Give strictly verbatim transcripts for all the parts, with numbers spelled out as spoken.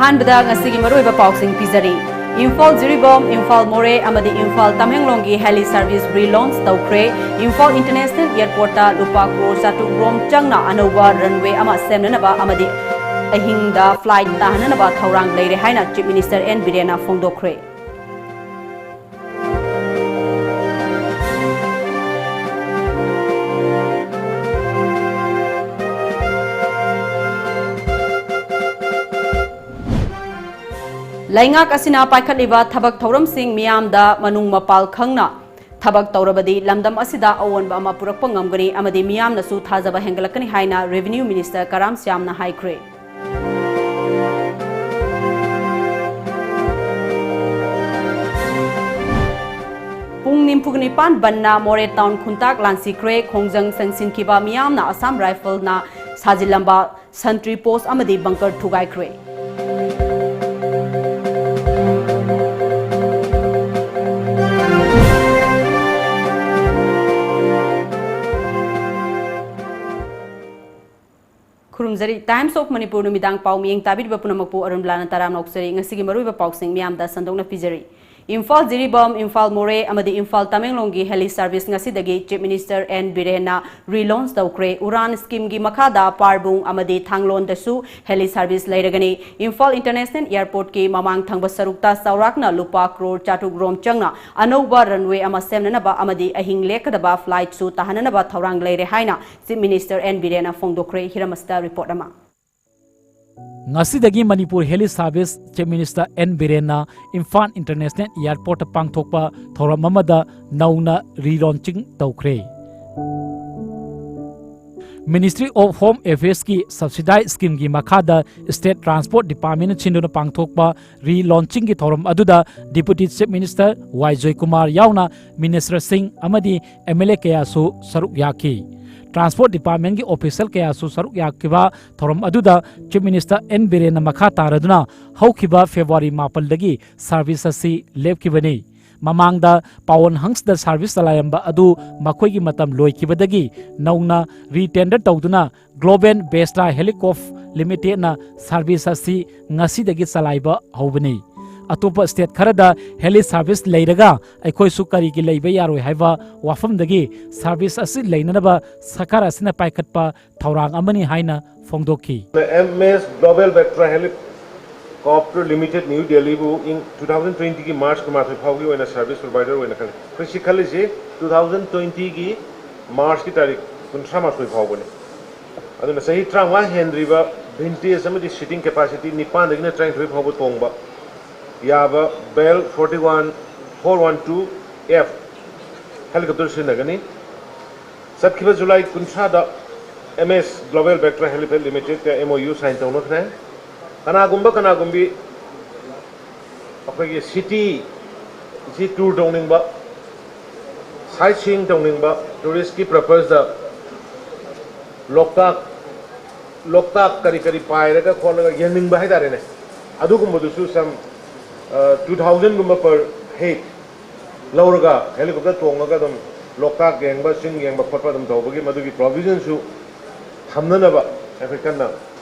ꯑꯍꯥꯟꯕꯗ ꯉꯁꯤꯒꯤ ꯃꯔꯨꯑꯣꯏꯕ ꯄꯥꯎꯁꯤꯡ ꯄꯤꯖꯔꯤ꯫ ꯏꯝꯐꯥꯜ ꯖꯤꯔꯤꯕꯥꯝ, ꯏꯝꯐꯥꯜ ꯃꯣꯔꯦ ꯑꯃꯗꯤ ꯏꯝꯐꯥꯜ ꯇꯃꯦꯡꯂꯣꯡꯒꯤ heli service relaunch ꯇꯧꯈ꯭ꯔꯦ꯫ ꯏꯝꯐꯥꯜ International Airport ꯇ ꯂꯨꯄꯥ ꯀ꯭ꯔꯣꯔ ꯆꯥꯇ꯭ꯔꯨꯛ ꯔꯣꯝ ꯆꯪꯅ ꯑꯅꯧꯕ runway ꯑꯃ ꯁꯦꯝꯅꯅꯕ ꯑꯃꯗꯤ ꯑꯍꯤꯡꯗ flight ꯇꯥꯍꯟꯅꯅꯕ ꯊꯧꯔꯥꯡ ꯂꯩꯔꯦ ꯍꯥꯏꯅ Chief Minister N ꯕꯤꯔꯦꯟꯅ ꯐꯣꯡꯗꯣꯛꯈ꯭ꯔꯦ꯫ ꯂꯩꯉꯥꯛ ꯑꯁꯤꯅ ꯄꯥꯏꯈꯠꯂꯤꯕ ꯊꯕꯛ ꯊꯧꯔꯝꯁꯤꯡ ꯃꯤꯌꯥꯝꯗ ꯃꯅꯨꯡ ꯃꯄꯥꯜ ꯈꯪꯅ ꯊꯕꯛ ꯇꯧꯔꯕꯗꯤ ꯂꯝꯗꯝ ꯑꯁꯤꯗ ꯑꯑꯣꯟꯕ ꯑꯃ ꯄꯨꯔꯛꯄ ꯉꯝꯒꯅꯤ ꯑꯃꯗꯤ ꯃꯤꯌꯥꯝꯅꯁꯨ ꯊꯥꯖꯕ ꯍꯦꯟꯒꯠꯂꯛꯀꯅꯤ ꯍꯥꯏꯅ Revenue Minister ꯀꯔꯥꯝ ꯁ꯭ꯌꯥꯝꯅ ꯍꯥꯏꯈ꯭ꯔꯦ꯫ ꯄꯨꯡ ꯅꯤꯐꯨ ꯅꯤꯄꯥꯟ ꯕꯟꯅ ꯃꯣꯔꯦ town ꯈꯨꯟꯇꯥꯛ ꯂꯥꯟꯁꯤꯈ꯭ꯔꯦ꯫ ꯈꯣꯡꯖꯪ ꯆꯪꯁꯤꯟꯈꯤꯕ ꯃꯤꯌꯥꯝꯅ Assam Rifle ꯅ ꯁꯥꯖꯤꯜꯂꯝꯕ sentry post ꯑꯃꯗꯤ bunker ꯊꯨꯒꯥꯏꯈ꯭ꯔꯦ꯫ ꯈꯨꯔꯨꯝꯖꯔꯤ꯫ Times of Manipur ꯅꯨꯃꯤꯗꯥꯡ ꯄꯥꯎ ꯃꯤꯠꯌꯦꯡ ꯇꯥꯕꯤꯔꯤꯕ ꯄꯨꯝꯅꯃꯛꯄꯨ ꯑꯔꯨꯟ ꯕꯂꯥꯅ ꯇꯔꯥꯝꯅ ꯑꯣꯛꯆꯔꯤ꯫ ꯉꯁꯤꯒꯤ ꯃꯔꯨꯑꯣꯏꯕ ꯄꯥꯎꯁꯤꯡ ꯃꯤꯌꯥꯝꯗ ꯁꯟꯗꯣꯛꯅ ꯄꯤꯖꯔꯤ꯫ ꯏꯝꯐꯥꯜ ꯖꯤꯔꯤꯕꯥꯝ, ꯏꯝꯐꯥꯜ ꯃꯣꯔꯦ ꯑꯃꯗꯤ ꯏꯝꯐꯥꯜ ꯇꯃꯦꯡꯂꯣꯡꯒꯤ heli service ꯉꯁꯤꯗꯒꯤ Chief Minister N ꯕꯤꯔꯦꯟꯅ relaunch ꯇꯧꯈ꯭ꯔꯦ꯫ ꯎꯔꯥꯟ scheme ꯒꯤ ꯃꯈꯥꯗ ꯄꯥꯔꯕꯨꯡ ꯑꯃꯗꯤ ꯊꯥꯡꯂꯣꯟꯗꯁꯨ heli service ꯂꯩꯔꯒꯅꯤ꯫ ꯏꯝꯐꯥꯜ International Airport ꯀꯤ ꯃꯃꯥꯡ ꯊꯪꯕ ꯁꯔꯨꯛꯇ ꯆꯥꯎꯔꯥꯛꯅ ꯂꯨꯄꯥ ꯀ꯭ꯔꯣꯔ ꯆꯥꯇ꯭ꯔꯨꯛ ꯔꯣꯝ ꯆꯪꯅ ꯑꯅꯧꯕ runway ꯑꯃ ꯁꯦꯝꯅꯅꯕ ꯑꯃꯗꯤ ꯑꯍꯤꯡ ꯂꯦꯛꯀꯗꯕ flight ꯁꯨ ꯇꯥꯍꯟꯅꯅꯕ ꯊꯧꯔꯥꯡ ꯂꯩꯔꯦ ꯍꯥꯏꯅ Chief Minister N ꯕꯤꯔꯦꯟꯅ ꯐꯣꯡꯗꯣꯛꯈ꯭ꯔꯦ꯫ ꯍꯤꯔꯝ ꯑꯁꯤꯗ report ꯑꯃ꯫ ꯉꯁꯤꯗꯒꯤ Manipur heli service Chief Minister N ꯕꯤꯔꯦꯟꯅ Imphal International Airport ꯇ ꯄꯥꯡꯊꯣꯛꯄ ꯊꯧꯔꯝ ꯑꯃꯗ ꯅꯧꯅ relaunching ꯇꯧꯈ꯭ꯔꯦ꯫ Ministry of Home Affairs ꯀꯤ subsidy scheme ꯒꯤ ꯃꯈꯥꯗ State Transport Department ꯅ ꯁꯤꯟꯗꯨꯅ ꯄꯥꯡꯊꯣꯛꯄ relaunching ꯒꯤ ꯊꯧꯔꯝ ꯑꯗꯨꯗ Deputy Chief Minister ꯋꯥꯏ ꯖꯣꯏꯀꯨꯃꯥꯔ ꯌꯥꯎꯅ minister ꯁꯤꯡ ꯑꯃꯗꯤ M L A ꯀꯌꯥꯁꯨ ꯁꯔꯨꯛ ꯌꯥꯈꯤ꯫ Transport Department ꯀꯤ official ꯀꯌꯥꯁꯨ ꯁꯔꯨꯛ ꯌꯥꯈꯤꯕ ꯊꯧꯔꯝ ꯑꯗꯨꯗ Chief Minister N ꯕꯤꯔꯦꯟꯅ ꯃꯈꯥ ꯇꯥꯔꯗꯨꯅ ꯍꯧꯈꯤꯕ February ꯃꯥꯄꯜꯗꯒꯤ service ꯑꯁꯤ ꯂꯦꯞꯈꯤꯕꯅꯤ꯫ ꯃꯃꯥꯡꯗ ꯄꯥꯋꯟ ꯍꯪꯁꯇ ꯁꯥꯔꯚꯤꯁ ꯆꯂꯥꯏꯔꯝꯕ ꯑꯗꯨ ꯃꯈꯣꯏꯒꯤ ꯃꯇꯝ ꯂꯣꯏꯈꯤꯕꯗꯒꯤ ꯅꯧꯅ ꯔꯤꯇꯦꯟꯗꯔ ꯇꯧꯗꯨꯅ ꯒ꯭ꯂꯣꯕꯦꯜ ꯕꯦꯁꯇꯥ ꯍꯦꯂꯤꯀꯣꯞ ꯂꯤꯃꯤꯇꯦꯗꯅ ꯁꯥꯔꯚꯤꯁ ꯑꯁꯤ ꯉꯁꯤꯗꯒꯤ ꯆꯂꯥꯏꯕ ꯍꯧꯕꯅꯤ꯫ ꯑꯇꯣꯞꯄ ꯁ꯭ꯇꯦꯠ ꯈꯔꯗ ꯍꯦꯂꯤ ꯁꯥꯔꯚꯤꯁ ꯂꯩꯔꯒ ꯑꯩꯈꯣꯏꯁꯨ ꯀꯔꯤꯒꯤ ꯂꯩꯕ ꯌꯥꯔꯣꯏ ꯍꯥꯏꯕ ꯋꯥꯐꯝꯗꯒꯤ ꯁꯥꯔꯚꯤꯁ ꯑꯁꯤ ꯂꯩꯅꯅꯕ ꯁꯔꯀꯥꯔ ꯑꯁꯤꯅ ꯄꯥꯏꯈꯠꯄ ꯊꯧꯔꯥꯡ ꯑꯃꯅꯤ ꯍꯥꯏꯅ ꯐꯣꯡꯗꯣꯛꯈꯤ꯫ M S global ꯕꯦꯛꯇ꯭ꯔꯥ helicopter limited new ꯗꯦꯜꯂꯤꯕꯨ ꯏꯪ ꯇꯨ ꯊꯥꯎꯖꯟ ꯇ꯭ꯋꯦꯟꯇꯤꯒꯤ ꯃꯥꯔꯆ ꯀꯨꯟꯃꯥꯊꯣꯏ ꯐꯥꯎꯒꯤ ꯑꯣꯏꯅ ꯁꯥꯔꯚꯤꯁ ꯄ꯭ꯔꯣꯚꯥꯏꯗꯔ ꯑꯣꯏꯅ ꯈꯜꯂꯤ꯫ ꯑꯩꯈꯣꯏ ꯁꯤ ꯈꯜꯂꯤꯁꯤ ꯇꯨ ꯊꯥꯎꯖꯟ ꯇ꯭ꯋꯦꯟꯇꯤꯒꯤ ꯃꯥꯔꯆꯀꯤ ꯇꯥꯔꯤꯛ ꯀꯨꯟꯊ꯭ꯔꯥ ꯃꯥꯊꯣꯏ ꯐꯥꯎꯕꯅꯤ꯫ ꯑꯗꯨꯅ ꯆꯍꯤ ꯇꯔꯥꯃꯉꯥ ꯍꯦꯟꯗ꯭ꯔꯤꯕ ꯚꯤꯟꯇꯦꯖ ꯑꯃꯗꯤ ꯁꯤꯇꯤꯡ ꯀꯦꯄꯥꯁꯤꯇꯤ ꯅꯤꯄꯥꯟꯗꯒꯤꯅ ꯇꯔꯥꯅꯤꯊꯣꯏ ꯐꯥꯎꯕ ꯇꯣꯡꯕ ꯌꯥꯕ Bell forty one four one two F helicopter ꯁꯤꯖꯤꯟꯅꯒꯅꯤ꯫ ꯆꯠꯈꯤꯕ ꯖꯨꯂꯥꯏ ꯀꯨꯟꯊ꯭ꯔꯥꯗ ꯑꯦꯝ ꯑꯦꯁ ꯒ꯭ꯂꯣꯕꯦꯜ ꯕꯦꯛꯇ꯭ꯔꯥ ꯍꯦꯂꯤꯄꯦꯗ ꯂꯤꯃꯤꯇꯦꯗꯀ ꯑꯦꯝ ꯑꯣ ꯌꯨ ꯁꯥꯏꯟ ꯇꯧꯅꯈ꯭ꯔꯦ꯫ ꯀꯅꯥꯒꯨꯝꯕ ꯀꯅꯥꯒꯨꯝꯕꯤ ꯑꯩꯈꯣꯏꯒꯤ ꯁꯤꯇꯤ ꯁꯤ ꯇꯨꯔ ꯇꯧꯅꯤꯡꯕ, ꯁꯥꯏꯠ ꯁꯤꯌꯤꯡ ꯇꯧꯅꯤꯡꯕ, ꯇꯨꯔꯤꯁꯀꯤ ꯄꯔꯄꯁꯇ ꯂꯣꯛꯇꯥꯛ, ꯂꯣꯛꯇꯥꯛ ꯀꯔꯤ ꯀꯔꯤ ꯄꯥꯏꯔꯒ ꯈꯣꯠꯂꯒ ꯌꯦꯡꯅꯤꯡꯕ ꯍꯥꯏꯇꯥꯔꯦꯅꯦ, ꯑꯗꯨꯒꯨꯝꯕꯗꯨꯁꯨ ꯁꯝ ꯇꯨ ꯊꯥꯎꯖꯟꯒꯨꯝꯕ ꯄꯔ ꯍꯦꯗ ꯂꯧꯔꯒ ꯍꯦꯂꯤꯀꯣꯞꯇꯔ ꯇꯣꯡꯉꯒ ꯑꯗꯨꯝ ꯂꯣꯛꯇꯥꯛ ꯌꯦꯡꯕ, ꯆꯤꯡ ꯌꯦꯡꯕ ꯈꯣꯠꯄ ꯑꯗꯨꯝ ꯇꯧꯕꯒꯤ ꯃꯗꯨꯒꯤ ꯄ꯭ꯔꯣꯚꯤꯖꯟꯁꯨ ꯊꯝꯅꯅꯕ ꯑꯩꯈꯣꯏ ꯀꯟꯅ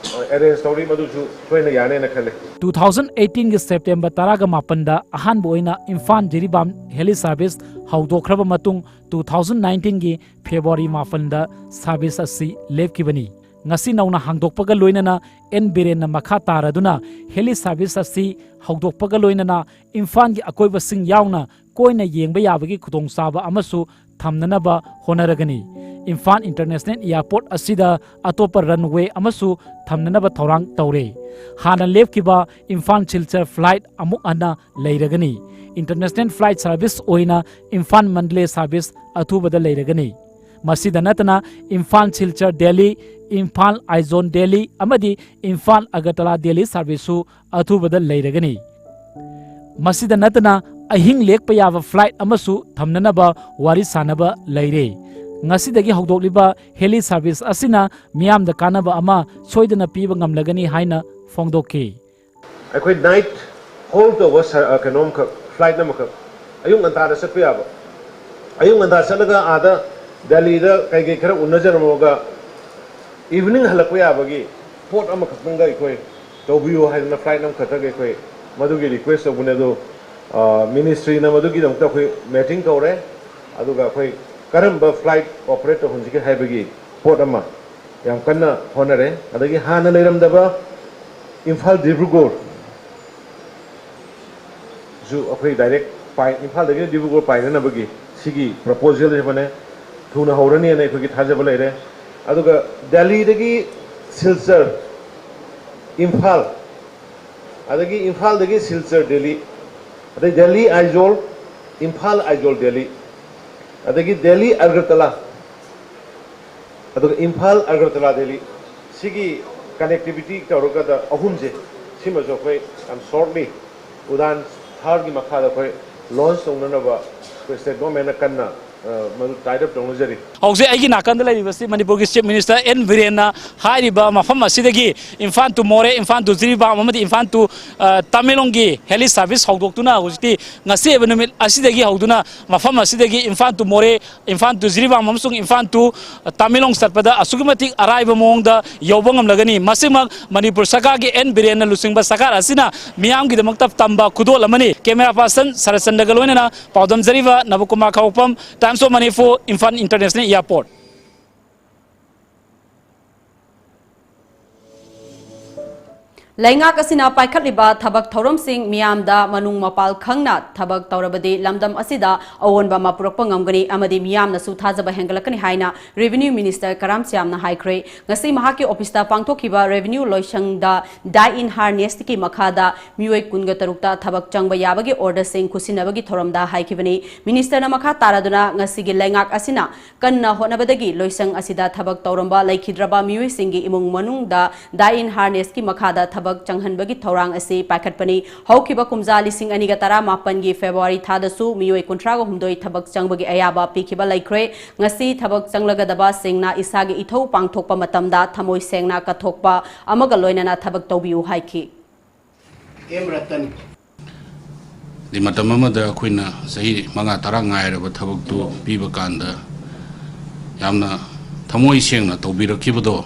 ꯑꯦꯔꯦꯟꯖ ꯇꯧꯔꯤ꯫ ꯃꯗꯨꯁꯨ ꯁꯣꯏꯅ ꯌꯥꯅꯦꯅ ꯈꯜꯂꯤ꯫ ꯇꯨ ꯊꯥꯎꯖꯟ ꯑꯩꯠꯇꯤꯟꯒꯤ ꯁꯦꯞꯇꯦꯝꯕꯔ ꯇꯔꯥꯒ ꯃꯥꯄꯟꯗ ꯑꯍꯥꯟꯕ ꯑꯣꯏꯅ ꯏꯝꯐꯥꯜ ꯖꯤꯔꯤꯕꯥꯝ ꯍꯦꯂꯤ ꯁꯥꯔꯚꯤꯁ ꯍꯧꯗꯣꯛꯈ꯭ꯔꯕ ꯃꯇꯨꯡ, ꯇꯨ ꯊꯥꯎꯖꯟ ꯅꯥꯏꯟꯇꯤꯟꯒꯤ ꯐꯦꯕ꯭ꯔꯨꯋꯥꯔꯤ ꯃꯥꯄꯟꯗ ꯁꯥꯔꯚꯤꯁ ꯑꯁꯤ ꯂꯦꯞꯈꯤꯕꯅꯤ꯫ ꯉꯁꯤ ꯅꯧꯅ ꯍꯥꯡꯗꯣꯛꯄꯒ ꯂꯣꯏꯅꯅ ꯑꯦꯟ ꯕꯤꯔꯦꯟꯅ ꯃꯈꯥ ꯇꯥꯔꯗꯨꯅ ꯍꯦꯂꯤ ꯁꯥꯔꯚꯤꯁ ꯑꯁꯤ ꯍꯧꯗꯣꯛꯄꯒ ꯂꯣꯏꯅꯅ ꯏꯝꯐꯥꯜꯒꯤ ꯑꯀꯣꯏꯕꯁꯤꯡ ꯌꯥꯎꯅ ꯀꯣꯏꯅ ꯌꯦꯡꯕ ꯌꯥꯕꯒꯤ ꯈꯨꯗꯣꯡꯆꯥꯕ ꯑꯃꯁꯨ ꯊꯝꯅꯅꯕ ꯍꯣꯠꯅꯔꯒꯅꯤ꯫ ꯏꯝꯐꯥꯜ ꯏꯟꯇꯔꯅꯦꯁꯅꯦꯜ ꯑꯦꯌꯥꯔꯄꯣꯔꯠ ꯑꯁꯤꯗ ꯑꯇꯣꯞꯄ ꯔꯟꯋꯦ ꯑꯃꯁꯨ ꯊꯝꯅꯅꯕ ꯊꯧꯔꯥꯡ ꯇꯧꯔꯦ꯫ ꯍꯥꯟꯅ ꯂꯦꯞꯈꯤꯕ ꯏꯝꯐꯥꯜ ꯁꯤꯜꯆꯔ ꯐ꯭ꯂꯥꯏꯠ ꯑꯃꯨꯛ ꯍꯟꯅ ꯂꯩꯔꯒꯅꯤ꯫ ꯏꯟꯇꯔꯅꯦꯁꯅꯦꯜ ꯐ꯭ꯂꯥꯏꯠ ꯁꯥꯔꯚꯤꯁ ꯑꯣꯏꯅ ꯏꯝꯐꯥꯜ ꯃꯟꯗꯂꯦ ꯁꯥꯔꯚꯤꯁ ꯑꯊꯨꯕꯗ ꯂꯩꯔꯒꯅꯤ꯫ ꯃꯁꯤꯗ ꯅꯠꯇꯅ ꯏꯝꯐꯥꯜ ꯁꯤꯜꯆꯔ ꯗꯦꯜꯂꯤ, ꯏꯝꯐꯥꯜ ꯑꯥꯏꯖꯣꯜ ꯗꯦꯜꯂꯤ ꯑꯃꯗꯤ ꯏꯝꯐꯥꯜ ꯑꯒꯔꯇꯂꯥ ꯗꯦꯜꯂꯤ ꯁꯥꯔꯚꯤꯁꯁꯨ ꯑꯊꯨꯕꯗ ꯂꯩꯔꯒꯅꯤ꯫ ꯃꯁꯤꯗ ꯅꯠꯇꯅ ꯑꯍꯤꯡ ꯂꯦꯛꯄ ꯌꯥꯕ ꯐ꯭ꯂꯥꯏꯠ ꯑꯃꯁꯨ ꯊꯝꯅꯅꯕ ꯋꯥꯔꯤ ꯁꯥꯅꯕ ꯂꯩꯔꯦ꯫ ꯉꯁꯤꯗꯒꯤ ꯍꯧꯗꯣꯛꯂꯤꯕ ꯍꯦꯂꯤ ꯁꯥꯔꯚꯤꯁ ꯑꯁꯤꯅ ꯃꯤꯌꯥꯝꯗ ꯀꯥꯟꯅꯕ ꯑꯃ ꯁꯣꯏꯗꯅ ꯄꯤꯕ ꯉꯝꯂꯒꯅꯤ ꯍꯥꯏꯅ ꯐꯣꯡꯗꯣꯛꯈꯤ꯫ ꯑꯩꯈꯣꯏ ꯅꯥꯏꯠ ꯍꯣꯜ ꯇꯧꯕ ꯁ-, ꯑ, ꯀꯩꯅꯣꯝꯈꯛ, ꯐ꯭ꯂꯥꯏꯠ ꯑꯃꯈꯛ ꯑꯌꯨꯛ ꯉꯟꯇꯥꯗ ꯆꯠꯄ ꯌꯥꯕ, ꯑꯌꯨꯛ ꯉꯟꯇꯥ ꯆꯠꯂꯒ ꯑꯥꯗ ꯗꯦꯜꯂꯤꯗ ꯀꯩꯀꯩ ꯈꯔ ꯎꯅꯖꯔꯝꯃꯒ ꯏꯚꯤꯅꯤꯡ ꯍꯜꯂꯛꯄ ꯌꯥꯕꯒꯤ ꯄꯣꯠ ꯑꯃꯈꯛꯇꯪꯒ ꯑꯩꯈꯣꯏ ꯇꯧꯕꯤꯌꯨ ꯍꯥꯏꯗꯅ ꯐ꯭ꯂꯥꯏꯠ ꯑꯃꯈꯛꯇꯒ ꯑꯩꯈꯣꯏ ꯃꯗꯨꯒꯤ ꯔꯤꯀ꯭ꯋꯦꯁ ꯇꯧꯕꯅꯦ꯫ ꯑꯗꯣ ꯃꯤꯅꯤꯁꯇ꯭ꯔꯤꯅ ꯃꯗꯨꯒꯤꯗꯃꯛꯇ ꯑꯩꯈꯣꯏ ꯃꯦꯇꯤꯡ ꯀꯧꯔꯦ꯫ ꯑꯗꯨꯒ ꯑꯩꯈꯣꯏ ꯀꯔꯝꯕ ꯐ꯭ꯂꯥꯏꯠ ꯑꯣꯄꯔꯦꯠ ꯇꯧꯍꯟꯁꯤꯒꯦ ꯍꯥꯏꯕꯒꯤ ꯄꯣꯠ ꯑꯃ ꯌꯥꯝ ꯀꯟꯅ ꯍꯣꯠꯅꯔꯦ꯫ ꯑꯗꯒꯤ ꯍꯥꯟꯅ ꯂꯩꯔꯝꯗꯕ ꯏꯝꯐꯥꯜ ꯗꯤꯕ꯭ꯔꯨꯒꯔ ꯁꯨ ꯑꯩꯈꯣꯏ ꯗꯥꯏꯔꯦꯛ ꯄꯥꯏ-, ꯏꯝꯐꯥꯜꯗꯒꯤꯅ ꯗꯤꯕ꯭ꯔꯨꯒꯔ ꯄꯥꯏꯅꯅꯕꯒꯤ ꯁꯤꯒꯤ ꯄ꯭ꯔꯄꯣꯖꯦꯜ ꯑꯃꯅꯦ꯫ ꯊꯨꯅ ꯍꯧꯔꯅꯤꯅ ꯑꯩꯈꯣꯏꯒꯤ ꯊꯥꯖꯕ ꯂꯩꯔꯦ꯫ ꯑꯗꯨꯒ ꯗꯦꯜꯂꯤꯗꯒꯤ ꯁꯤꯜꯆꯔ, ꯏꯝꯐꯥꯜ, ꯑꯗꯒꯤ ꯏꯝꯐꯥꯜꯗꯒꯤ ꯁꯤꯜꯆꯔ ꯗꯦꯜꯂꯤ, ꯑꯗꯩ ꯗꯦꯜꯂꯤ ꯑꯥꯏꯖꯣꯜ, ꯏꯝꯐꯥꯜ ꯑꯥꯏꯖꯣꯜ ꯗꯦꯜꯂꯤ, ꯑꯗꯒꯤ ꯗꯦꯜꯂꯤ ꯑꯒꯔꯇꯂꯥ, ꯑꯗꯨꯒ ꯏꯝꯐꯥꯜ ꯑꯒꯔꯇꯂꯥ ꯗꯦꯜꯂꯤ, ꯁꯤꯒꯤ ꯀꯅꯦꯛꯇꯤꯚꯤꯇꯤ ꯇꯧꯔꯒꯗ ꯑꯍꯨꯝꯁꯦ, ꯁꯤꯃꯁꯨ ꯑꯩꯈꯣꯏ ꯌꯥꯝ ꯁꯣꯔꯠꯂꯤ ꯎꯗꯥꯟ ꯊꯥꯔꯒꯤ ꯃꯈꯥꯗ ꯑꯩꯈꯣꯏ ꯂꯣꯟꯆ ꯇꯧꯅꯅꯕ ꯑꯩꯈꯣꯏ ꯁ꯭ꯇꯦꯠ ꯒꯣꯔꯃꯦꯟꯅ ꯀꯟꯅ, ꯑ, ꯃꯗꯨ ꯇꯥꯏꯠ ꯑꯞ ꯇꯧꯅꯖꯔꯤ꯫ ꯍꯧꯖꯤꯛ ꯑꯩꯒꯤ ꯅꯥꯀꯟꯗ ꯂꯩꯔꯤꯕꯁꯤ ꯃꯅꯤꯄꯨꯔꯒꯤ ꯆꯤꯐ ꯃꯤꯅꯤꯁꯇꯔ ꯑꯦꯟ ꯕꯤꯔꯦꯟꯅ ꯍꯥꯏꯔꯤꯕ ꯃꯐꯝ ꯑꯁꯤꯗꯒꯤ ꯏꯝꯐꯥꯜ ꯇꯨ ꯃꯣꯔꯦ, ꯏꯝꯐꯥꯜ ꯇꯨ ꯖꯤꯔꯤꯕꯥꯝ ꯑꯃꯗꯤ ꯏꯝꯐꯥꯜ ꯇꯨ, ꯑ, ꯇꯃꯦꯡꯂꯣꯡꯒꯤ ꯍꯦꯂꯤ ꯁꯥꯔꯚꯤꯁ ꯍꯧꯗꯣꯛꯇꯨꯅ ꯍꯧꯖꯤꯛꯇꯤ ꯉꯁꯤ ꯑꯣꯏꯕ ꯅꯨꯃꯤꯠ ꯑꯁꯤꯗꯒꯤ ꯍꯧꯗꯨꯅ ꯃꯐꯝ ꯑꯁꯤꯗꯒꯤ ꯏꯝꯐꯥꯜ ꯇꯨ ꯃꯣꯔꯦ, ꯏꯝꯐꯥꯜ ꯇꯨ ꯖꯤꯔꯤꯕꯥꯝ ꯑꯃꯁꯨꯡ ꯏꯝꯐꯥꯜ ꯇꯨ ꯇꯃꯦꯡꯂꯣꯡ ꯆꯠꯄꯗ ꯑꯁꯨꯛꯀꯤ ꯃꯇꯤꯛ ꯑꯔꯥꯏꯕ ꯃꯑꯣꯡꯗ ꯌꯧꯕ ꯉꯝꯂꯒꯅꯤ꯫ ꯃꯁꯤꯃꯛ ꯃꯅꯤꯄꯨꯔ ꯁꯔꯀꯥꯔꯒꯤ ꯑꯦꯟ ꯕꯤꯔꯦꯟꯅ ꯂꯨꯆꯤꯡꯕ ꯁꯔꯀꯥꯔ ꯑꯁꯤꯅ ꯃꯤꯌꯥꯝꯒꯤꯗꯃꯛꯇ ꯇꯝꯕ ꯈꯨꯗꯣꯜ ꯑꯃꯅꯤ꯫ ꯀꯦꯃꯦꯔꯥ ꯄꯥꯔꯁꯟ ꯁꯔꯠꯆꯟꯗ꯭ꯔꯒ ꯂꯣꯏꯅꯅ ꯄꯥꯎꯗꯝꯖꯔꯤꯕ ꯅꯕꯀꯨꯃꯥꯔ ꯈꯥꯎꯄꯝ, Times of Manipur, Imphal International Airport꯫ ꯂꯩꯉꯥꯛ ꯑꯁꯤꯅ ꯄꯥꯏꯈꯠꯂꯤꯕ ꯊꯕꯛ ꯊꯧꯔꯝꯁꯤꯡ ꯃꯤꯌꯥꯝꯗ ꯃꯅꯨꯡ ꯃꯄꯥꯜ ꯈꯪꯅ ꯊꯕꯛ ꯇꯧꯔꯕꯗꯤ ꯂꯝꯗꯝ ꯑꯁꯤꯗ ꯑꯑꯣꯟꯕ ꯑꯃ ꯄꯨꯔꯛꯄ ꯉꯝꯒꯅꯤ ꯑꯃꯗꯤ ꯃꯤꯌꯥꯝꯅꯁꯨ ꯊꯥꯖꯕ ꯍꯦꯟꯒꯠꯂꯛꯀꯅꯤ ꯍꯥꯏꯅ ꯔꯦꯚꯤꯅ꯭ꯌꯨ ꯃꯤꯅꯤꯁꯇꯔ ꯀꯔꯥꯝ ꯁ꯭ꯌꯥꯝꯅ ꯍꯥꯏꯈ꯭ꯔꯦ꯫ ꯉꯁꯤ ꯃꯍꯥꯛꯀꯤ ꯑꯣꯐꯤꯁꯇ ꯄꯥꯡꯊꯣꯛꯈꯤꯕ ꯔꯦꯚꯤꯅ꯭ꯌꯨ ꯂꯣꯏꯁꯪꯗ ꯗꯥꯏ ꯏꯟ ꯍꯥꯔꯅꯦꯁꯀꯤ ꯃꯈꯥꯗ ꯃꯤꯑꯣꯏ ꯀꯨꯟꯒ ꯇꯔꯨꯛꯇ ꯊꯕꯛ ꯆꯪꯕ ꯌꯥꯕꯒꯤ ꯑꯣꯔꯗꯔꯁꯤꯡ ꯈꯨꯠꯁꯤꯟꯅꯕꯒꯤ ꯊꯧꯔꯝꯗ ꯍꯥꯏꯈꯤꯕꯅꯤ꯫ ꯃꯤꯅꯤꯁꯇꯔꯅ ꯃꯈꯥ ꯇꯥꯔꯗꯨꯅ ꯉꯁꯤꯒꯤ ꯂꯩꯉꯥꯛ ꯑꯁꯤꯅ ꯀꯟꯅ ꯍꯣꯠꯅꯕꯗꯒꯤ ꯂꯣꯏꯁꯪ ꯑꯁꯤꯗ ꯊꯕꯛ ꯇꯧꯔꯝꯕ ꯂꯩꯈꯤꯗ꯭ꯔꯕ ꯃꯤꯑꯣꯏꯁꯤꯡꯒꯤ ꯏꯃꯨꯡ ꯃꯅꯨꯡꯗ ꯗꯥꯏ ꯏꯟ ꯍꯥꯔꯅꯦꯁꯀꯤ ꯃꯈꯥꯗ ꯊꯕꯛ ꯆꯪꯍꯟꯕꯒꯤ ꯊꯧꯔꯥꯡ ꯑꯁꯤ ꯄꯥꯏꯈꯠꯄꯅꯤ꯫ ꯍꯧꯈꯤꯕ ꯀꯨꯝꯖꯥ ꯂꯤꯁꯤꯡ ꯑꯅꯤꯒ ꯇꯔꯥꯃꯥꯄꯟꯒꯤ ꯐꯦꯕ꯭ꯔꯨꯋꯥꯔꯤ ꯊꯥꯗꯁꯨ ꯃꯤꯑꯣꯏ ꯀꯨꯟꯊ꯭ꯔꯥꯒ ꯍꯨꯝꯗꯣꯏ ꯊꯕꯛ ꯆꯪꯕꯒꯤ ꯑꯌꯥꯕ ꯄꯤꯈꯤꯕ ꯂꯩꯈ꯭ꯔꯦ꯫ ꯉꯁꯤ ꯊꯕꯛ ꯆꯪꯂꯒꯗꯕꯁꯤꯡꯅ ꯏꯁꯥꯒꯤ ꯏꯊꯧ ꯄꯥꯡꯊꯣꯛꯄ ꯃꯇꯝꯗ ꯊꯃꯣꯏ ꯁꯦꯡꯅ ꯀꯠꯊꯣꯛꯄ ꯑꯃꯒ ꯂꯣꯏꯅꯅ ꯊꯕꯛ ꯇꯧꯕꯤꯌꯨ ꯍꯥꯏꯈꯤ꯫ ꯑꯦꯝ ꯔꯇꯟ꯫ ꯑꯗꯩ ꯃꯇꯝ ꯑꯃꯗ ꯑꯩꯈꯣꯏꯅ ꯆꯍꯤ ꯃꯉꯥ ꯇꯔꯥ ꯉꯥꯏꯔꯕ ꯊꯕꯛꯇꯨ ꯄꯤꯕ ꯀꯥꯟꯗ ꯌꯥꯝꯅ ꯊꯃꯣꯏ ꯁꯦꯡꯅ ꯇꯧꯕꯤꯔꯛꯈꯤꯕꯗꯣ,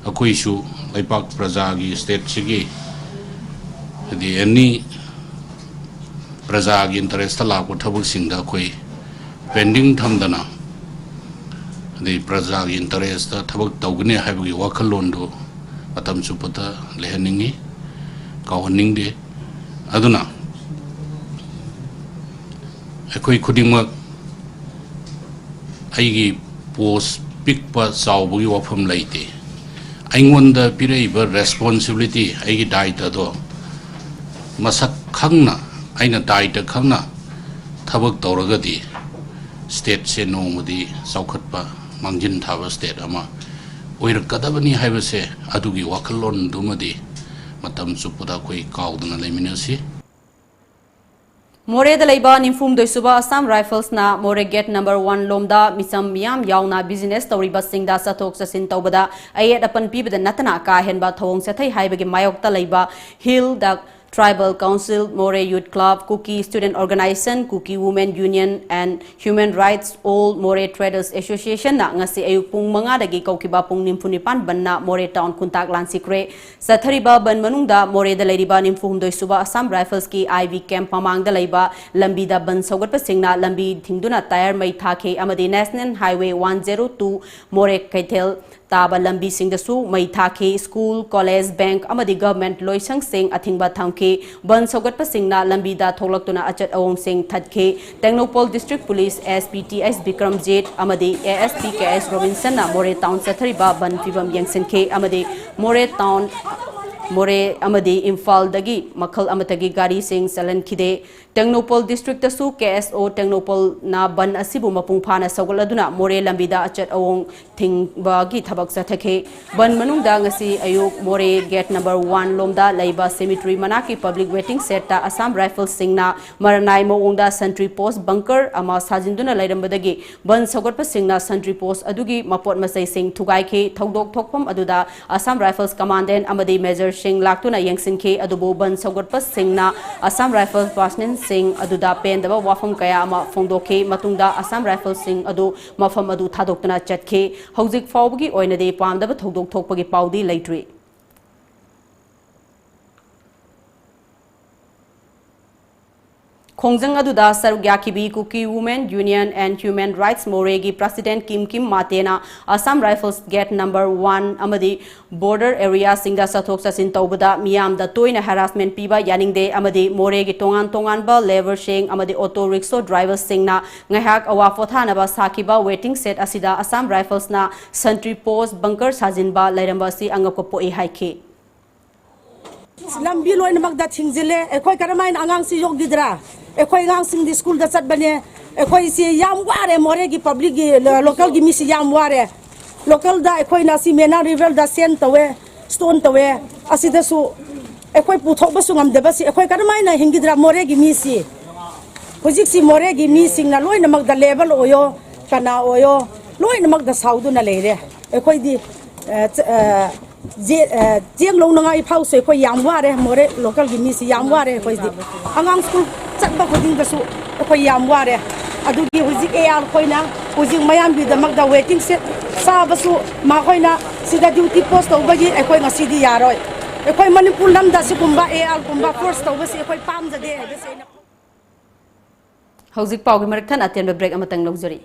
ꯑꯩꯈꯣꯏꯁꯨ ꯂꯩꯄꯥꯛ ꯄ꯭ꯔꯖꯥꯒꯤ, ꯁ꯭ꯇꯦꯠꯁꯤꯒꯤ, ꯍꯥꯏꯗꯤ ꯑꯦꯅꯤ ꯄ꯭ꯔꯖꯥꯒꯤ ꯏꯟꯇꯔꯦꯁꯇ ꯂꯥꯛꯄ ꯊꯕꯛꯁꯤꯡꯗ ꯑꯩꯈꯣꯏ ꯄꯦꯟꯗꯤꯡ ꯊꯝꯗꯅ, ꯑꯗꯩ ꯄ꯭ꯔꯖꯥꯒꯤ ꯏꯟꯇꯔꯦꯁꯇ ꯊꯕꯛ ꯇꯧꯒꯅꯤ ꯍꯥꯏꯕꯒꯤ ꯋꯥꯈꯜꯂꯣꯟꯗꯨ ꯃꯇꯝ ꯆꯨꯞꯄꯗ ꯂꯩꯍꯟꯅꯤꯡꯉꯤ, ꯀꯥꯎꯍꯟꯅꯤꯡꯗꯦ꯫ ꯑꯗꯨꯅ ꯑꯩꯈꯣꯏ ꯈꯨꯗꯤꯡꯃꯛ ꯑꯩꯒꯤ ꯄꯣꯁ ꯄꯤꯛꯄ ꯆꯥꯎꯕꯒꯤ ꯋꯥꯐꯝ ꯂꯩꯇꯦ꯫ ꯑꯩꯉꯣꯟꯗ ꯄꯤꯔꯛꯏꯕ ꯔꯦꯁꯄꯣꯟꯁꯤꯕꯤꯂꯤꯇꯤ, ꯑꯩꯒꯤ ꯗꯥꯏꯇꯗꯣ ꯃꯁꯛ ꯈꯪꯅ, ꯑꯩꯅ ꯗꯥꯏꯇ ꯈꯪꯅ ꯊꯕꯛ ꯇꯧꯔꯒꯗꯤ ꯁ꯭ꯇꯦꯠꯁꯦ ꯅꯣꯡꯃꯗꯤ ꯆꯥꯎꯈꯠꯄ, ꯃꯥꯡꯖꯤꯟ ꯊꯥꯕ ꯁ꯭ꯇꯦꯠ ꯑꯃ ꯑꯣꯏꯔꯛꯀꯗꯕꯅꯤ ꯍꯥꯏꯕꯁꯦ, ꯑꯗꯨꯒꯤ ꯋꯥꯈꯜꯂꯣꯟꯗꯨꯃꯗꯤ ꯃꯇꯝ ꯆꯨꯞꯄꯗ ꯑꯩꯈꯣꯏ ꯀꯥꯎꯗꯅ ꯂꯩꯃꯤꯟꯅꯁꯤ꯫ ꯃꯣꯔꯦꯗ ꯂꯩꯕ ꯅꯤꯐꯨꯍꯨꯝꯗꯣꯏ ꯁꯨꯕ ꯑꯁꯥꯝ ꯔꯥꯏꯐꯜꯁꯅ ꯃꯣꯔꯦ ꯒꯦꯠ ꯅꯝꯕꯔ ꯋꯥꯟ ꯂꯣꯝꯗ ꯃꯤꯆꯝ ꯃꯤꯌꯥꯝ ꯌꯥꯎꯅ ꯕꯤꯖꯤꯅꯦꯁ ꯇꯧꯔꯤꯕꯁꯤꯡꯗ ꯆꯠꯊꯣꯛ ꯆꯠꯁꯤꯟ ꯇꯧꯕꯗ ꯑꯌꯦꯠ ꯑꯄꯟ ꯄꯤꯕꯗ ꯅꯠꯇꯅ ꯀꯥ ꯍꯦꯟꯕ ꯊꯧꯑꯣꯡ ꯆꯠꯊꯩ ꯍꯥꯏꯕꯒꯤ ꯃꯥꯌꯣꯛꯇ ꯂꯩꯕ hill the Tribal Council, Moreh Youth Club, Kuki Student Organisation, Kuki Women Union and Human Rights, All Moreh Traders Associationꯅ ꯉꯁꯤ ꯑꯌꯨꯛ ꯄꯨꯡ ꯃꯉꯥꯗꯒꯤ ꯀꯧꯈꯤꯕ ꯄꯨꯡ ꯅꯤꯐꯨ ꯅꯤꯄꯥꯟ ꯕꯟꯅ ꯃꯣꯔꯦ ꯇꯥꯎꯟ ꯈꯨꯟꯇꯥꯛ ꯂꯥꯟꯁꯤꯈ꯭ꯔꯦ꯫ ꯆꯠꯊꯔꯤꯕ ꯕꯟ ꯃꯅꯨꯡꯗ ꯃꯣꯔꯦꯗ ꯂꯩꯔꯤꯕ ꯅꯤꯐꯨꯍꯨꯝꯗꯣꯏ ꯁꯨꯕ ꯑꯁꯥꯝ ꯔꯥꯏꯐꯜꯁꯀꯤ ꯑꯥꯏ ꯕꯤ ꯀꯦꯝꯞ ꯃꯃꯥꯡꯗ ꯂꯩꯕ ꯂꯝꯕꯤꯗ ꯕꯟ ꯁꯧꯒꯠꯄꯁꯤꯡꯅ ꯂꯝꯕꯤ ꯊꯤꯡꯗꯨꯅ ꯇꯥꯌꯔ ꯃꯩ ꯊꯥꯈꯤ ꯑꯃꯗꯤ National Highway one zero two ꯃꯣꯔꯦ ꯀꯩꯊꯦꯜ ꯇꯥꯕ ꯂꯝꯕꯤꯁꯤꯡꯗꯁꯨ ꯃꯩ ꯊꯥꯈꯤ꯫ ꯁ꯭ꯀꯨꯜ, ꯀꯣꯂꯦꯖ, ꯕꯦꯡꯛ ꯑꯃꯗꯤ ꯒꯚꯔꯟꯃꯦꯟꯠ ꯂꯣꯏꯁꯪꯁꯤꯡ ꯑꯊꯤꯡꯕ ꯊꯝꯈꯤ꯫ ꯕꯟ ꯁꯧꯒꯠꯄꯁꯤꯡꯅ ꯂꯝꯕꯤꯗ ꯊꯣꯛꯂꯛꯇꯨꯅ ꯑꯆꯠ ꯑꯋꯣꯡꯁꯤꯡ ꯊꯠꯈꯤ꯫ Tengnoupal district police S P T S Bikramjit ꯑꯃꯗꯤ ꯑꯦ ꯑꯦꯁ ꯄꯤ ꯀꯦ ꯑꯦꯁ ꯔꯣꯕꯤꯟꯁꯟꯅ ꯃꯣꯔꯦ ꯇꯥꯎꯟ ꯆꯠꯊꯔꯤꯕ ꯕꯟ ꯐꯤꯕꯝ ꯌꯦꯡꯁꯤꯟꯈꯤ ꯑꯃꯗꯤ ꯃꯣꯔꯦ ꯇꯥꯎꯟ, ꯃꯣꯔꯦ ꯑꯃꯗꯤ ꯏꯝꯐꯥꯜꯗꯒꯤ ꯃꯈꯜ ꯑꯃꯠꯇꯒꯤ ꯒꯥꯔꯤꯁꯤꯡ ꯆꯠꯍꯟꯈꯤꯗꯦ꯫ ꯇꯦꯡꯅꯧꯄꯜ ꯗꯤꯁꯇ꯭ꯔꯤꯛꯇꯁꯨ ꯀꯦ ꯑꯦꯁ ꯑꯣ ꯇꯦꯡꯅꯧꯄꯜꯅ ꯕꯟ ꯑꯁꯤꯕꯨ ꯃꯄꯨꯡ ꯐꯥꯅ ꯁꯧꯒꯠꯂꯗꯨꯅ ꯃꯣꯔꯦ ꯂꯝꯕꯤꯗ ꯑꯆꯠ ꯑꯋꯣꯡ ꯊꯤꯡꯕꯒꯤ ꯊꯕꯛ ꯆꯠꯊꯈꯤ꯫ ꯕꯟ ꯃꯅꯨꯡꯗ ꯉꯁꯤ ꯑꯌꯨꯛ ꯃꯣꯔꯦ ꯒꯦꯠ ꯅꯝꯕꯔ ꯋꯥꯟ ꯂꯣꯝꯗ ꯂꯩꯕ ꯁꯦꯃꯤꯇ꯭ꯔꯤ ꯃꯅꯥꯛꯀꯤ ꯄꯕ꯭ꯂꯤꯛ ꯋꯦꯇꯤꯡ ꯁꯦꯗꯇ ꯑꯁꯥꯝ ꯔꯥꯏꯐꯜꯁꯤꯡꯅ ꯃꯔꯅꯥꯏ ꯃꯑꯣꯡꯗ ꯁꯟꯇ꯭ꯔꯤ ꯄꯣꯁ ꯕꯪꯀꯔ ꯑꯃ ꯁꯥꯖꯤꯟꯗꯨꯅ ꯂꯩꯔꯝꯕꯗꯒꯤ ꯕꯟ ꯁꯧꯒꯠꯄꯁꯤꯡꯅ ꯁꯟꯇ꯭ꯔꯤ ꯄꯣꯁ ꯑꯗꯨꯒꯤ ꯃꯄꯣꯠ ꯃꯆꯩꯁꯤꯡ ꯊꯨꯒꯥꯏꯈꯤ꯫ ꯊꯧꯗꯣꯛ ꯊꯣꯛꯐꯝ ꯑꯗꯨꯗ ꯑꯁꯥꯝ ꯔꯥꯏꯐꯜꯁ ꯀꯃꯥꯟꯗꯦꯟꯠ ꯑꯃꯗꯤ ꯃꯦꯖꯔ ꯁꯤꯡ ꯂꯥꯛꯇꯨꯅ ꯌꯦꯡꯁꯤꯟꯈꯤ꯫ ꯑꯗꯨꯕꯨ ꯕꯟ ꯁꯧꯒꯠꯄꯁꯤꯡꯅ Assam Rifles personnel ꯁꯤꯡ ꯑꯗꯨꯗ ꯄꯦꯟꯗꯕ ꯋꯥꯐꯝ ꯀꯌꯥ ꯑꯃ ꯐꯣꯡꯗꯣꯛꯈꯤ꯫ ꯃꯇꯨꯡꯗ Assam Rifles ꯁꯤꯡ ꯑꯗꯨ ꯃꯐꯝ ꯑꯗꯨ ꯊꯥꯗꯣꯛꯇꯨꯅ ꯆꯠꯈꯤ꯫ ꯍꯧꯖꯤꯛ ꯐꯥꯎꯕꯒꯤ ꯑꯣꯏꯅꯗꯤ ꯄꯥꯝꯗꯕ ꯊꯧꯗꯣꯛ ꯊꯣꯛꯄꯒꯤ ꯄꯥꯎꯗꯤ ꯂꯩꯇ꯭ꯔꯤ꯫ ꯈꯣꯡꯖꯪ ꯑꯗꯨꯗ ꯁꯔꯨꯛ ꯌꯥꯈꯤꯕꯤ Kuki Women Union and Human Rights ꯃꯣꯔꯦꯒꯤ President ꯀꯤꯝ ꯀꯤꯝ ꯃꯥꯇꯦꯅ Assam Rifles gate number one ꯑꯃꯗꯤ border area ꯁꯤꯡꯗ ꯆꯠꯊꯣꯛ ꯆꯠꯁꯤꯟ ꯇꯧꯕꯗ ꯃꯤꯌꯥꯝꯗ ꯇꯣꯏꯅ harassment ꯄꯤꯕ ꯌꯥꯅꯤꯡꯗꯦ ꯑꯃꯗꯤ ꯃꯣꯔꯦꯒꯤ ꯇꯣꯉꯥꯟ ꯇꯣꯉꯥꯟꯕ labour ꯁꯤꯡ ꯑꯃꯗꯤ auto rickshaw driver ꯁꯤꯡꯅ ꯉꯥꯏꯍꯥꯛ ꯑꯋꯥ ꯄꯣꯊꯥꯅꯕ ꯁꯥꯈꯤꯕ waiting shed ꯑꯁꯤꯗ Assam Rifles ꯅ sentry post bunker ꯁꯥꯖꯤꯟꯕ ꯂꯩꯔꯝꯕ ꯑꯁꯤ ꯑꯉꯛꯄ ꯄꯣꯛꯏ ꯍꯥꯏꯈꯤ꯫ ꯂꯝꯕꯤ ꯂꯣꯏꯅꯃꯛꯇ ꯊꯤꯡꯖꯤꯜꯂꯦ꯫ ꯑꯩꯈꯣꯏ ꯀꯔꯝꯍꯥꯏꯅ ꯑꯉꯥꯡꯁꯤ ꯌꯣꯛꯈꯤꯗ꯭ꯔꯥ? ꯑꯩꯈꯣꯏ ꯑꯉꯥꯡꯁꯤꯡꯗꯤ ꯁ꯭ꯀꯨꯜꯗ ꯆꯠꯄꯅꯦ꯫ ꯑꯩꯈꯣꯏꯁꯤ ꯌꯥꯝ ꯋꯥꯔꯦ, ꯃꯣꯔꯦꯒꯤ ꯄꯕ꯭ꯂꯤꯛꯀꯤ, ꯂꯣꯀꯦꯜꯒꯤ ꯃꯤꯁꯤ ꯌꯥꯝ ꯋꯥꯔꯦ꯫ ꯂꯣꯀꯦꯜꯗ ꯑꯩꯈꯣꯏꯅ ꯁꯤ ꯃꯦꯅꯥ ꯔꯤꯚꯔꯗ ꯁꯦꯟ ꯇꯧꯋꯦ, ꯁ꯭ꯇꯣꯟ ꯇꯧꯋꯦ꯫ ꯑꯁꯤꯗꯁꯨ ꯑꯩꯈꯣꯏ ꯄꯨꯊꯣꯛꯄꯁꯨ ꯉꯝꯗꯕꯁꯤ ꯑꯩꯈꯣꯏ ꯀꯔꯝꯍꯥꯏꯅ ꯍꯤꯡꯈꯤꯗ꯭ꯔꯥ ꯃꯣꯔꯦꯒꯤ ꯃꯤꯁꯤ? ꯍꯧꯖꯤꯛꯁꯤ ꯃꯣꯔꯦꯒꯤ ꯃꯤꯁꯤꯡꯅ ꯂꯣꯏꯅꯃꯛꯇ, ꯂꯦꯕꯔ ꯑꯣꯏꯌꯣ, ꯀꯅꯥ ꯑꯣꯏꯌꯣ, ꯂꯣꯏꯅꯃꯛꯇ ꯁꯥꯎꯗꯨꯅ ꯂꯩꯔꯦ꯫ ꯑꯩꯈꯣꯏꯗꯤ, ꯑ, ꯆ-, ꯑ, ꯖꯦ-, ꯑ, ꯆꯦꯡ ꯂꯧꯅꯉꯥꯏ ꯐꯥꯎꯁꯨ ꯑꯩꯈꯣꯏ ꯌꯥꯝ ꯋꯥꯔꯦ, ꯃꯣꯔꯦ ꯂꯣꯀꯦꯜꯒꯤ ꯃꯤꯁꯤ ꯌꯥꯝ ꯋꯥꯔꯦ ꯑꯩꯈꯣꯏꯗꯤ꯫ ꯑꯉꯥꯡ ꯁ꯭ꯀꯨꯜ ꯆꯠꯄ ꯈꯨꯗꯤꯡꯗꯁꯨ ꯑꯩꯈꯣꯏ ꯌꯥꯝ ꯋꯥꯔꯦ꯫ ꯑꯗꯨꯒꯤ ꯍꯧꯖꯤꯛ ꯑꯦ ꯑꯥꯔ ꯈꯣꯏꯅ ꯍꯧꯖꯤꯛ ꯃꯌꯥꯝꯒꯤꯗꯃꯛꯇ waiting shed ꯁꯥꯕꯁꯨ ꯃꯈꯣꯏꯅ ꯁꯤꯗ duty post ꯇꯧꯕꯒꯤ ꯑꯩꯈꯣꯏ ꯉꯁꯤꯗꯤ ꯌꯥꯔꯣꯏ꯫ ꯑꯩꯈꯣꯏ ꯃꯅꯤꯄꯨꯔ ꯂꯝꯗ ꯁꯤꯒꯨꯝꯕ ꯑꯦ ꯑꯥꯔꯒꯨꯝꯕ force ꯇꯧꯕꯁꯤ ꯑꯩꯈꯣꯏ ꯄꯥꯝꯖꯗꯦ ꯍꯥꯏꯕꯁꯤ ꯑꯩꯅ ꯍꯧꯖꯤꯛ ꯄꯥꯎꯒꯤ ꯃꯔꯛ ꯊꯠꯅ ꯑꯇꯦꯟꯕ break ꯑꯃꯇꯪ ꯂꯧꯖꯔꯤ꯫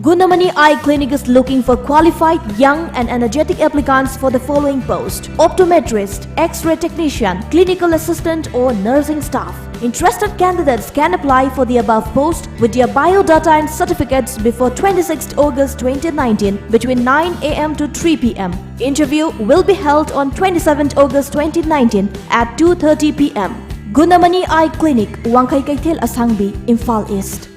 Gunamani Eye Clinic is looking for qualified, young and energetic applicants for the following post: optometrist, X-ray technician, clinical assistant or nursing staff. Interested candidates can apply for the above post with their biodata and certificates before twenty-sixth August twenty nineteen between nine a m to three p m. Interview will be held on twenty-seventh August twenty nineteen at two thirty p m. Gunamani Eye Clinic, Wangkhai Keithel Asangbi, Imphal East.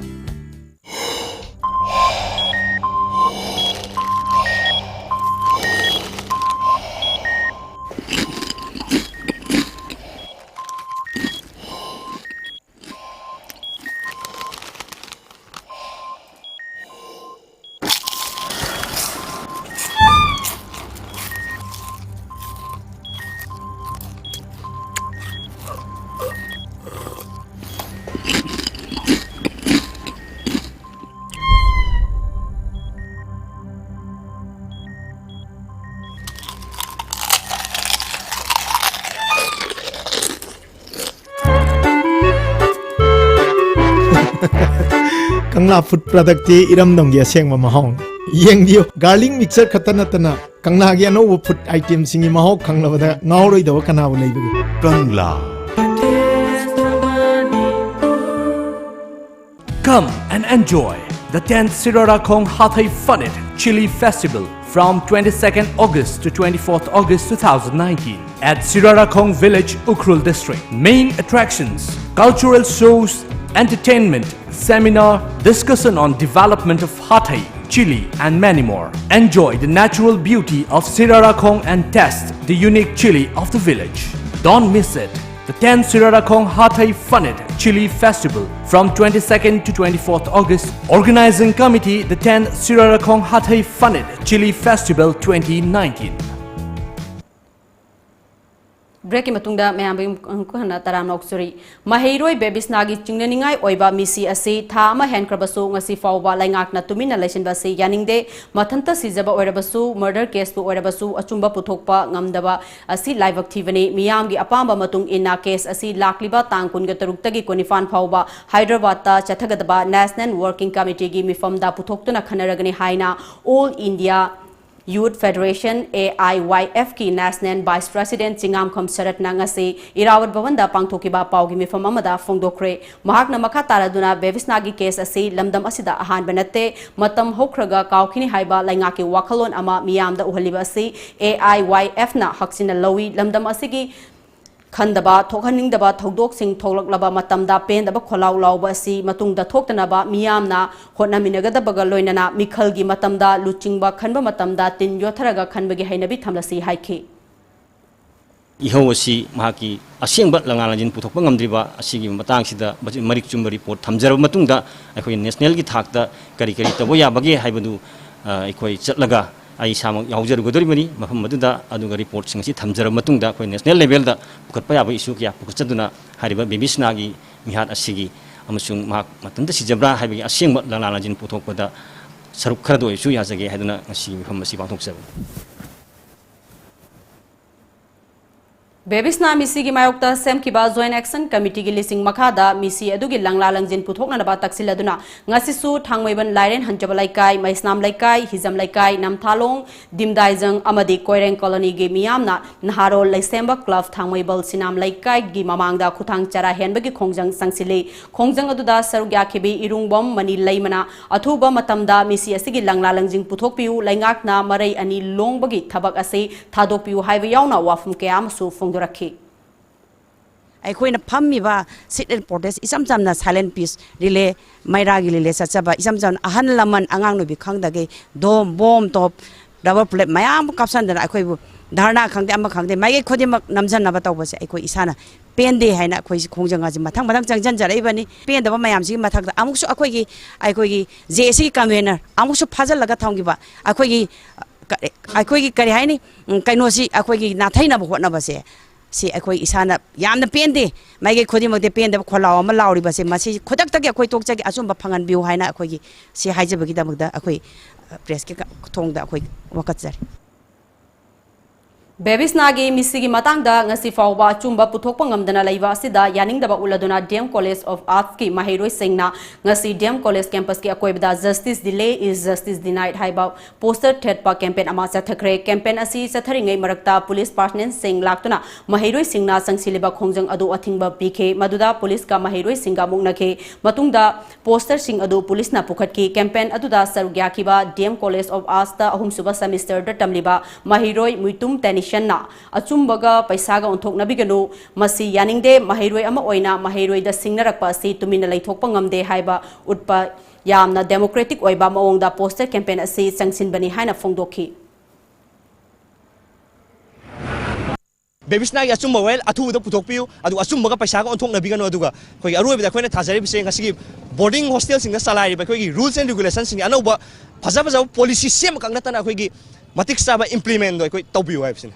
Kangla food ꯄ꯭ꯔꯗꯛꯇꯤ ꯏꯔꯝꯗꯝꯒꯤ ꯑꯁꯦꯡꯕ ꯃꯍꯥꯎꯅꯤ꯫ ꯌꯦꯡꯕꯤꯌꯨ, garlic mixture ꯈꯛꯇ ꯅꯠꯇꯅ ꯀꯪꯂꯥꯒꯤ ꯑꯅꯧꯕ food ꯑꯥꯏꯇꯦꯝꯁꯤꯡꯒꯤ ꯃꯍꯥꯎ ꯈꯪꯂꯕꯗ ꯉꯥꯎꯔꯣꯏꯗꯕ ꯀꯅꯥꯕꯨ ꯂꯩꯕꯒꯦ? ꯀꯪꯂꯥ꯫ Come and enjoy the tenth Sirarakhong Hathei Funit Chili Festival from twenty-second August to twenty-fourth August two thousand nineteen at Sirarakhong Village, Ukhrul District. Main attractions: cultural shows, entertainment, seminar, discussion on development of Hathei, chili, and many more. Enjoy the natural beauty of Sirarakhong and test the unique chili of the village. Don't miss it. The tenth Sirarakhong Hathei Funit Chili Festival from twenty-second to twenty-fourth August. Organizing Committee, the tenth Sirarakhong Hathei Funit Chili Festival twenty nineteen. ꯕ꯭ꯔꯦꯛꯀꯤ ꯃꯇꯨꯡꯗ ꯃꯌꯥꯝꯕꯨ ꯑꯃꯨꯛ ꯍꯟꯅ ꯇꯔꯥꯝꯅ ꯑꯣꯛꯆꯔꯤ꯫ ꯃꯍꯩꯔꯣꯏ ꯕꯦꯕꯤꯁꯅꯥꯒꯤ ꯆꯤꯡꯅꯅꯤꯡꯉꯥꯏ ꯑꯣꯏꯕ ꯃꯤꯁꯤ ꯑꯁꯤ ꯊꯥ ꯑꯃ ꯍꯦꯟꯈ꯭ꯔꯕꯁꯨ ꯉꯁꯤ ꯐꯥꯎꯕ ꯂꯩꯉꯥꯛꯅ ꯇꯨꯃꯤꯟꯅ ꯂꯩꯁꯤꯟꯕ ꯑꯁꯤ ꯌꯥꯅꯤꯡꯗꯦ꯫ ꯃꯊꯟꯇ ꯁꯤꯖꯕ ꯑꯣꯏꯔꯕꯁꯨ, ꯃꯔꯗꯔ ꯀꯦꯁꯄꯨ ꯑꯣꯏꯔꯕꯁꯨ ꯑꯆꯨꯝꯕ ꯄꯨꯊꯣꯛꯄ ꯉꯝꯗꯕ ꯑꯁꯤ ꯂꯥꯏꯕꯛ ꯊꯤꯕꯅꯤ꯫ ꯃꯤꯌꯥꯝꯒꯤ ꯑꯄꯥꯝꯕ ꯃꯇꯨꯡ ꯏꯟꯅ ꯀꯦꯁ ꯑꯁꯤ ꯂꯥꯛꯂꯤꯕ ꯇꯥꯡ ꯀꯨꯟꯒ ꯇꯔꯨꯛꯇꯒꯤ ꯀꯨꯟꯅꯤꯄꯥꯟ ꯐꯥꯎꯕ ꯍꯥꯏꯗ꯭ꯔꯕꯥꯗꯇ ꯆꯠꯊꯒꯗꯕ National Working Committeeꯒꯤ ꯃꯤꯐꯝꯗ ꯄꯨꯊꯣꯛꯇꯨꯅ ꯈꯟꯅꯔꯒꯅꯤ ꯍꯥꯏꯅ All India Youth Federation, AIYFꯀꯤ National Vice President ꯆꯤꯡꯉꯥꯝꯈꯝ ꯁꯔꯠꯅ ꯉꯁꯤ ꯏꯔꯥꯋꯠ ꯚꯕꯟꯗ ꯄꯥꯡꯊꯣꯛꯈꯤꯕ ꯄꯥꯎꯒꯤ ꯃꯤꯐꯝ ꯑꯃꯗ ꯐꯣꯡꯗꯣꯛꯈ꯭ꯔꯦ꯫ ꯃꯍꯥꯛꯅ ꯃꯈꯥ ꯇꯥꯔꯗꯨꯅ ꯕꯦꯕꯤꯁꯅꯥꯒꯤ ꯀꯦꯁ ꯑꯁꯤ ꯂꯝꯗꯝ ꯑꯁꯤꯗ ꯑꯍꯥꯟꯕ ꯅꯠꯇꯦ, ꯃꯇꯝ ꯍꯧꯈ꯭ꯔꯒ ꯀꯥꯎꯈꯤꯅꯤ ꯍꯥꯏꯕ ꯂꯩꯉꯥꯛꯀꯤ ꯋꯥꯈꯜꯂꯣꯟ ꯑꯃ ꯃꯤꯌꯥꯝꯗ ꯎꯍꯜꯂꯤꯕ ꯑꯁꯤ AIYFꯅ ꯍꯛꯆꯤꯟꯅ ꯂꯧꯏ꯫ ꯂꯝꯗꯝ ꯑꯁꯤꯒꯤ ꯈꯟꯗꯕ, ꯊꯣꯛꯍꯟꯅꯤꯡꯗꯕ ꯊꯧꯗꯣꯛꯁꯤꯡ ꯊꯣꯛꯂꯛꯂꯕ ꯃꯇꯝꯗ ꯄꯦꯟꯗꯕ ꯈꯣꯜꯂꯥꯎ ꯂꯥꯎꯕ ꯑꯁꯤ ꯃꯇꯨꯡꯗ ꯊꯣꯛꯇꯅꯕ ꯃꯤꯌꯥꯝꯅ ꯍꯣꯠꯅꯃꯤꯟꯅꯒꯗꯕꯒ ꯂꯣꯏꯅꯅ ꯃꯤꯈꯜꯒꯤ ꯃꯇꯝꯗ ꯂꯨꯆꯤꯡꯕ ꯈꯟꯕ ꯃꯇꯝꯗ ꯇꯤꯟ ꯌꯣꯠꯊꯔꯒ ꯈꯟꯕꯒꯤ ꯍꯩꯅꯕꯤ ꯊꯝꯂꯁꯤ ꯍꯥꯏꯈꯤ꯫ ꯏꯍꯧ ꯑꯁꯤ ꯃꯍꯥꯛꯀꯤ ꯑꯁꯦꯡꯕ ꯂꯪꯂꯥ ꯂꯪꯖꯤꯟ ꯄꯨꯊꯣꯛꯄ ꯉꯝꯗ꯭ꯔꯤꯕ ꯑꯁꯤꯒꯤ ꯃꯇꯥꯡꯁꯤꯗ ꯃꯔꯤꯛ ꯆꯨꯝꯕ ꯔꯤꯄꯣꯔꯠ ꯊꯝꯖꯔꯕ ꯃꯇꯨꯡꯗ ꯑꯩꯈꯣꯏ ꯅꯦꯁꯅꯦꯜꯒꯤ ꯊꯥꯛꯇ ꯀꯔꯤ ꯀꯔꯤ ꯇꯧꯕ ꯌꯥꯕꯒꯦ ꯍꯥꯏꯕꯗꯨ, ꯑ, ꯑꯩꯈꯣꯏ ꯆꯠꯂꯒ ꯑꯩ ꯏꯁꯥꯃꯛ ꯌꯥꯎꯖꯔꯨꯒꯗꯧꯔꯤꯕꯅꯤ ꯃꯐꯝ ꯑꯗꯨꯗ꯫ ꯑꯗꯨꯒ ꯔꯤꯄꯣꯔꯠꯁꯤꯡ ꯑꯁꯤ ꯊꯝꯖꯔꯕ ꯃꯇꯨꯡꯗ ꯑꯩꯈꯣꯏ ꯅꯦꯁꯅꯦꯜ ꯂꯦꯚꯦꯜꯗ ꯄꯨꯈꯠꯄ ꯌꯥꯕ ꯏꯁꯨ ꯀꯌꯥ ꯄꯨꯈꯠꯆꯗꯨꯅ ꯍꯥꯏꯔꯤꯕ ꯕꯦꯕꯤꯁꯅꯥꯒꯤ ꯃꯤꯍꯥꯠ ꯑꯁꯤꯒꯤ ꯑꯃꯁꯨꯡ ꯃꯍꯥꯛ ꯃꯊꯟꯇ ꯁꯤꯖꯕ꯭ꯔꯥ ꯍꯥꯏꯕꯒꯤ ꯑꯁꯦꯡꯕ ꯂꯪꯂꯥ ꯂꯪꯖꯤꯟ ꯄꯨꯊꯣꯛꯄꯗ ꯁꯔꯨꯛ ꯈꯔꯗ ꯑꯣꯏꯔꯁꯨ ꯌꯥꯖꯒꯦ ꯍꯥꯏꯗꯨꯅ ꯉꯁꯤꯒꯤ ꯃꯤꯐꯝ ꯑꯁꯤ ꯄꯥꯡꯊꯣꯛꯆꯕꯅꯤ꯫ ꯕꯦꯕꯤꯁꯅꯥ ꯃꯤꯁꯤꯒꯤ ꯃꯥꯌꯣꯛꯇ ꯁꯦꯝꯈꯤꯕ Joint Action Committeeꯒꯤ ꯂꯤꯁꯤꯡ ꯃꯈꯥꯗ ꯃꯤꯁꯤ ꯑꯗꯨꯒꯤ ꯂꯪꯂꯥ ꯂꯪꯖꯤꯟ ꯄꯨꯊꯣꯛꯅꯅꯕ ꯇꯛꯁꯤꯜꯂꯗꯨꯅ ꯉꯁꯤꯁꯨ ꯊꯥꯡꯃꯩꯕꯟ ꯂꯥꯏꯔꯦꯟ ꯍꯟꯖꯕ ꯂꯩꯀꯥꯏ, ꯃꯩꯁꯅꯥꯝ ꯂꯩꯀꯥꯏ, ꯍꯤꯖꯝ ꯂꯩꯀꯥꯏ, ꯅꯝꯊꯥꯂꯣꯡ, ꯗꯤꯝꯗꯥꯏꯖꯪ ꯑꯃꯗꯤ ꯀꯣꯏꯔꯦꯡ ꯀꯣꯂꯣꯅꯤꯒꯤ ꯃꯤꯌꯥꯝꯅ ꯅꯍꯥꯔꯣꯜ ꯂꯩꯁꯦꯝꯕ ꯀ꯭ꯂꯕ ꯊꯥꯡꯃꯩꯕꯜ ꯁꯤꯅꯥꯝ ꯂꯩꯀꯥꯏꯒꯤ ꯃꯃꯥꯡꯗ ꯈꯨꯊꯥꯡ ꯆꯔꯥ ꯍꯦꯟꯕꯒꯤ ꯈꯣꯡꯖꯪ ꯆꯪꯁꯤꯜꯂꯤ꯫ ꯈꯣꯡꯖꯪ ꯑꯗꯨꯗ ꯁꯔꯨꯛ ꯌꯥꯈꯤꯕꯤ ꯏꯔꯨꯡꯕꯝ ꯃꯅꯤ ꯂꯩꯃꯅ ꯑꯊꯨꯕ ꯃꯇꯝꯗ ꯃꯤꯁꯤ ꯑꯁꯤꯒꯤ ꯂꯪꯂꯥ ꯂꯪꯖꯤꯡ ꯄꯨꯊꯣꯛꯄꯤꯌꯨ, ꯂꯩꯉꯥꯛꯅ ꯃꯔꯩ ꯑꯅꯤ ꯂꯣꯡꯕꯒꯤ ꯊꯕꯛ ꯑꯁꯤ ꯊꯥꯗꯣꯛꯄꯤꯌꯨ ꯍꯥꯏꯕ ꯌꯥꯎꯅ ꯋꯥꯐꯝ ꯀꯌꯥ ꯑꯃꯁꯨ ꯐꯣꯡꯗꯣꯔꯛꯈꯤ꯫ ꯑꯩꯈꯣꯏꯅ ꯐꯝꯃꯤꯕ sit-in protest ꯏꯆꯝ ꯆꯝꯅ silent peace relay, ꯃꯩꯔꯥꯒꯤ relay ꯆꯠꯆꯕ ꯏꯆꯝ ꯆꯝꯅ ꯑꯍꯜ ꯂꯃꯟ ꯑꯉꯥꯡ ꯅꯨꯕꯤ ꯈꯪꯗꯒꯩ ꯗꯣꯝ, ꯕꯣꯝ, ꯇꯣꯞ, rubber bullet ꯃꯌꯥꯝ ꯑꯃ ꯀꯥꯞꯁꯟꯗꯅ ꯑꯩꯈꯣꯏꯕꯨ ꯙꯔꯅꯥ ꯈꯪꯗꯦ ꯑꯃ ꯈꯪꯗꯦ ꯃꯥꯏꯀꯩ ꯈꯨꯗꯤꯡꯃꯛ ꯅꯝꯖꯟꯅꯕ ꯇꯧꯕꯁꯦ ꯑꯩꯈꯣꯏ ꯏꯁꯥꯅ ꯄꯦꯟꯗꯦ ꯍꯥꯏꯅ ꯑꯩꯈꯣꯏꯁꯤ ꯈꯣꯡꯖꯪ ꯑꯁꯤ ꯃꯊꯪ ꯃꯊꯪ ꯆꯪꯁꯤꯟꯖꯔꯛꯏꯕꯅꯤ꯫ ꯄꯦꯟꯗꯕ ꯃꯌꯥꯝꯁꯤꯒꯤ ꯃꯊꯛꯇ ꯑꯃꯨꯛꯁꯨ ꯑꯩꯈꯣꯏꯒꯤ, ꯑꯩꯈꯣꯏꯒꯤ JACꯒꯤ convener ꯑꯃꯨꯛꯁꯨ ꯐꯥꯖꯤꯜꯂꯒ ꯊꯝꯈꯤꯕ ꯑꯩꯈꯣꯏꯒꯤ, ꯑꯩꯈꯣꯏꯒꯤ ꯀꯔꯤ ꯍꯥꯏꯅꯤ, ꯎꯝ, ꯀꯩꯅꯣꯁꯤ ꯑꯩꯈꯣꯏꯒꯤ ꯅꯥꯊꯩꯅꯕ ꯍꯣꯠꯅꯕꯁꯦ ꯁꯤ ꯑꯩꯈꯣꯏ ꯏꯁꯥꯅ ꯌꯥꯝꯅ ꯄꯦꯟꯗꯦ꯫ ꯃꯥꯏꯀꯩ ꯈꯨꯗꯤꯡꯃꯛꯇ ꯄꯦꯟꯗꯕ ꯈꯣꯜꯂꯥꯎ ꯑꯃ ꯂꯥꯎꯔꯤꯕꯁꯦ ꯃꯁꯤ ꯈꯨꯗꯛꯇꯒꯤ ꯑꯩꯈꯣꯏ ꯇꯣꯛꯆꯒꯦ, ꯑꯆꯨꯝꯕ ꯐꯪꯍꯟꯕꯤꯌꯨ ꯍꯥꯏꯅ ꯑꯩꯈꯣꯏꯒꯤ ꯁꯤ ꯍꯥꯏꯖꯕꯒꯤꯗꯃꯛꯇ ꯑꯩꯈꯣꯏ, ꯑ, pressꯀꯤ ꯀ-, ꯊꯣꯡꯗ ꯑꯩꯈꯣꯏ ꯋꯥꯀꯠꯆꯔꯤ꯫ ꯕꯦꯕꯤꯁꯅꯥꯒꯤ ꯃꯤꯁꯤꯒꯤ ꯃꯇꯥꯡꯗ ꯉꯁꯤ ꯐꯥꯎꯕ ꯑꯆꯨꯝꯕ ꯄꯨꯊꯣꯛꯄ ꯉꯝꯗꯅ ꯂꯩꯕ ꯑꯁꯤꯗ ꯌꯥꯅꯤꯡꯗꯕ ꯎꯠꯂꯗꯨꯅ DM College of Artsꯀꯤ ꯃꯍꯩꯔꯣꯏꯁꯤꯡꯅ ꯉꯁꯤ DM College campusꯀꯤ ꯑꯀꯣꯏꯕꯗ "Justice delay is justice denied" ꯍꯥꯏꯕ poster ꯊꯦꯠꯄ campaign ꯑꯃ ꯆꯠꯊꯈ꯭ꯔꯦ꯫ Campaign ꯑꯁꯤ ꯆꯠꯊꯔꯤꯉꯩ ꯃꯔꯛꯇ police personnelꯁꯤꯡ ꯂꯥꯛꯇꯨꯅ ꯃꯍꯩꯔꯣꯏꯁꯤꯡꯅ ꯆꯪꯁꯤꯜꯂꯤꯕ ꯈꯣꯡꯖꯪ ꯑꯗꯨ ꯑꯊꯤꯡꯕ ꯄꯤꯈꯤ꯫ ꯃꯗꯨꯗ policeꯀ ꯃꯍꯩꯔꯣꯏꯁꯤꯡꯒ ꯃꯨꯛꯅꯈꯤ꯫ ꯃꯇꯨꯡꯗ posterꯁꯤꯡ ꯑꯗꯨ policeꯅ ꯄꯨꯈꯠꯈꯤ꯫ Campaign ꯑꯗꯨꯗ ꯁꯔꯨꯛ ꯌꯥꯈꯤꯕ DM College of Artsꯇ ꯑꯍꯨꯝꯁꯨꯕ semesterꯗ ꯇꯝꯂꯤꯕ ꯃꯍꯩꯔꯣꯏ ꯃꯨꯏꯇꯨꯝ ꯇꯦꯅꯤꯁꯟꯅ "ꯑꯆꯨꯝꯕꯒ ꯄꯩꯁꯥꯒ ꯑꯣꯟꯊꯣꯛꯅꯕꯤꯒꯅꯨ꯫ ꯃꯁꯤ ꯌꯥꯅꯤꯡꯗꯦ꯫ ꯃꯍꯩꯔꯣꯏ ꯑꯃ ꯑꯣꯏꯅ ꯃꯍꯩꯔꯣꯏꯗ ꯁꯤꯡꯅꯔꯛꯄ ꯑꯁꯤ ꯇꯨꯃꯤꯟꯅ ꯂꯩꯊꯣꯛꯄ ꯉꯝꯗꯦ" ꯍꯥꯏꯕ ꯎꯠꯄ ꯌꯥꯝꯅ democratic ꯑꯣꯏꯕ ꯃꯑꯣꯡꯗ poster campaign ꯑꯁꯤ ꯆꯪꯁꯤꯟꯕꯅꯤ ꯍꯥꯏꯅ ꯐꯣꯡꯗꯣꯛꯈꯤ꯫ ꯕꯦꯕꯤꯁꯅꯥꯒꯤ ꯑꯆꯨꯝꯕ ꯋꯥꯌꯦꯜ ꯑꯊꯨꯕꯗ ꯄꯨꯊꯣꯛꯄꯤꯌꯨ, ꯑꯗꯨꯒ ꯑꯆꯨꯝꯕꯒ ꯄꯩꯁꯥꯒ ꯑꯣꯟꯊꯣꯛꯅꯕꯤꯒꯅꯨ꯫ ꯑꯗꯨꯒ ꯑꯩꯈꯣꯏꯒꯤ ꯑꯔꯣꯏꯕꯗ ꯑꯩꯈꯣꯏꯅ ꯊꯥꯖꯔꯤꯕꯁꯦ ꯉꯁꯤꯒꯤ boarding hostelꯁꯤꯡꯗ ꯆꯂꯥꯏꯔꯤꯕ ꯑꯩꯈꯣꯏꯒꯤ rules and regulationꯁꯤꯡꯒꯤ ꯑꯅꯧꯕ ꯐꯖ ꯐꯖꯕ policy ꯁꯦꯝꯕꯈꯛ ꯅꯠꯇꯅ ꯑꯩꯈꯣꯏꯒꯤ ꯃꯇꯤꯛ ꯆꯥꯕ implementꯗꯣ ꯑꯩꯈꯣꯏ ꯇꯧꯕꯤꯌꯨ ꯍꯥꯏꯕꯁꯤꯅꯤ꯫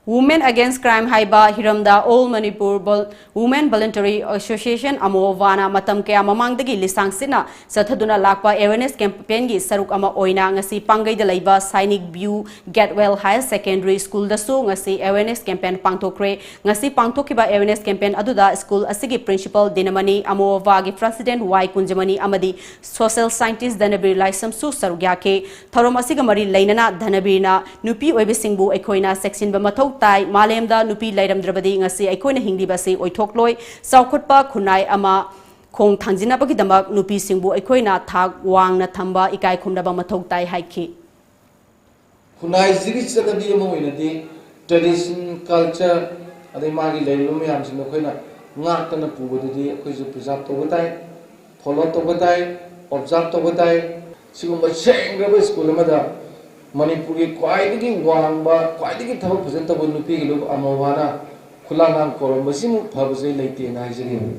Women Against Crime ꯍꯥꯏꯕ ꯍꯤꯔꯝꯗ All Manipur Vol- Women Voluntary Association, ꯑꯃꯣꯚꯥꯅ ꯃꯇꯝ ꯀꯌꯥ ꯃꯃꯥꯡꯗꯒꯤ ꯂꯤꯁꯥꯡ ꯁꯤꯠꯅ ꯆꯠꯊꯗꯨꯅ ꯂꯥꯛꯄ awareness campaign ꯒꯤ ꯁꯔꯨꯛ ꯑꯃ ꯑꯣꯏꯅ ꯉꯁꯤ ꯄꯥꯡꯒꯩꯗ ꯂꯩꯕ Sainik View Gatewell Higher Secondary School ꯗꯁꯨ ꯉꯁꯤ awareness campaign ꯄꯥꯡꯊꯣꯛꯈ꯭ꯔꯦ꯫ ꯉꯁꯤ ꯄꯥꯡꯊꯣꯛꯈꯤꯕ awareness campaign ꯑꯗꯨꯗ school ꯑꯁꯤꯒꯤ principal ꯗꯤꯅꯃꯅꯤ, ꯑꯃꯣꯚꯥꯒꯤ president ꯋꯥꯏ ꯀꯨꯟꯖꯃꯅꯤ ꯑꯃꯗꯤ social scientist ꯙꯅꯕꯤꯔ ꯂꯥꯏꯁ꯭ꯔꯝꯁꯨ ꯁꯔꯨꯛ ꯌꯥꯈꯤ꯫ ꯊꯧꯔꯝ ꯑꯁꯤꯒ ꯃꯔꯤ ꯂꯩꯅꯅ ꯙꯅꯕꯤꯔꯅ ꯅꯨꯄꯤ ꯑꯣꯏꯕꯁꯤꯡꯕꯨ ꯑꯩꯈꯣꯏꯅ ꯆꯦꯛꯁꯤꯟꯕ ꯃꯊꯧ ꯇꯥꯏ꯫ ꯃꯥꯂꯦꯝꯗ ꯅꯨꯄꯤ ꯂꯩꯔꯝꯗ꯭ꯔꯕꯗꯤ ꯉꯁꯤ ꯑꯩꯈꯣꯏꯅ ꯍꯤꯡꯂꯤꯕ ꯑꯁꯤ ꯑꯣꯏꯊꯣꯛꯂꯣꯏ꯫ ꯆꯥꯎꯈꯠꯄ ꯈꯨꯟꯅꯥꯏ ꯑꯃ ꯈꯣꯡ ꯊꯥꯡꯖꯤꯟꯅꯕꯒꯤꯗꯃꯛ ꯅꯨꯄꯤꯁꯤꯡꯕꯨ ꯑꯩꯈꯣꯏꯅ ꯊꯥꯛ ꯋꯥꯡꯅ ꯊꯝꯕ ꯏꯀꯥꯏ ꯈꯨꯝꯅꯕ ꯃꯊꯧ ꯇꯥꯏ ꯍꯥꯏꯈꯤ꯫ ꯈꯨꯟꯅꯥꯏꯁꯤꯒꯤ ꯆꯠꯅꯕꯤ ꯑꯃ ꯑꯣꯏꯅꯗꯤ tradition, culture, ꯑꯗꯩ ꯃꯥꯒꯤ ꯂꯩꯔꯤꯕ ꯃꯌꯥꯝꯁꯤꯡꯗꯣ ꯑꯩꯈꯣꯏꯅ ꯉꯥꯛꯇꯅ ꯄꯨꯕꯗꯨꯗꯤ ꯑꯩꯈꯣꯏꯁꯨ preserve ꯇꯧꯕ ꯇꯥꯏ, follow ꯇꯧꯕ ꯇꯥꯏ, observe ꯇꯧꯕ ꯇꯥꯏ꯫ ꯁꯤꯒꯨꯝꯕ ꯁꯦꯡꯈ꯭ꯔꯕ school ꯑꯃꯗ ꯃꯅꯤꯄꯨꯔꯒꯤ ꯈ꯭ꯋꯥꯏꯗꯒꯤ ꯋꯥꯡꯕ, ꯈ꯭ꯋꯥꯏꯗꯒꯤ ꯊꯕꯛ ꯐꯖꯅ ꯇꯧꯕ ꯅꯨꯄꯤꯒꯤ ꯂꯨꯞ ꯑꯃꯣꯚꯥꯅ ꯈꯨꯂꯥꯡꯈꯥꯡ ꯀꯧꯔꯝꯕꯁꯤꯃꯨꯛ ꯐꯕꯁꯦ ꯂꯩꯇꯦꯅ ꯍꯥꯏꯖꯅꯤꯡꯏ꯫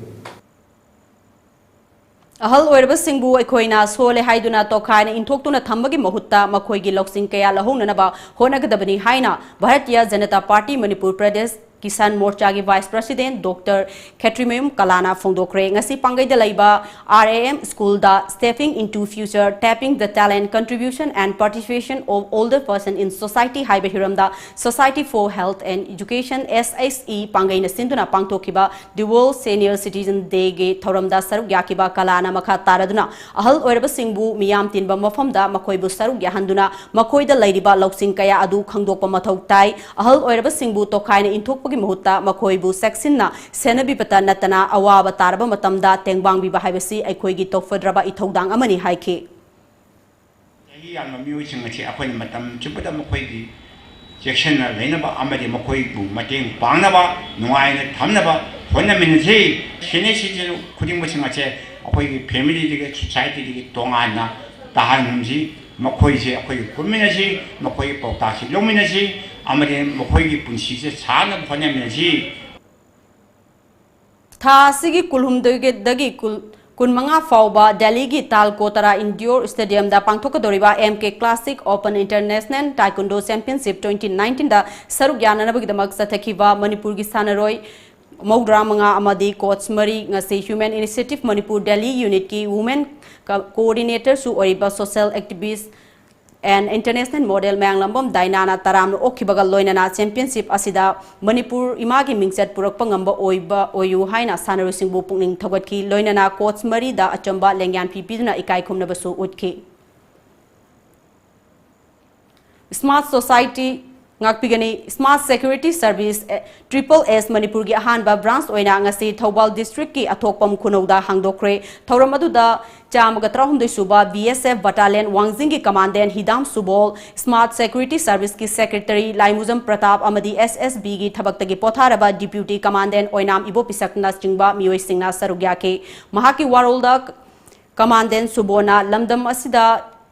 ꯑꯍꯜ ꯑꯣꯏꯔꯕꯁꯤꯡꯕꯨ ꯑꯩꯈꯣꯏꯅ ꯁꯣꯜꯂꯦ ꯍꯥꯏꯗꯨꯅ ꯇꯣꯈꯥꯏꯅ ꯏꯟꯊꯣꯛꯇꯨꯅ ꯊꯝꯕꯒꯤ ꯃꯍꯨꯠꯇ ꯃꯈꯣꯏꯒꯤ ꯂꯧꯁꯤꯡ ꯀꯌꯥ ꯂꯧꯍꯧꯅꯅꯕ ꯍꯣꯠꯅꯒꯗꯕꯅꯤ ꯍꯥꯏꯅ ꯚꯥꯔꯇꯤꯌ ꯖꯅꯇꯥ ꯄꯥꯔꯇꯤ ꯃꯅꯤꯄꯨꯔ ꯄ꯭ꯔꯗꯦꯁ ꯀꯤꯁꯥꯟ ꯃꯣꯔꯆꯥꯒꯤ vice president ꯗꯣꯛꯇꯔ ꯈꯦꯇ꯭ꯔꯤꯃꯌꯨꯝ ꯀꯂꯥꯅ ꯐꯣꯡꯗꯣꯛꯈ꯭ꯔꯦ꯫ ꯉꯁꯤ ꯄꯥꯡꯒꯩꯗ ꯂꯩꯕ R A M school the Stepping into Future, Tapping the Talent, Contribution and Participation of Older Person in Society ꯍꯥꯏꯕ ꯍꯤꯔꯝꯗ Society for Health and Education, S H E, ꯄꯥꯡꯒꯩꯅ ꯁꯤꯟꯗꯨꯅ ꯄꯥꯡꯊꯣꯛꯈꯤꯕ The World Senior Citizen Day ꯒꯤ ꯊꯧꯔꯝꯗ ꯁꯔꯨꯛ ꯌꯥꯈꯤꯕ ꯀꯂꯥꯅ ꯃꯈꯥ ꯇꯥꯔꯗꯨꯅ ꯑꯍꯜ ꯑꯣꯏꯔꯕꯁꯤꯡꯕꯨ ꯃꯤꯌꯥꯝ ꯇꯤꯟꯕ ꯃꯐꯝꯗ ꯃꯈꯣꯏꯕꯨ ꯁꯔꯨꯛ ꯌꯥꯍꯟꯗꯨꯅ ꯃꯈꯣꯏꯗ ꯂꯩꯔꯤꯕ ꯂꯧꯁꯤꯡ ꯀꯌꯥ ꯑꯗꯨ ꯈꯪꯗꯣꯛꯄ ꯃꯊꯧ ꯇꯥꯏ꯫ ꯑꯍꯜ ꯑꯣꯏꯔꯕꯁꯤꯡꯕꯨ ꯇꯣꯈꯥꯏꯅ ꯏꯟꯊꯣꯛꯄꯒꯤ ꯃꯍꯨꯠꯇ ꯃꯈꯣꯏꯕꯨ ꯆꯦꯛꯁꯤꯟꯅ ꯁꯦꯟꯅꯕꯤꯕꯇ ꯅꯠꯇꯅ ꯑꯋꯥꯕ ꯇꯥꯔꯕ ꯃꯇꯝꯗ ꯇꯦꯡꯕꯥꯡꯕꯤꯕ ꯍꯥꯏꯕꯁꯤ ꯑꯩꯈꯣꯏꯒꯤ ꯇꯧꯐꯗ꯭ꯔꯕ ꯏꯊꯧꯗꯥꯡ ꯑꯃꯅꯤ ꯍꯥꯏꯈꯤ꯫ ꯆꯍꯤ ꯌꯥꯝꯕ ꯃꯤꯑꯣꯏꯁꯤꯡ ꯑꯁꯤ ꯑꯩꯈꯣꯏꯅ ꯃꯇꯝ ꯆꯨꯞꯄꯗ ꯃꯈꯣꯏꯒꯤ ꯆꯦꯛꯁꯤꯟꯅ ꯂꯩꯅꯕ ꯑꯃꯗꯤ ꯃꯈꯣꯏꯕꯨ ꯃꯇꯦꯡ ꯄꯥꯡꯅꯕ, ꯅꯨꯡꯉꯥꯏꯅ ꯊꯝꯅꯕ ꯍꯣꯠꯅꯃꯤꯟꯅꯁꯤ꯫ Senior citizen ꯈꯨꯗꯤꯡꯃꯛꯁꯤꯡ ꯑꯁꯦ ꯑꯩꯈꯣꯏꯒꯤ family ꯗꯒꯤ, society ꯗꯒꯤ ꯇꯣꯉꯥꯟꯅ ꯇꯥꯍꯟꯒꯨꯝꯁꯤ꯫ ꯃꯈꯣꯏꯁꯦ ꯑꯩꯈꯣꯏꯒꯤ ꯄꯨꯟꯃꯤꯟꯅꯁꯤ, ꯃꯈꯣꯏꯒꯤ ꯄꯥꯎꯇꯥꯛꯁꯤ ꯂꯧꯃꯤꯟꯅꯁꯤ ꯑꯃꯗꯤ ꯃꯈꯣꯏꯒꯤ ꯄꯨꯟꯁꯤꯁꯦ ꯁꯥꯡꯅꯕ ꯍꯣꯠꯅꯃꯤꯟꯅꯁꯤ꯫ ꯊꯥ ꯑꯁꯤꯒꯤ ꯀꯨꯜꯍꯨꯝꯗꯣꯏꯗꯒꯤ ꯀꯨꯜ-, ꯀꯨꯟꯃꯉꯥ ꯐꯥꯎꯕ ꯗꯦꯜꯂꯤꯒꯤ ꯇꯥꯜꯀꯣꯇꯔꯥ Indore ꯁ꯭ꯇꯦꯗꯤꯌꯝꯗ ꯄꯥꯡꯊꯣꯛꯀꯗꯧꯔꯤꯕ M K Classic Open International Taekwondo Championship twenty nineteen ꯗ ꯁꯔꯨꯛ ꯌꯥꯅꯅꯕꯒꯤꯗꯃꯛ ꯆꯠꯊꯈꯤꯕ ꯃꯅꯤꯄꯨꯔꯒꯤ ꯁꯥꯟꯅꯔꯣꯏ ꯃꯧꯗ꯭ꯔꯥ ꯃꯉꯥ ꯑꯃꯗꯤ coach ꯃꯔꯤ ꯉꯁꯤ Human Initiative Manipur Delhi Unit ꯀꯤ Women Co-, Coordinator ꯁꯨ ꯑꯣꯏꯔꯤꯕ social activist and international model ꯃꯌꯥꯡꯂꯝꯕꯝ ꯗꯥꯏꯅꯥꯅ ꯇꯔꯥꯝꯅ ꯑꯣꯛꯈꯤꯕꯒ ꯂꯣꯏꯅꯅ championship ꯑꯁꯤꯗ ꯃꯅꯤꯄꯨꯔ ꯏꯃꯥꯒꯤ ꯃꯤꯡꯆꯠ ꯄꯨꯔꯛꯄ ꯉꯝꯕ ꯑꯣꯏꯕ ꯑꯣꯏꯌꯨ ꯍꯥꯏꯅ ꯁꯥꯟꯅꯔꯣꯏꯁꯤꯡꯕꯨ ꯄꯨꯛꯅꯤꯡ ꯊꯧꯒꯠꯈꯤ꯫ ꯂꯣꯏꯅꯅ coach ꯃꯔꯤꯗ ꯑꯆꯝꯕ ꯂꯦꯡꯌꯥꯟ ꯐꯤ ꯄꯤꯗꯨꯅ ꯏꯀꯥꯏ ꯈꯨꯝꯅꯕꯁꯨ ꯎꯠꯈꯤ꯫ Smart Society ꯉꯥꯛꯄꯤꯒꯅꯤ꯫ Smart Security Service, ꯑꯦ, Triple S ꯃꯅꯤꯄꯨꯔꯒꯤ ꯑꯍꯥꯟꯕ branch ꯑꯣꯏꯅ ꯉꯁꯤ ꯊꯧꯕꯥꯜ district ꯀꯤ ꯑꯊꯣꯛꯄꯝ ꯈꯨꯅꯧꯗ ꯍꯥꯡꯗꯣꯛꯈ꯭ꯔꯦ꯫ ꯊꯧꯔꯝ ꯑꯗꯨꯗ ꯆꯥꯝꯃꯒ ꯇꯔꯥꯍꯨꯝꯗꯣꯏ ꯁꯨꯕ B S F Battalion ꯋꯥꯡꯖꯤꯡꯒꯤ Commandant ꯍꯤꯗꯥꯝ ꯁꯨꯕꯣꯜ, Smart Security Service ꯀꯤ Secretary ꯂꯥꯏꯃꯨꯖꯝ ꯄ꯭ꯔꯇꯥꯞ ꯑꯃꯗꯤ S S B ꯒꯤ ꯊꯕꯛꯇꯒꯤ ꯄꯣꯊꯥꯔꯕ Deputy Commandant ꯑꯣꯏꯅꯥꯝ ꯏꯕꯣꯄꯤꯁꯛꯅꯆꯤꯡꯕ ꯃꯤꯑꯣꯏꯁꯤꯡꯅ ꯁꯔꯨꯛ ꯌꯥꯈꯤ꯫ ꯃꯍꯥꯛꯀꯤ ꯋꯥꯔꯣꯜꯗ Commandant ꯁꯨꯕꯣꯜꯅ ꯂꯝꯗꯝ ꯑꯁꯤꯗ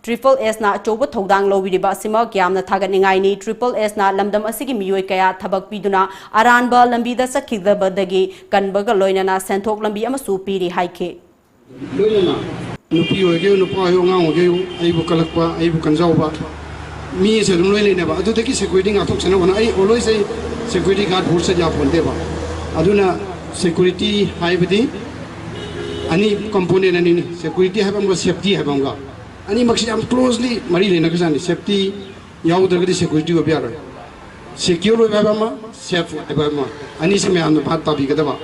Triple S ꯅ ꯑꯆꯧꯕ ꯊꯧꯗꯥꯡ ꯂꯧꯕꯤꯔꯤꯕ ꯑꯁꯤꯃꯛ ꯌꯥꯝꯅ ꯊꯥꯒꯠꯅꯤꯡꯉꯥꯏꯅꯤ꯫ Triple S ꯅ ꯂꯝꯗꯝ ꯑꯁꯤꯒꯤ ꯃꯤꯑꯣꯏ ꯀꯌꯥ ꯊꯕꯛ ꯄꯤꯗꯨꯅ ꯑꯔꯥꯟꯕ ꯂꯝꯕꯤꯗ ꯆꯠꯈꯤꯗꯕꯗꯒꯤ ꯀꯟꯕꯒ ꯂꯣꯏꯅꯅ ꯁꯦꯟꯊꯣꯛ ꯂꯝꯕꯤ ꯑꯃꯁꯨ ꯄꯤꯔꯤ ꯍꯥꯏꯈꯤ꯫ ꯂꯣꯏꯅꯅ ꯅꯨꯄꯤ ꯑꯣꯏꯒꯦ, ꯅꯨꯄꯥ ꯑꯣꯏꯒꯦ, ꯑꯉꯥꯡ ꯑꯣꯏꯒꯦ, ꯑꯩꯕꯨ ꯀꯜꯂꯛꯄ, ꯑꯩꯕꯨ ꯀꯟꯖꯍꯧꯕ ꯃꯤꯁꯦ ꯑꯗꯨꯝ ꯂꯣꯏ ꯂꯩꯅꯦꯕ꯫ ꯑꯗꯨꯗꯒꯤ security ꯉꯥꯛꯊꯣꯛꯆꯅꯕ ꯍꯣꯠꯅ-, ꯑꯩ always ꯑꯩ security guard force ꯁꯦ ꯌꯥꯄꯣꯟꯇꯦꯕ꯫ ꯑꯗꯨꯅ security ꯍꯥꯏꯕꯗꯤ ꯑꯅꯤ, component ꯑꯅꯤꯅꯤ, security ꯍꯥꯏꯕ ꯑꯃꯒ safety ꯍꯥꯏꯕ ꯑꯃꯒ꯫ ꯑꯅꯤꯃꯛꯁꯤ ꯌꯥꯝ closely ꯃꯔꯤ ꯂꯩꯅꯈ꯭ꯔꯖꯥꯠꯅꯤ꯫ Safety ꯌꯥꯎꯗ꯭ꯔꯒꯗꯤ security ꯑꯣꯏꯕ ꯌꯥꯔꯣꯏ꯫ Secure ꯑꯣꯏꯕ ꯍꯥꯏꯕ ꯑꯃ, safe ꯑꯣꯏꯕ ꯑꯃ, ꯑꯅꯤꯁꯤ ꯃꯌꯥꯝꯅ ꯚꯥꯞ ꯇꯥꯕꯤꯒꯗꯕ꯫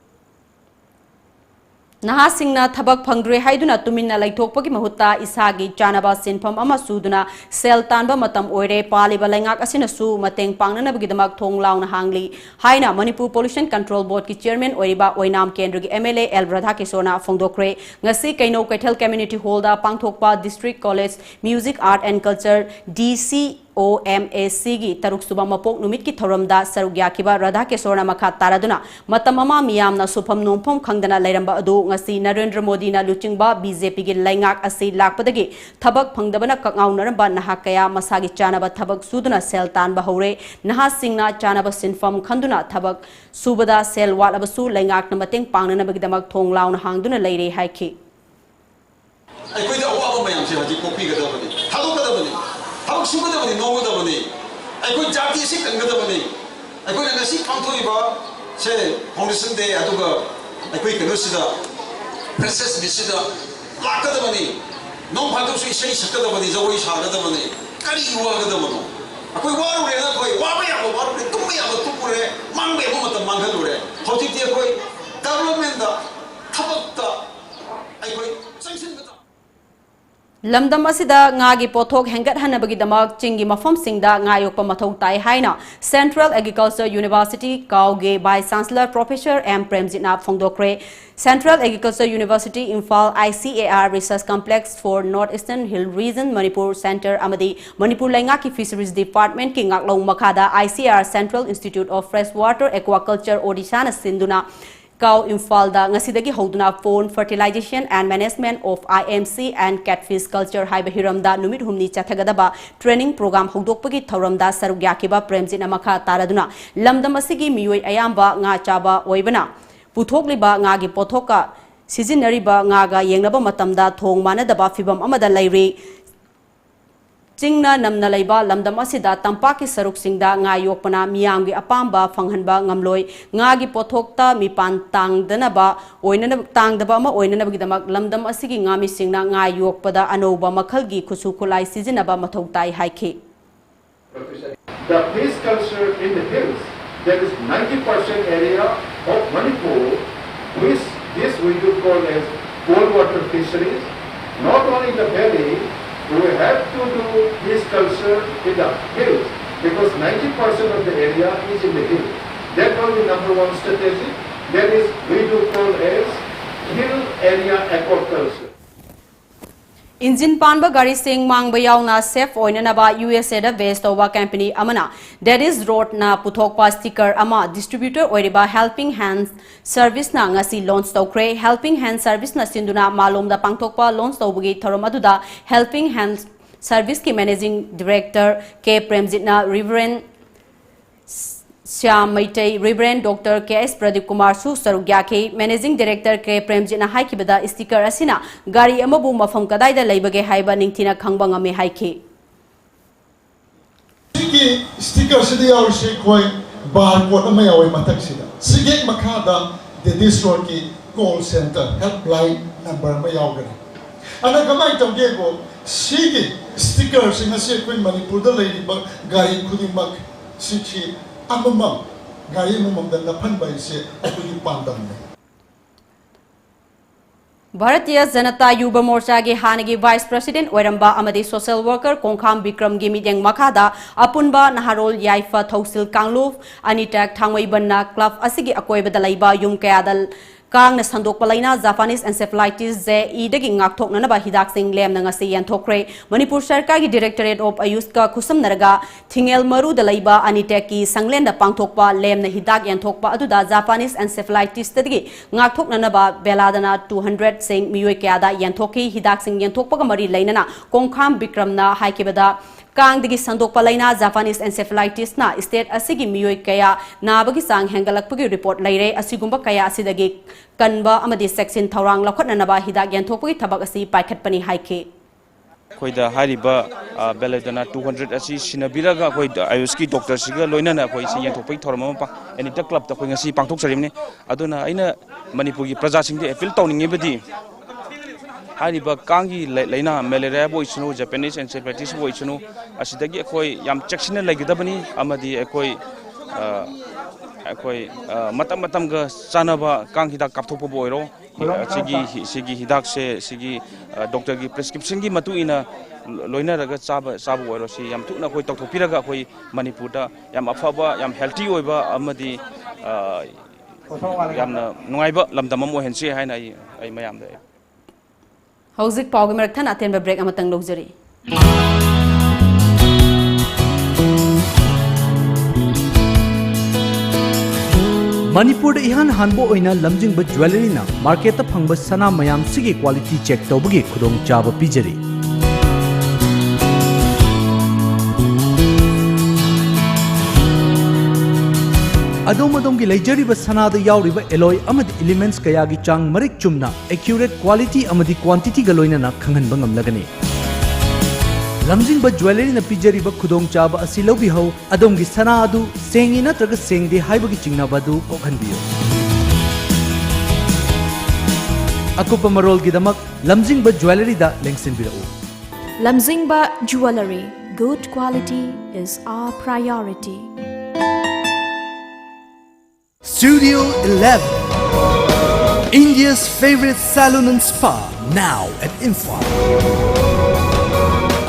ꯅꯍꯥꯁꯤꯡꯅ ꯊꯕꯛ ꯐꯪꯗ꯭ꯔꯦ ꯍꯥꯏꯗꯨꯅ ꯇꯨꯃꯤꯟꯅ ꯂꯩꯊꯣꯛꯄꯒꯤ ꯃꯍꯨꯠꯇ ꯏꯁꯥꯒꯤ ꯆꯥꯅꯕ ꯁꯤꯟꯐꯝ ꯑꯃ ꯁꯨꯗꯨꯅ ꯁꯦꯜ ꯇꯥꯟꯕ ꯃꯇꯝ ꯑꯣꯏꯔꯦ, ꯄꯥꯜꯂꯤꯕ ꯂꯩꯉꯥꯛ ꯑꯁꯤꯅꯁꯨ ꯃꯇꯦꯡ ꯄꯥꯡꯅꯅꯕꯒꯤꯗꯃꯛ ꯊꯣꯡ ꯂꯥꯎꯅ ꯍꯥꯡꯂꯤ ꯍꯥꯏꯅ ꯃꯅꯤꯄꯨꯔ Pollution Control Board ꯀꯤ Chairman ꯑꯣꯏꯔꯤꯕ ꯑꯣꯏꯅꯥꯝ ꯀꯦꯟꯗ꯭ꯔꯒꯤ M L A L ꯔꯥꯙꯥꯀꯤꯁꯣꯔꯅ ꯐꯣꯡꯗꯣꯛꯈ꯭ꯔꯦ꯫ ꯉꯁꯤ ꯀꯩꯅꯧ ꯀꯩꯊꯦꯜ Community Hall ꯗ ꯄꯥꯡꯊꯣꯛꯄ District College Music, Art and Culture, D C O M A C ꯒꯤ ꯇꯔꯨꯛ ꯁꯨꯕ ꯃꯄꯣꯛ ꯅꯨꯃꯤꯠꯀꯤ ꯊꯧꯔꯝꯗ ꯁꯔꯨꯛ ꯌꯥꯈꯤꯕ ꯔꯥꯙꯥꯀꯤꯁꯣꯔꯅ ꯃꯈꯥ ꯇꯥꯔꯗꯨꯅ, ꯃꯇꯝ ꯑꯃ ꯃꯤꯌꯥꯝꯅ ꯁꯨꯐꯝ ꯅꯣꯝꯐꯝ ꯈꯪꯗꯅ ꯂꯩꯔꯝꯕ ꯑꯗꯨ ꯉꯁꯤ ꯅꯔꯦꯟꯗ꯭ꯔ ꯃꯣꯗꯤꯅ ꯂꯨꯆꯤꯡꯕ B J P ꯒꯤ ꯂꯩꯉꯥꯛ ꯑꯁꯤ ꯂꯥꯛꯄꯗꯒꯤ ꯊꯕꯛ ꯐꯪꯗꯕꯅ ꯀꯛꯉꯥꯎꯅꯔꯝꯕ ꯅꯍꯥ ꯀꯌꯥ ꯃꯁꯥꯒꯤ ꯆꯥꯅꯕ ꯊꯕꯛ ꯁꯨꯗꯨꯅ ꯁꯦꯜ ꯇꯥꯟꯕ ꯍꯧꯔꯦ꯫ ꯅꯍꯥꯁꯤꯡꯅ ꯆꯥꯅꯕ ꯁꯤꯟꯐꯝ ꯈꯟꯗꯨꯅ ꯊꯕꯛ ꯁꯨꯕꯗ ꯁꯦꯜ ꯋꯥꯠꯂꯕꯁꯨ ꯂꯩꯉꯥꯛꯅ ꯃꯇꯦꯡ ꯄꯥꯡꯅꯅꯕꯒꯤꯗꯃꯛ ꯊꯣꯡ ꯂꯥꯎꯅ ꯍꯥꯡꯗꯨꯅ ꯂꯩꯔꯦ ꯍꯥꯏꯈꯤ꯫ ꯑꯩꯈꯣꯏꯗ ꯑꯋꯥꯕ ꯃꯌꯥꯝꯁꯦ ꯍꯧꯖꯤꯛ ꯀꯣꯛꯄꯤꯒꯗꯕꯅꯤ, ꯊꯥꯗꯣꯛꯀꯗꯕꯅꯤ, ꯊꯕꯛ ꯁꯨꯒꯗꯕꯅꯤ, ꯅꯣꯝꯒꯗꯕꯅꯤ꯫ ꯑꯩꯈꯣꯏ ꯖꯥꯇꯤ ꯑꯁꯤ ꯀꯟꯒꯗꯕꯅꯤ꯫ ꯑꯩꯈꯣꯏꯅ ꯉꯁꯤ ꯄꯥꯡꯊꯣꯛꯏꯕ ꯁꯦ Foundation Day, ꯑꯗꯨꯒ ꯑꯩꯈꯣꯏ ꯀꯩꯅꯣꯁꯤꯗ, Freshers' Meet ꯁꯤꯗ ꯂꯥꯛꯀꯗꯕꯅꯤ꯫ ꯅꯣꯡ ꯐꯥꯗꯣꯛꯁꯨ ꯏꯁꯩ ꯁꯛꯀꯗꯕꯅꯤ, ꯖꯒꯣꯏ ꯁꯥꯒꯗꯕꯅꯤ꯫ ꯀꯔꯤ ꯋꯥꯒꯗꯕꯅꯣ? ꯑꯩꯈꯣꯏ ꯋꯥꯔꯨꯔꯦꯅ ꯑꯩꯈꯣꯏ ꯋꯥꯕ ꯌꯥꯕ ꯋꯥꯔꯨꯔꯦ, ꯇꯨꯝꯕ ꯌꯥꯕ ꯇꯨꯝꯃꯨꯔꯦ, ꯃꯥꯡꯕ ꯌꯥꯕ ꯃꯇꯝ ꯃꯥꯡꯍꯜꯂꯨꯔꯦ꯫ ꯍꯧꯖꯤꯛꯇꯤ ꯑꯩꯈꯣꯏ development ꯇ, ꯊꯕꯛꯇ ꯑꯩꯈꯣꯏ ꯆꯪꯁꯤꯟꯕ ꯇꯥꯕꯅꯤ꯫ ꯂꯝꯗꯝ ꯑꯁꯤꯗ ꯉꯥꯒꯤ ꯄꯣꯠꯊꯣꯛ ꯍꯦꯟꯒꯠꯍꯟꯅꯕꯒꯤꯗꯃꯛ ꯆꯤꯡꯒꯤ ꯃꯐꯝꯁꯤꯡꯗ ꯉꯥ ꯌꯣꯛꯄ ꯃꯊꯧ ꯇꯥꯏ ꯍꯥꯏꯅ Central Agriculture University, ꯀꯥꯎꯒꯤ Vice Chancellor Professor ꯑꯦꯝ ꯄ꯭ꯔꯦꯝꯖꯤꯠꯅ ꯐꯣꯡꯗꯣꯛꯈ꯭ꯔꯦ꯫ Central Agriculture University, Imphal, I C A R Research Complex for North Eastern Hill Region, Manipur Centre ꯑꯃꯗꯤ ꯃꯅꯤꯄꯨꯔ ꯂꯩꯉꯥꯛꯀꯤ Fisheries Department ꯀꯤ ꯉꯥꯛꯂꯧ ꯃꯈꯥꯗ I C A R Central Institute of Freshwater Aquaculture, Odisha ꯅ ꯁꯤꯟꯗꯨꯅ ꯀꯥꯎ ꯏꯝꯐꯥꯜꯗ ꯉꯁꯤꯗꯒꯤ ꯍꯧꯗꯨꯅ Pond Fertilization and Management of I M C and Catfish Culture ꯍꯥꯏꯕ ꯍꯤꯔꯝꯗ ꯅꯨꯃꯤꯠ ꯍꯨꯝꯅꯤ ꯆꯠꯊꯒꯗꯕ training program ꯍꯧꯗꯣꯛꯄꯒꯤ ꯊꯧꯔꯝꯗ ꯁꯔꯨꯛ ꯌꯥꯈꯤꯕ ꯄ꯭ꯔꯦꯝꯖꯤꯠꯅ ꯃꯈꯥ ꯇꯥꯔꯗꯨꯅ, ꯂꯝꯗꯝ ꯑꯁꯤꯒꯤ ꯃꯤꯑꯣꯏ ꯑꯌꯥꯝꯕ ꯉꯥ ꯆꯥꯕ ꯑꯣꯏꯕꯅ, ꯄꯨꯊꯣꯛꯂꯤꯕ ꯉꯥꯒꯤ ꯄꯣꯠꯊꯣꯛꯀ ꯁꯤꯖꯤꯟꯅꯔꯤꯕ ꯉꯥꯒ ꯌꯦꯡꯅꯕ ꯃꯇꯝꯗ ꯊꯣꯡ ꯃꯥꯟꯅꯗꯕ ꯐꯤꯚꯝ ꯑꯃꯗ ꯂꯩꯔꯤ꯫ ꯆꯤꯡꯅ ꯅꯝꯅ ꯂꯩꯕ ꯂꯝꯗꯝ ꯑꯁꯤꯗ ꯇꯝꯄꯥꯛꯀꯤ ꯁꯔꯨꯛꯁꯤꯡꯗ ꯉꯥ ꯌꯣꯛꯄꯅ ꯃꯤꯌꯥꯝꯒꯤ ꯑꯄꯥꯝꯕ ꯐꯪꯍꯟꯕ ꯉꯝꯂꯣꯏ꯫ ꯉꯥꯒꯤ ꯄꯣꯠꯊꯣꯛꯇ ꯃꯤꯄꯥꯟ ꯇꯥꯡꯗꯅꯕ ꯑꯣꯏꯅꯅꯕ, ꯇꯥꯡꯗꯕ ꯑꯃ ꯑꯣꯏꯅꯅꯕꯒꯤꯗꯃꯛ ꯂꯝꯗꯝ ꯑꯁꯤꯒꯤ ꯉꯥꯃꯤꯁꯤꯡꯅ ꯉꯥ ꯌꯣꯛꯄꯗ ꯑꯅꯧꯕ ꯃꯈꯜꯒꯤ ꯈꯨꯠꯁꯨ ꯈꯨꯠꯂꯥꯏ ꯁꯤꯖꯤꯟꯅꯕ ꯃꯊꯧ ꯇꯥꯏ ꯍꯥꯏꯈꯤ꯫ The fish culture in the hills, there is ninety percent area of Manipur, which this we do call as cold water fisheries. Not only in the valley, we have to do fish culture in the hills because ninety percent of the area is in the hill. That was the number one strategy. That is, we do call as hill area aquaculture. Engine ꯄꯥꯟꯕ ꯒꯥꯔꯤꯁꯤꯡ ꯃꯥꯡꯕ ꯌꯥꯎꯅ safe ꯑꯣꯏꯅꯅꯕ U S A the base ꯇꯧꯕ company ꯑꯃꯅ Daddy's Road ꯅ ꯄꯨꯊꯣꯛꯄ sticker ꯑꯃ distributor ꯑꯣꯏꯔꯤꯕ Helping Hands Service ꯅ ꯉꯁꯤ launch ꯇꯧꯈ꯭ꯔꯦ꯫ Helping Hands Service ꯅ ꯁꯤꯟꯗꯨꯅ ꯃꯥꯂꯣꯝꯗ ꯄꯥꯡꯊꯣꯛꯄ launch ꯇꯧꯕꯒꯤ ꯊꯧꯔꯝ ꯑꯗꯨꯗ Helping Hands Service ꯀꯤ Managing Director ꯀꯦ ꯄ꯭ꯔꯦꯝꯖꯤꯠꯅ Reverend Shyam Meitei, Reverend Doctor K S Pradeep Kumar ꯁꯨ ꯁꯔꯨꯛ ꯌꯥꯈꯤ꯫ Managing Director K ꯄ꯭ꯔꯦꯝꯖꯤꯠꯅ ꯍꯥꯏꯈꯤꯕꯗ, sticker ꯑꯁꯤꯅ ꯒꯥꯔꯤ ꯑꯃꯕꯨ ꯃꯐꯝ ꯀꯗꯥꯏꯗ ꯂꯩꯕꯒꯦ ꯍꯥꯏꯕ ꯅꯤꯡꯊꯤꯅ ꯈꯪꯕ ꯉꯝꯃꯤ ꯍꯥꯏꯈꯤ꯫ ꯁꯤꯒꯤ sticker ꯁꯤꯗ ꯌꯥꯎꯔꯤꯁꯦ ꯑꯩꯈꯣꯏ barcode ꯑꯃ ꯌꯥꯎꯋꯦ ꯃꯊꯛꯁꯤꯗ꯫ ꯁꯤꯒꯤ ꯍꯦꯛ ꯃꯈꯥꯗ Daddy's Road ꯀꯤ call center helpline number ꯑꯃ ꯌꯥꯎꯒꯅꯤ꯫ ꯑꯗ ꯀꯃꯥꯏꯅ ꯇꯧꯒꯦꯕꯨ, ꯁꯤꯒꯤ sticker ꯁꯤꯡ ꯑꯁꯤ ꯑꯩꯈꯣꯏ ꯃꯅꯤꯄꯨꯔꯗ ꯂꯩꯔꯤꯕ ꯒꯥꯔꯤ ꯈꯨꯗꯤꯡꯃꯛ ꯁꯤꯁꯤ ꯑꯃꯃꯝ, ꯒꯥꯔꯤ ꯑꯃꯃꯝꯗ ꯅꯞꯍꯟꯕ ꯍꯥꯏꯁꯦ ꯑꯩꯈꯣꯏꯒꯤ ꯄꯥꯟꯗꯝꯅꯤ꯫ ꯚꯥꯔꯇꯤꯌ ꯖꯅꯇꯥ ꯌꯨꯕ ꯃꯣꯔꯆꯥꯒꯤ ꯍꯥꯟꯅꯒꯤ Vice President ꯑꯣꯏꯔꯝꯕ ꯑꯃꯗꯤ social worker ꯀꯣꯡꯈꯥꯝ ꯕꯤꯀ꯭ꯔꯝꯒꯤ ꯃꯤꯠꯌꯦꯡ ꯃꯈꯥꯗ ꯑꯄꯨꯟꯕ ꯅꯍꯥꯔꯣꯜ ꯌꯥꯏꯐ ꯊꯧꯁꯤꯜ ꯀꯥꯡꯂꯨꯞ ꯑꯅꯤꯇꯦꯛ ꯊꯥꯡꯃꯩꯕꯟꯅ club ꯑꯁꯤꯒꯤ ꯑꯀꯣꯏꯕꯗ ꯂꯩꯕ ꯌꯨꯝ ꯀꯌꯥꯗ ꯀꯥꯡꯅ ꯁꯟꯗꯣꯛꯄ ꯂꯥꯏꯅꯥ Japanese encephalitis ꯖꯦ ꯏꯗꯒꯤ ꯉꯥꯛꯊꯣꯛꯅꯅꯕ ꯍꯤꯗꯥꯛꯁꯤꯡ ꯂꯦꯝꯅ ꯉꯁꯤ ꯌꯦꯟꯊꯣꯛꯈ꯭ꯔꯦ꯫ ꯃꯅꯤꯄꯨꯔ ꯁꯔꯀꯥꯔꯒꯤ Directorate of AYUSH ꯀ ꯈꯨꯠꯁꯝꯅꯔꯒ ꯊꯤꯡꯉꯦꯜ ꯃꯔꯨꯗ ꯂꯩꯕ ꯑꯅꯤꯇꯦꯛꯀꯤ ꯁꯪꯂꯦꯟꯗ ꯄꯥꯡꯊꯣꯛꯄ ꯂꯦꯝꯅ ꯍꯤꯗꯥꯛ ꯌꯦꯟꯊꯣꯛꯄ ꯑꯗꯨꯗ Japanese encephalitis ꯇꯒꯤ ꯉꯥꯛꯊꯣꯛꯅꯅꯕ ꯕꯦꯂꯥꯗꯅ two hundred ꯁꯤꯡ ꯃꯤꯑꯣꯏ ꯀꯌꯥꯗ ꯌꯦꯟꯊꯣꯛꯈꯤ꯫ ꯍꯤꯗꯥꯛꯁꯤꯡ ꯌꯦꯟꯊꯣꯛꯄꯒ ꯃꯔꯤ ꯂꯩꯅꯅ ꯀꯣꯡꯈꯥꯝ ꯕꯤꯀ꯭ꯔꯝꯅ ꯍꯥꯏꯈꯤꯕꯗ, ꯀꯥꯡꯗꯒꯤ ꯁꯟꯗꯣꯛꯄ ꯂꯥꯏꯅꯥ Japanese encephalitis ꯅ state ꯑꯁꯤꯒꯤ ꯃꯤꯑꯣꯏ ꯀꯌꯥ ꯅꯥꯕꯒꯤ ꯆꯥꯡ ꯍꯦꯟꯒꯠꯂꯛꯄꯒꯤ report ꯂꯩꯔꯦ꯫ ꯑꯁꯤꯒꯨꯝꯕ ꯀꯌꯥ ꯑꯁꯤꯗꯒꯤ ꯀꯟꯕ ꯑꯃꯗꯤ ꯆꯦꯛꯁꯤꯟ ꯊꯧꯔꯥꯡ ꯂꯧꯈꯠꯅꯅꯕ ꯍꯤꯗꯥꯛ ꯌꯦꯟꯊꯣꯛꯄꯒꯤ ꯊꯕꯛ ꯑꯁꯤ ꯄꯥꯏꯈꯠꯄꯅꯤ ꯍꯥꯏꯈꯤ꯫ ꯑꯩꯈꯣꯏꯗ ꯍꯥꯏꯔꯤꯕ ꯕꯦꯂꯦꯗꯅꯥ two hundred ꯑꯁꯤ ꯁꯤꯟꯅꯕꯤꯔꯒ ꯑꯩꯈꯣꯏ ꯑꯌꯨꯁꯀꯤ ꯗꯣꯛꯇꯔꯁꯤꯒ ꯂꯣꯏꯅꯅ ꯑꯩꯈꯣꯏ ꯁꯤ ꯌꯦꯟꯊꯣꯛꯄꯒꯤ ꯊꯧꯔꯝ ꯑꯃ ꯑꯦꯅꯤꯇꯦꯛ ꯀ꯭ꯂꯕꯇ ꯑꯩꯈꯣꯏ ꯉꯁꯤ ꯄꯥꯡꯊꯣꯛꯆꯔꯤꯕꯅꯤ꯫ ꯑꯗꯨꯅ ꯑꯩꯅ ꯃꯅꯤꯄꯨꯔꯒꯤ ꯄ꯭ꯔꯖꯥꯁꯤꯡꯗ appeal ꯇꯧꯅꯤꯡꯉꯤꯕꯗꯤ, ꯍꯥꯏꯔꯤꯕ ꯀꯥꯡꯒꯤ ꯂꯥꯏꯅꯥ ꯃꯦꯂꯦꯔꯤꯌꯥꯕꯨ ꯑꯣꯏꯁꯅꯨ, Japanese encephalitisꯕꯨ ꯑꯣꯏꯁꯅꯨ, ꯑꯁꯤꯗꯒꯤ ꯑꯩꯈꯣꯏ ꯌꯥꯝ ꯆꯦꯛꯁꯤꯟꯅ ꯂꯩꯒꯗꯕꯅꯤ꯫ ꯑꯃꯗꯤ ꯑꯩꯈꯣꯏ ꯑꯩꯈꯣꯏ ꯃꯇꯝ ꯃꯇꯝꯒ ꯆꯥꯟꯅꯕ ꯀꯥꯡ ꯍꯤꯗꯥꯛ ꯀꯥꯞꯊꯣꯛꯄꯕꯨ ꯑꯣꯏꯔꯣ, ꯑꯁꯤꯒꯤ ꯁꯤꯒꯤ ꯍꯤꯗꯥꯛꯁꯦ ꯁꯤꯒꯤ ꯗꯣꯛꯇꯔꯒꯤ prescriptionꯒꯤ ꯃꯇꯨꯡ ꯏꯟꯅ ꯂꯣꯏꯅꯔꯒ ꯆꯥꯕ ꯆꯥꯕ ꯑꯣꯏꯔꯣ, ꯁꯤ ꯌꯥꯝ ꯊꯨꯅ ꯑꯩꯈꯣꯏ ꯇꯧꯊꯣꯛꯄꯤꯔꯒ ꯑꯩꯈꯣꯏ ꯃꯅꯤꯄꯨꯔꯗ ꯌꯥꯝ ꯑꯐꯕ, ꯌꯥꯝ healthy ꯑꯣꯏꯕ ꯑꯃꯗꯤ ꯌꯥꯝꯅ ꯅꯨꯡꯉꯥꯏꯕ ꯂꯝꯗꯝ ꯑꯃ ꯑꯣꯏꯍꯟꯁꯤ ꯍꯥꯏꯅ ꯑꯩ ꯑꯩ ꯃꯌꯥꯝꯗ ꯍꯧꯖꯤꯛ ꯄꯥꯎꯒꯤ ꯃꯔꯛ ꯊꯠꯅ ꯑꯇꯦꯟꯕ break ꯑꯃꯇꯪ ꯂꯧꯖꯔꯤ꯫ ꯃꯅꯤꯄꯨꯔꯗ ꯏꯍꯥꯟ ꯍꯥꯟꯕ ꯑꯣꯏꯅ ꯂꯝꯖꯤꯡꯕ ꯖ꯭ꯋꯦꯂꯔꯤꯅ ꯃꯥꯔꯀꯦꯠꯇ ꯐꯪꯕ ꯁꯅꯥ ꯃꯌꯥꯝꯁꯤꯒꯤ quality check ꯇꯧꯕꯒꯤ ꯈꯨꯗꯣꯡꯆꯥꯕ ꯄꯤꯖꯔꯤ꯫ ꯑꯗꯣꯝ ꯑꯗꯣꯝꯒꯤ ꯂꯩꯖꯔꯤꯕ ꯁꯅꯥꯗ ꯌꯥꯎꯔꯤꯕ alloy ꯑꯃꯗꯤ elements ꯀꯌꯥꯒꯤ ꯆꯥꯡ ꯃꯔꯤꯛ ꯆꯨꯝꯅ, accurate quality ꯑꯃꯗꯤ quantity ꯒ ꯂꯣꯏꯅꯅ ꯈꯪꯍꯟꯕ ꯉꯝꯂꯒꯅꯤ꯫ ꯂꯝꯖꯤꯡꯕ Jewellery ꯅ ꯄꯤꯖꯔꯤꯕ ꯈꯨꯗꯣꯡꯆꯥꯕ ꯑꯁꯤ ꯂꯧꯕꯤꯍꯧ, ꯑꯗꯣꯝꯒꯤ ꯁꯅꯥ ꯑꯗꯨ ꯁꯦꯡꯉꯤ ꯅꯠꯇ꯭ꯔꯒ ꯁꯦꯡꯗꯦ ꯍꯥꯏꯕꯒꯤ ꯆꯤꯡꯅꯕ ꯑꯗꯨ ꯀꯣꯛꯍꯟꯕꯤꯌꯨ꯫ ꯑꯀꯨꯞꯄ ꯃꯔꯣꯜꯒꯤꯗꯃꯛ ꯂꯝꯖꯤꯡꯕ Jewellery the ꯂꯦꯡꯁꯤꯟꯕꯤꯔꯛꯎ꯫ Lamjingba Jewellery, good quality is our priority. Studio eleven, India's favorite salon and spa, now at Imphal.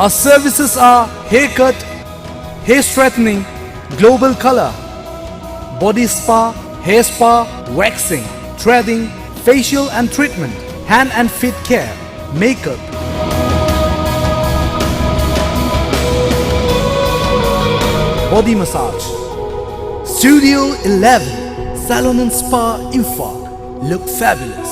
Our services are haircut, hair straightening, global color, body spa, hair spa, waxing, threading, facial and treatment, hand and feet care, makeup, body massage. Studio eleven, Salon and Spa, Imphal. Look fabulous.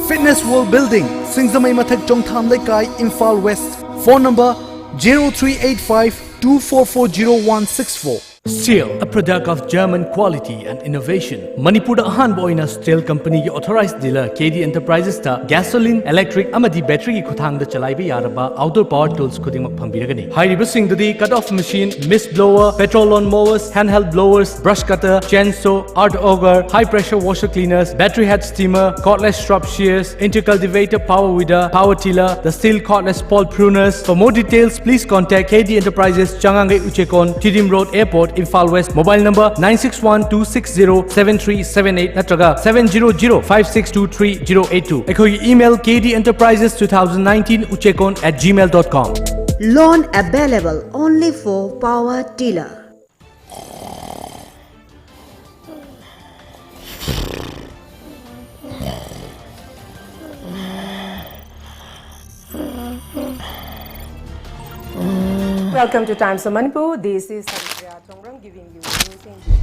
Fitness World Building, Singzamei Mathak, Chongtham Leikai, Imphal West. Phone number zero three eight five two four four zero one six four. Steel, a product of German quality and innovation. ꯃꯅꯤꯄꯨꯔꯗ ꯑꯍꯥꯟꯕ ꯑꯣꯏꯅ Steel company ꯒꯤ authorized dealer K D Enterprises ꯇ gasoline, electric ꯑꯃꯗꯤ battery ꯒꯤ ꯈꯨꯠꯊꯥꯡꯗ ꯆꯂꯥꯏꯕ ꯌꯥꯔꯕ outdoor power tools ꯈꯨꯗꯤꯡꯃꯛ ꯐꯪꯕꯤꯔꯒꯅꯤ꯫ ꯍꯥꯏꯔꯤꯕꯁꯤꯡꯗꯨꯗꯤ cut off machine, mist blower, petrol lawn mowers, handheld blowers, brush cutter, chainsaw, earth auger, high pressure washer cleaners, battery head steamer, cordless strop shears, intercultivator, power weeder, power tiller, the Steel cordless pole pruners. For more details, please contact K D Enterprises, Changangei Uchekon, Tiddim Road, Airport, Imphal West. Mobile number nine six one two six zero seven three seven eight ꯅꯠꯇ꯭ꯔꯒ seven zero zero five six two three zero eight two. ꯑꯩꯈꯣꯏꯒꯤ email K D Enterprises two thousand nineteen Uchekon at gmail dot com. Loan available only for power tiller. Welcome to Times of Manipur. This is Haripriya Thongrang giving you news in English.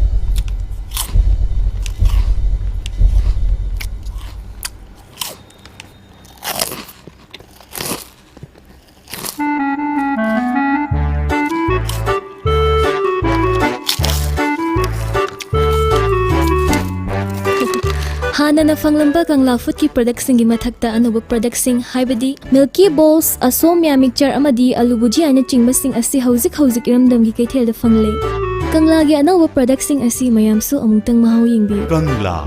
ꯍꯥꯟꯅꯅ ꯐꯪꯂꯝꯕ ꯀꯪꯂꯥ ꯐꯨꯗꯀꯤ ꯄ꯭ꯔꯗꯛꯁꯤꯡꯒꯤ ꯃꯊꯛꯇ ꯑꯅꯧꯕ ꯄ꯭ꯔꯗꯛꯁꯤꯡ, ꯍꯥꯏꯕꯗꯤ ꯃꯤꯜꯀꯤ ꯕꯣꯜꯁ, ꯑꯁꯣꯝꯌꯥ mixer ꯑꯃꯗꯤ ꯑꯂꯨ ꯚꯨꯖꯤꯌꯥꯅꯆꯤꯡꯕꯁꯤꯡ ꯑꯁꯤ ꯍꯧꯖꯤꯛ ꯍꯧꯖꯤꯛ ꯏꯔꯝꯗꯝꯒꯤ ꯀꯩꯊꯦꯜꯗ ꯐꯪꯂꯦ꯫ ꯀꯪꯂꯥꯒꯤ ꯑꯅꯧꯕ ꯄ꯭ꯔꯗꯛꯁꯤꯡ ꯑꯁꯤ ꯃꯌꯥꯝꯁꯨ ꯑꯃꯨꯛꯇꯪ ꯃꯍꯥꯎ ꯌꯦꯡꯕꯤꯌꯨ꯫ ꯀꯪꯂꯥ꯫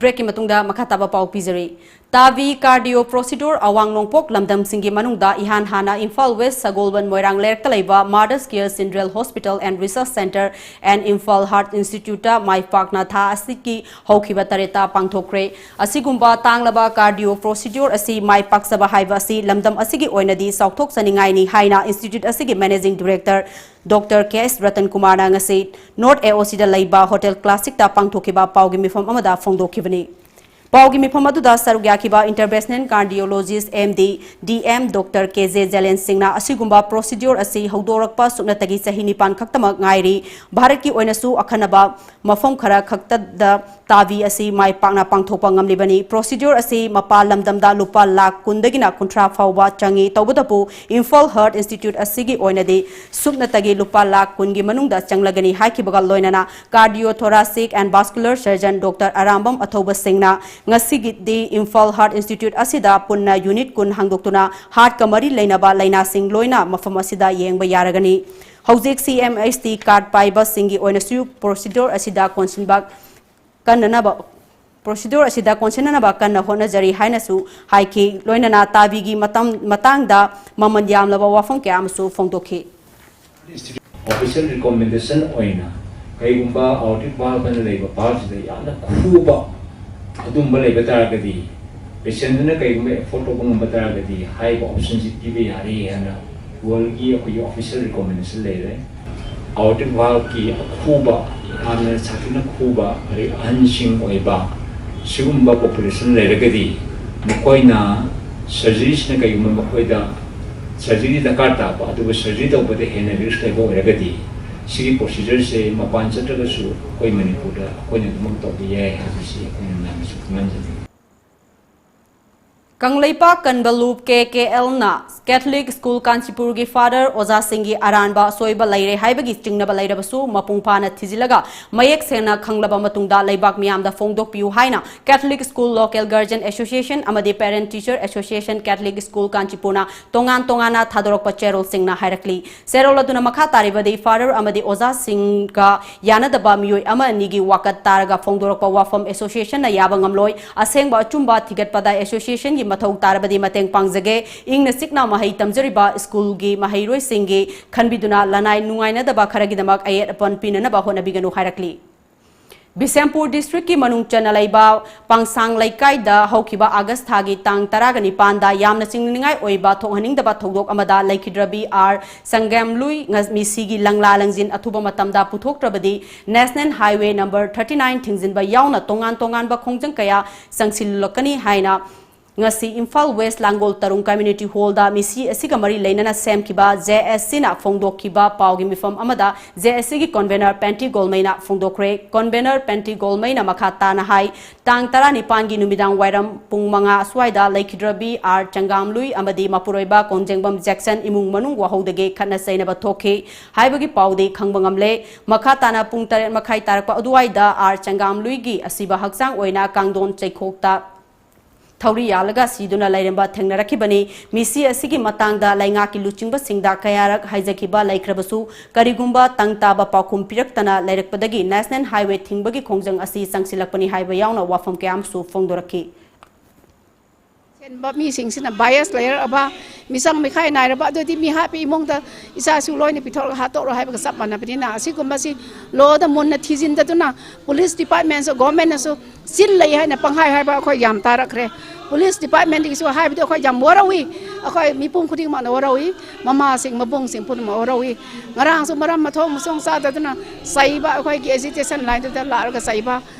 ꯕ꯭ꯔꯦꯛꯀꯤ ꯃꯇꯨꯡꯗ ꯃꯈꯥ ꯇꯥꯕ ꯄꯥꯎ ꯄꯤꯖꯔꯤ꯫ ꯇꯥꯕꯤ ꯀꯥꯔꯗꯤꯑꯣ ꯄ꯭ꯔꯣꯁꯤꯗꯣꯔ ꯑꯋꯥꯡ ꯅꯣꯡꯄꯣꯛ ꯂꯝꯗꯝꯁꯤꯡꯒꯤ ꯃꯅꯨꯡꯗ ꯏꯍꯥꯟ ꯍꯥꯟꯅ ꯏꯝꯐꯥꯜ ꯋꯦꯁ ꯁꯒꯣꯜꯕꯟ ꯃꯣꯏꯔꯥꯡ ꯂꯩꯔꯛꯇ ꯂꯩꯕ Mother's Care Central Hospital and Research Centre and Imphal Heart Instituteꯇ ꯃꯥꯏ ꯄꯥꯛꯅ ꯊꯥ ꯑꯁꯤꯒꯤ ꯍꯧꯈꯤꯕ ꯇꯔꯦꯠꯇ ꯄꯥꯡꯊꯣꯛꯈ꯭ꯔꯦ꯫ ꯑꯁꯤꯒꯨꯝꯕ ꯇꯥꯡꯂꯕ ꯀꯥꯔꯗꯤꯑꯣ ꯄ꯭ꯔꯣꯁꯤꯗ꯭ꯌꯣꯔ ꯑꯁꯤ ꯃꯥꯏ ꯄꯥꯛꯆꯕ ꯍꯥꯏꯕ ꯑꯁꯤ ꯂꯝꯗꯝ ꯑꯁꯤꯒꯤ ꯑꯣꯏꯅꯗꯤ ꯆꯥꯎꯊꯣꯛꯆꯅꯤꯡꯉꯥꯏꯅꯤ ꯍꯥꯏꯅ ꯏꯟꯁꯇꯤꯇ꯭ꯌꯨꯠ ꯑꯁꯤꯒꯤ ꯃꯦꯅꯦꯖꯤꯡ ꯗꯤꯔꯦꯛꯇꯔ ꯗꯣꯛꯇꯔ ꯀꯦ ꯑꯦꯁ ꯔꯇꯟ ꯀꯨꯃꯥꯔꯅ ꯉꯁꯤ ꯅꯣꯔꯠ ꯑꯦ ꯑꯣ ꯁꯤꯗ ꯂꯩꯕ ꯍꯣꯇꯦꯜ ꯀ꯭ꯂꯥꯁꯤꯛꯇ ꯄꯥꯡꯊꯣꯛꯈꯤꯕ ꯄꯥꯎꯒꯤ ꯃꯤꯐꯝ ꯑꯃꯗ ꯐꯣꯡꯗꯣꯛꯈꯤꯕꯅꯤ꯫ ꯄꯥꯎꯒꯤ ꯃꯤꯐꯝ ꯑꯗꯨꯗ ꯁꯔꯨꯛ ꯌꯥꯈꯤꯕ interventional cardiologist M D, D M doctor K J Jelen ꯁꯤꯡꯅ ꯑꯁꯤꯒꯨꯝꯕ ꯄ꯭ꯔꯣꯁꯤꯗ꯭ꯌꯣꯔ ꯑꯁꯤ ꯍꯧꯗꯣꯔꯛꯄ ꯁꯨꯞꯅꯇꯒꯤ ꯆꯍꯤ ꯅꯤꯄꯥꯟ ꯈꯛꯇꯃꯛ ꯉꯥꯏꯔꯤ꯫ ꯚꯥꯔꯠꯀꯤ ꯑꯣꯏꯅꯁꯨ ꯑꯈꯟꯅꯕ ꯃꯐꯝ ꯈꯔ ꯈꯛꯇꯗ ꯇꯥꯕꯤ ꯑꯁꯤ ꯃꯥꯏ ꯄꯥꯛꯅ ꯄꯥꯡꯊꯣꯛꯄ ꯉꯝꯂꯤꯕꯅꯤ꯫ ꯄ꯭ꯔꯣꯁꯤꯗ꯭ꯌꯣꯔ ꯑꯁꯤ ꯃꯄꯥꯟ ꯂꯝꯗꯝꯗ ꯂꯨꯄꯥ ꯂꯥꯈ ꯀꯨꯟꯗꯒꯤꯅ ꯀꯨꯟꯊ꯭ꯔꯥ ꯐꯥꯎꯕ ꯆꯪꯏ꯫ ꯇꯧꯕꯇꯕꯨ ꯏꯝꯐꯥꯜ ꯍꯥꯔꯠ ꯏꯟꯁꯇꯤꯇ꯭ꯌꯨꯠ ꯑꯁꯤꯒꯤ ꯑꯣꯏꯅꯗꯤ ꯁꯨꯞꯅꯇꯒꯤ ꯂꯨꯄꯥ ꯂꯥꯈ ꯀꯨꯟꯒꯤ ꯃꯅꯨꯡꯗ ꯆꯪꯂꯒꯅꯤ ꯍꯥꯏꯈꯤꯕꯒ ꯂꯣꯏꯅꯅ cardiothoracic and vascular surgeon doctor Arambam Athouba ꯁꯤꯡꯅ ꯉꯁꯤꯒꯤꯗꯤ ꯏꯝꯐꯥꯜ ꯍꯥꯔꯠ ꯏꯟꯁꯇꯤꯇ꯭ꯌꯨꯠ ꯑꯁꯤꯗ ꯄꯨꯟꯅ ꯌꯨꯅꯤꯠ ꯀꯨꯟ ꯍꯥꯡꯗꯣꯛꯇꯨꯅ ꯍꯥꯔꯠꯀ ꯃꯔꯤ ꯂꯩꯅꯕ ꯂꯥꯏꯅꯥꯁꯤꯡ ꯂꯣꯏꯅ ꯃꯐꯝ ꯑꯁꯤꯗ ꯌꯦꯡꯕ ꯌꯥꯔꯒꯅꯤ꯫ ꯍꯧꯖꯤꯛ ꯁꯤ ꯑꯦꯝ ꯑꯩꯆ ꯇꯤ ꯀꯥꯔꯗ ꯄꯥꯏꯕꯁꯤꯡꯒꯤ ꯑꯣꯏꯅꯁꯨ ꯄ꯭ꯔꯣꯁꯤꯗ꯭ꯌꯣꯔ ꯑꯁꯤꯗ ꯀꯣꯟꯁꯤꯟꯕ ꯀꯟꯅꯅꯕ, ꯄ꯭ꯔꯣꯁꯤꯗ꯭ꯌꯣꯔ ꯑꯁꯤꯗ ꯀꯣꯟꯁꯤꯟꯅꯅꯕ ꯀꯟꯅ ꯍꯣꯠꯅꯖꯔꯤ ꯍꯥꯏꯅꯁꯨ ꯍꯥꯏꯈꯤ꯫ ꯂꯣꯏꯅꯅ ꯇꯥꯕꯤꯒꯤ ꯃꯇꯝ-, ꯃꯇꯥꯡꯗ ꯃꯃꯜ ꯌꯥꯝꯂꯕ ꯋꯥꯐꯝ ꯀꯌꯥ ꯑꯃꯁꯨ ꯐꯣꯡꯗꯣꯛꯈꯤ꯫ ꯑꯣꯐꯤꯁꯤꯌꯦꯜ ꯔꯤꯀꯣꯃꯦꯟꯗꯦꯁꯟ ꯑꯣꯏꯅ ꯀꯩꯒꯨꯝꯕ ꯑꯣꯔꯇꯤꯛ ꯚꯥꯜꯚ ꯑꯅ ꯂꯩꯕ ꯚꯥꯜꯚꯁꯤꯗ ꯌꯥꯝꯅ ꯈꯨꯕ ꯑꯗꯨꯝꯕ ꯂꯩꯕ ꯇꯥꯔꯒꯗꯤ, ꯄꯦꯁꯦꯟꯗꯨꯅ ꯀꯩꯒꯨꯝꯕ ꯑꯦꯐꯣꯔꯗ ꯇꯧꯕ ꯉꯝꯕ ꯇꯥꯔꯒꯗꯤ, ꯍꯥꯏꯔꯤꯕ ꯑꯣꯞꯁꯟꯁꯤ ꯄꯤꯕ ꯌꯥꯔꯦ ꯍꯥꯏꯅ ꯋꯥꯔꯜꯒꯤ ꯑꯩꯈꯣꯏꯒꯤ ꯑꯣꯐꯤꯁꯤꯌꯦꯜ ꯔꯤꯀꯣꯃꯦꯟꯗꯦꯁꯟ ꯂꯩꯔꯦ꯫ ꯑꯣꯔꯇꯤꯛ ꯚꯥꯜꯚꯀꯤ ꯑꯈꯨꯕ, ꯌꯥꯝꯅ ꯁꯥꯊꯤꯅ ꯈꯨꯕ, ꯑꯗꯩ ꯑꯍꯟꯁꯤꯡ ꯑꯣꯏꯕ, ꯁꯤꯒꯨꯝꯕ ꯄꯣꯄꯨꯂꯦꯁꯟ ꯂꯩꯔꯒꯗꯤ, ꯃꯈꯣꯏꯅ ꯁꯔꯖꯔꯤꯁꯤꯅ ꯀꯩꯒꯨꯝꯕ ꯃꯈꯣꯏꯗ ꯁꯔꯖꯔꯤ ꯗꯔꯀꯥꯔ ꯇꯥꯕ, ꯑꯗꯨꯒ ꯁꯔꯖꯔꯤ ꯇꯧꯕꯗ ꯍꯦꯟꯅ ꯔꯤꯁꯛ ꯂꯩꯕ ꯑꯣꯏꯔꯒꯗꯤ, ꯁꯤꯒꯤ ꯄ꯭ꯔꯣꯁꯤꯖꯔꯁꯦ ꯃꯄꯥꯟ ꯆꯠꯇ꯭ꯔꯒꯁꯨ ꯑꯩꯈꯣꯏ ꯃꯅꯤꯄꯨꯔꯗ ꯑꯩꯈꯣꯏꯅ ꯑꯗꯨꯃꯛ ꯇꯧꯕ ꯌꯥꯏ ꯍꯥꯏꯕꯁꯤ ꯑꯩꯈꯣꯏꯅ ꯃꯌꯥꯝꯗꯁꯨ ꯈꯪꯍꯟꯖꯅꯤꯡꯉꯤ꯫ ꯀꯪꯂꯩꯄꯥꯛ ꯀꯟꯕ ꯂꯨꯞ ꯀꯦ ꯀꯦ ꯑꯦꯜꯅ ꯀꯦꯊꯣꯂꯤꯛ ꯁ꯭ꯀꯨꯜ ꯀꯥꯟꯆꯤꯄꯨꯔꯒꯤ ꯐꯥꯗꯔ ꯑꯣꯖꯥꯁꯤꯡꯒꯤ ꯑꯔꯥꯟꯕ ꯑꯁꯣꯏꯕ ꯂꯩꯔꯦ ꯍꯥꯏꯕꯒꯤ ꯆꯤꯡꯅꯕ ꯂꯩꯔꯕꯁꯨ, ꯃꯄꯨꯡ ꯐꯥꯅ ꯊꯤꯖꯤꯜꯂꯒ ꯃꯌꯦꯛ ꯁꯦꯡꯅ ꯈꯪꯂꯕ ꯃꯇꯨꯡꯗ ꯂꯩꯕꯥꯛ ꯃꯤꯌꯥꯝꯗ ꯐꯣꯡꯗꯣꯛꯄꯤꯌꯨ ꯍꯥꯏꯅ ꯀꯦꯊꯣꯂꯤꯛ ꯁ꯭ꯀꯨꯜ ꯂꯣꯀꯦꯜ ꯒꯥꯔꯖꯤꯌꯟ ꯑꯦꯁꯣꯁꯤꯌꯦꯁꯟ ꯑꯃꯗꯤ ꯄꯦꯔꯦꯟꯠ ꯇꯤꯆꯔ ꯑꯦꯁꯣꯁꯤꯌꯦꯁꯟ ꯀꯦꯊꯣꯂꯤꯛ ꯁ꯭ꯀꯨꯜ ꯀꯥꯟꯆꯤꯄꯨꯔꯅ ꯇꯣꯉꯥꯟ ꯇꯣꯉꯥꯟꯅ ꯊꯥꯗꯣꯔꯛꯄ ꯆꯦꯔꯣꯜꯁꯤꯡꯅ ꯍꯥꯏꯔꯛꯂꯤ꯫ ꯆꯦꯔꯣꯜ ꯑꯗꯨꯅ ꯃꯈꯥ ꯇꯥꯔꯤꯕꯗꯤ, ꯐꯥꯗꯔ ꯑꯃꯗꯤ ꯑꯣꯖꯥꯁꯤꯡꯒ ꯌꯥꯅꯗꯕ ꯃꯤꯑꯣꯏ ꯑꯃ ꯑꯅꯤꯒꯤ ꯋꯥꯀꯠ ꯇꯥꯔꯒ ꯐꯣꯡꯗꯣꯔꯛꯄ ꯋꯥꯐꯝ ꯑꯦꯁꯣꯁꯤꯌꯦꯁꯟꯅ ꯌꯥꯕ ꯉꯝꯂꯣꯏ꯫ ꯑꯁꯦꯡꯕ ꯑꯆꯨꯝꯕ ꯊꯤꯒꯠꯄꯗ ꯑꯦꯁꯣꯁꯤꯌꯦꯁꯟꯒꯤ ꯃꯊꯧ ꯇꯥꯔꯕꯗꯤ ꯃꯇꯦꯡ ꯄꯥꯡꯖꯒꯦ꯫ ꯏꯪꯅ ꯆꯤꯛꯅ ꯃꯍꯩ ꯇꯝꯖꯔꯤꯕ ꯁ꯭ꯀꯨꯜꯒꯤ ꯃꯍꯩꯔꯣꯏꯁꯤꯡꯒꯤ ꯈꯟꯕꯤꯗꯨꯅ ꯂꯅꯥꯏ ꯅꯨꯡꯉꯥꯏꯅꯗꯕ ꯈꯔꯒꯤꯗꯃꯛ ꯑꯌꯦꯠ ꯑꯄꯟ ꯄꯤꯅꯅꯕ ꯍꯣꯠꯅꯕꯤꯒꯅꯨ ꯍꯥꯏꯔꯛꯂꯤ꯫ ꯕꯤꯁꯦꯝꯄꯨꯔ ꯗꯤꯁꯇ꯭ꯔꯤꯛꯀꯤ ꯃꯅꯨꯡ ꯆꯟꯅ ꯂꯩꯕ ꯄꯥꯡꯁꯥꯡ ꯂꯩꯀꯥꯏꯗ ꯍꯧꯈꯤꯕ ꯑꯥꯒꯁ ꯊꯥꯒꯤ ꯇꯥꯡ ꯇꯔꯥꯒ ꯅꯤꯄꯥꯟꯗ ꯌꯥꯝꯅ ꯆꯤꯡꯅꯅꯤꯡꯉꯥꯏ ꯑꯣꯏꯕ ꯊꯣꯛꯍꯟꯅꯤꯡꯗꯕ ꯊꯧꯗꯣꯛ ꯑꯃꯗ ꯂꯩꯈꯤꯗ꯭ꯔꯕꯤ ꯑꯥꯔ ꯁꯪꯒꯦꯝꯂꯨꯏ ꯉ-, ꯃꯤꯁꯤꯒꯤ ꯂꯪꯂꯥ ꯂꯪꯖꯤꯟ ꯑꯊꯨꯕ ꯃꯇꯝꯗ ꯄꯨꯊꯣꯛꯇ꯭ꯔꯕꯗꯤ National Highway number thirty nine ꯊꯤꯡꯖꯤꯟꯕ ꯌꯥꯎꯅ ꯇꯣꯉꯥꯟ ꯇꯣꯉꯥꯟꯕ ꯈꯣꯡꯖꯪ ꯀꯌꯥ ꯆꯪꯁꯤꯜꯂꯛꯀꯅꯤ ꯍꯥꯏꯅ ꯉꯁꯤ ꯏꯝꯐꯥꯜ ꯋꯦꯁ ꯂꯥꯡꯒꯣꯜ ꯇꯔꯨꯡ ꯀꯝꯃ꯭ꯌꯨꯅꯤꯇꯤ ꯍꯣꯜꯗ ꯃꯤꯁꯤ ꯑꯁꯤꯒ ꯃꯔꯤ ꯂꯩꯅꯅ ꯁꯦꯝꯈꯤꯕ ꯖꯦ ꯑꯦꯁ ꯁꯤꯅ ꯐꯣꯡꯗꯣꯛꯈꯤꯕ ꯄꯥꯎꯒꯤ ꯃꯤꯐꯝ ꯑꯃꯗ ꯖꯦ ꯑꯦꯁ ꯁꯤꯒꯤ ꯀꯣꯟꯚꯦꯅꯔ ꯄꯦꯟꯇꯤ ꯒꯣꯜꯃꯩꯅ ꯐꯣꯡꯗꯣꯛꯈ꯭ꯔꯦ꯫ ꯀꯣꯟꯚꯦꯅꯔ ꯄꯦꯟꯇꯤ ꯒꯣꯜꯃꯩꯅ ꯃꯈꯥ ꯇꯥꯅ ꯍꯥꯏ, ꯇꯥꯡ ꯇꯔꯥꯅꯤꯄꯥꯟꯒꯤ ꯅꯨꯃꯤꯗꯥꯡ ꯋꯥꯏꯔꯝ ꯄꯨꯡ ꯃꯉꯥ ꯑꯁ꯭ꯋꯥꯏꯗ ꯂꯩꯈꯤꯗ꯭ꯔꯕꯤ ꯑꯥꯔ ꯆꯪꯒꯥꯝꯂꯨꯏ ꯑꯃꯗꯤ ꯃꯄꯨꯔꯣꯏꯕ ꯀꯣꯟꯖꯦꯡꯕꯝ ꯖꯦꯛꯁꯟ ꯏꯃꯨꯡ ꯃꯅꯨꯡ ꯋꯥꯍꯧꯗꯒꯤ ꯈꯠꯅ ꯆꯩꯅꯕ ꯊꯣꯛꯈꯤ ꯍꯥꯏꯕꯒꯤ ꯄꯥꯎꯗꯤ ꯈꯪꯕ ꯉꯝꯂꯦ꯫ ꯃꯈꯥ ꯇꯥꯅ ꯄꯨꯡ ꯇꯔꯦꯠ ꯃꯈꯥꯏ ꯇꯥꯔꯛꯄ ꯑꯗꯨꯋꯥꯏꯗ ꯑꯥꯔ ꯆꯪꯒꯥꯝꯂꯨꯏꯒꯤ ꯑꯁꯤꯕ ꯍꯛꯆꯥꯡ ꯑꯣꯏꯅ ꯀꯥꯡꯗꯣꯟ ꯆꯩꯈꯣꯛꯇ ꯊꯧꯔꯤ ꯌꯥꯜꯂꯒ ꯁꯤꯗꯨꯅ ꯂꯩꯔꯝꯕ ꯊꯦꯡꯅꯔꯛꯈꯤꯕꯅꯤ꯫ ꯃꯤꯁꯤ ꯑꯁꯤꯒꯤ ꯃꯇꯥꯡꯗ ꯂꯩꯉꯥꯛꯀꯤ ꯂꯨꯆꯤꯡꯕꯁꯤꯡꯗ ꯀꯌꯥꯔꯛ ꯍꯥꯏꯖꯈꯤꯕ ꯂꯩꯈ꯭ꯔꯕꯁꯨ, ꯀꯔꯤꯒꯨꯝꯕ ꯇꯪ ꯇꯥꯕ ꯄꯥꯎꯈꯨꯝ ꯄꯤꯔꯛꯇꯅ ꯂꯩꯔꯛꯄꯗꯒꯤ National Highway ꯊꯤꯡꯕꯒꯤ ꯈꯣꯡꯖꯪ ꯑꯁꯤ ꯆꯪꯁꯤꯜꯂꯛꯄꯅꯤ ꯍꯥꯏꯕ ꯌꯥꯎꯅ ꯋꯥꯐꯝ ꯀꯌꯥ ꯑꯃꯁꯨ ꯐꯣꯡꯗꯣꯔꯛꯈꯤ꯫ ꯁꯦꯟꯕ ꯃꯤꯁꯤꯡꯁꯤꯅ bias ꯂꯩꯔꯛꯑꯕ, ꯃꯤꯆꯪ ꯃꯤꯈꯥꯏ ꯅꯥꯏꯔꯕ, ꯑꯗꯨꯗꯤ ꯃꯤꯍꯥꯠꯄ ꯏꯃꯨꯡꯗ ꯏꯆꯥꯁꯨ ꯂꯣꯏꯅ ꯄꯤꯊꯣꯛꯂꯒ ꯍꯥꯠꯇꯣꯛꯂꯣ ꯍꯥꯏꯕꯒ ꯆꯞ ꯃꯥꯟꯅꯕꯅꯤꯅ, ꯑꯁꯤꯒꯨꯝꯕꯁꯤ ꯂꯣꯗ ꯃꯨꯟꯅ ꯊꯤꯖꯤꯟꯗꯗꯨꯅ ꯄꯨꯂꯤꯁ ꯗꯤꯄꯥꯔꯠꯃꯦꯟꯁꯨ, ꯒꯣꯔꯃꯦꯟꯅꯁꯨ ꯆꯤꯜ ꯂꯩ ꯍꯥꯏꯅ ꯄꯪꯍꯥꯏ ꯍꯥꯏꯕ ꯑꯩꯈꯣꯏ ꯌꯥꯝ ꯇꯥꯔꯛꯈ꯭ꯔꯦ꯫ ꯄꯨꯂꯤꯁ ꯗꯤꯄꯥꯔꯠꯃꯦꯟꯗꯒꯤꯁꯨ ꯍꯥꯏꯕꯗꯤ ꯑꯩꯈꯣꯏ ꯌꯥꯝ ꯋꯥꯔꯧꯏ꯫ ꯑꯩꯈꯣꯏ ꯃꯤꯄꯨꯝ ꯈꯨꯗꯤꯡꯃꯛꯅ ꯋꯥꯔꯧꯏ꯫ ꯃꯃꯥꯁꯤꯡ, ꯃꯕꯨꯡꯁꯤꯡ ꯄꯨꯝꯅꯃꯛ ꯋꯥꯔꯧꯏ꯫ ꯉꯔꯥꯡꯁꯨ ꯃꯔꯝ ꯃꯊꯣꯡ ꯃꯁꯣꯡ ꯆꯥꯗꯗꯨꯅ ꯆꯩꯕ, ꯑꯩꯈꯣꯏꯒꯤ agitation line ꯗꯨꯗ ꯂꯥꯛꯑꯒ ꯆꯩꯕ,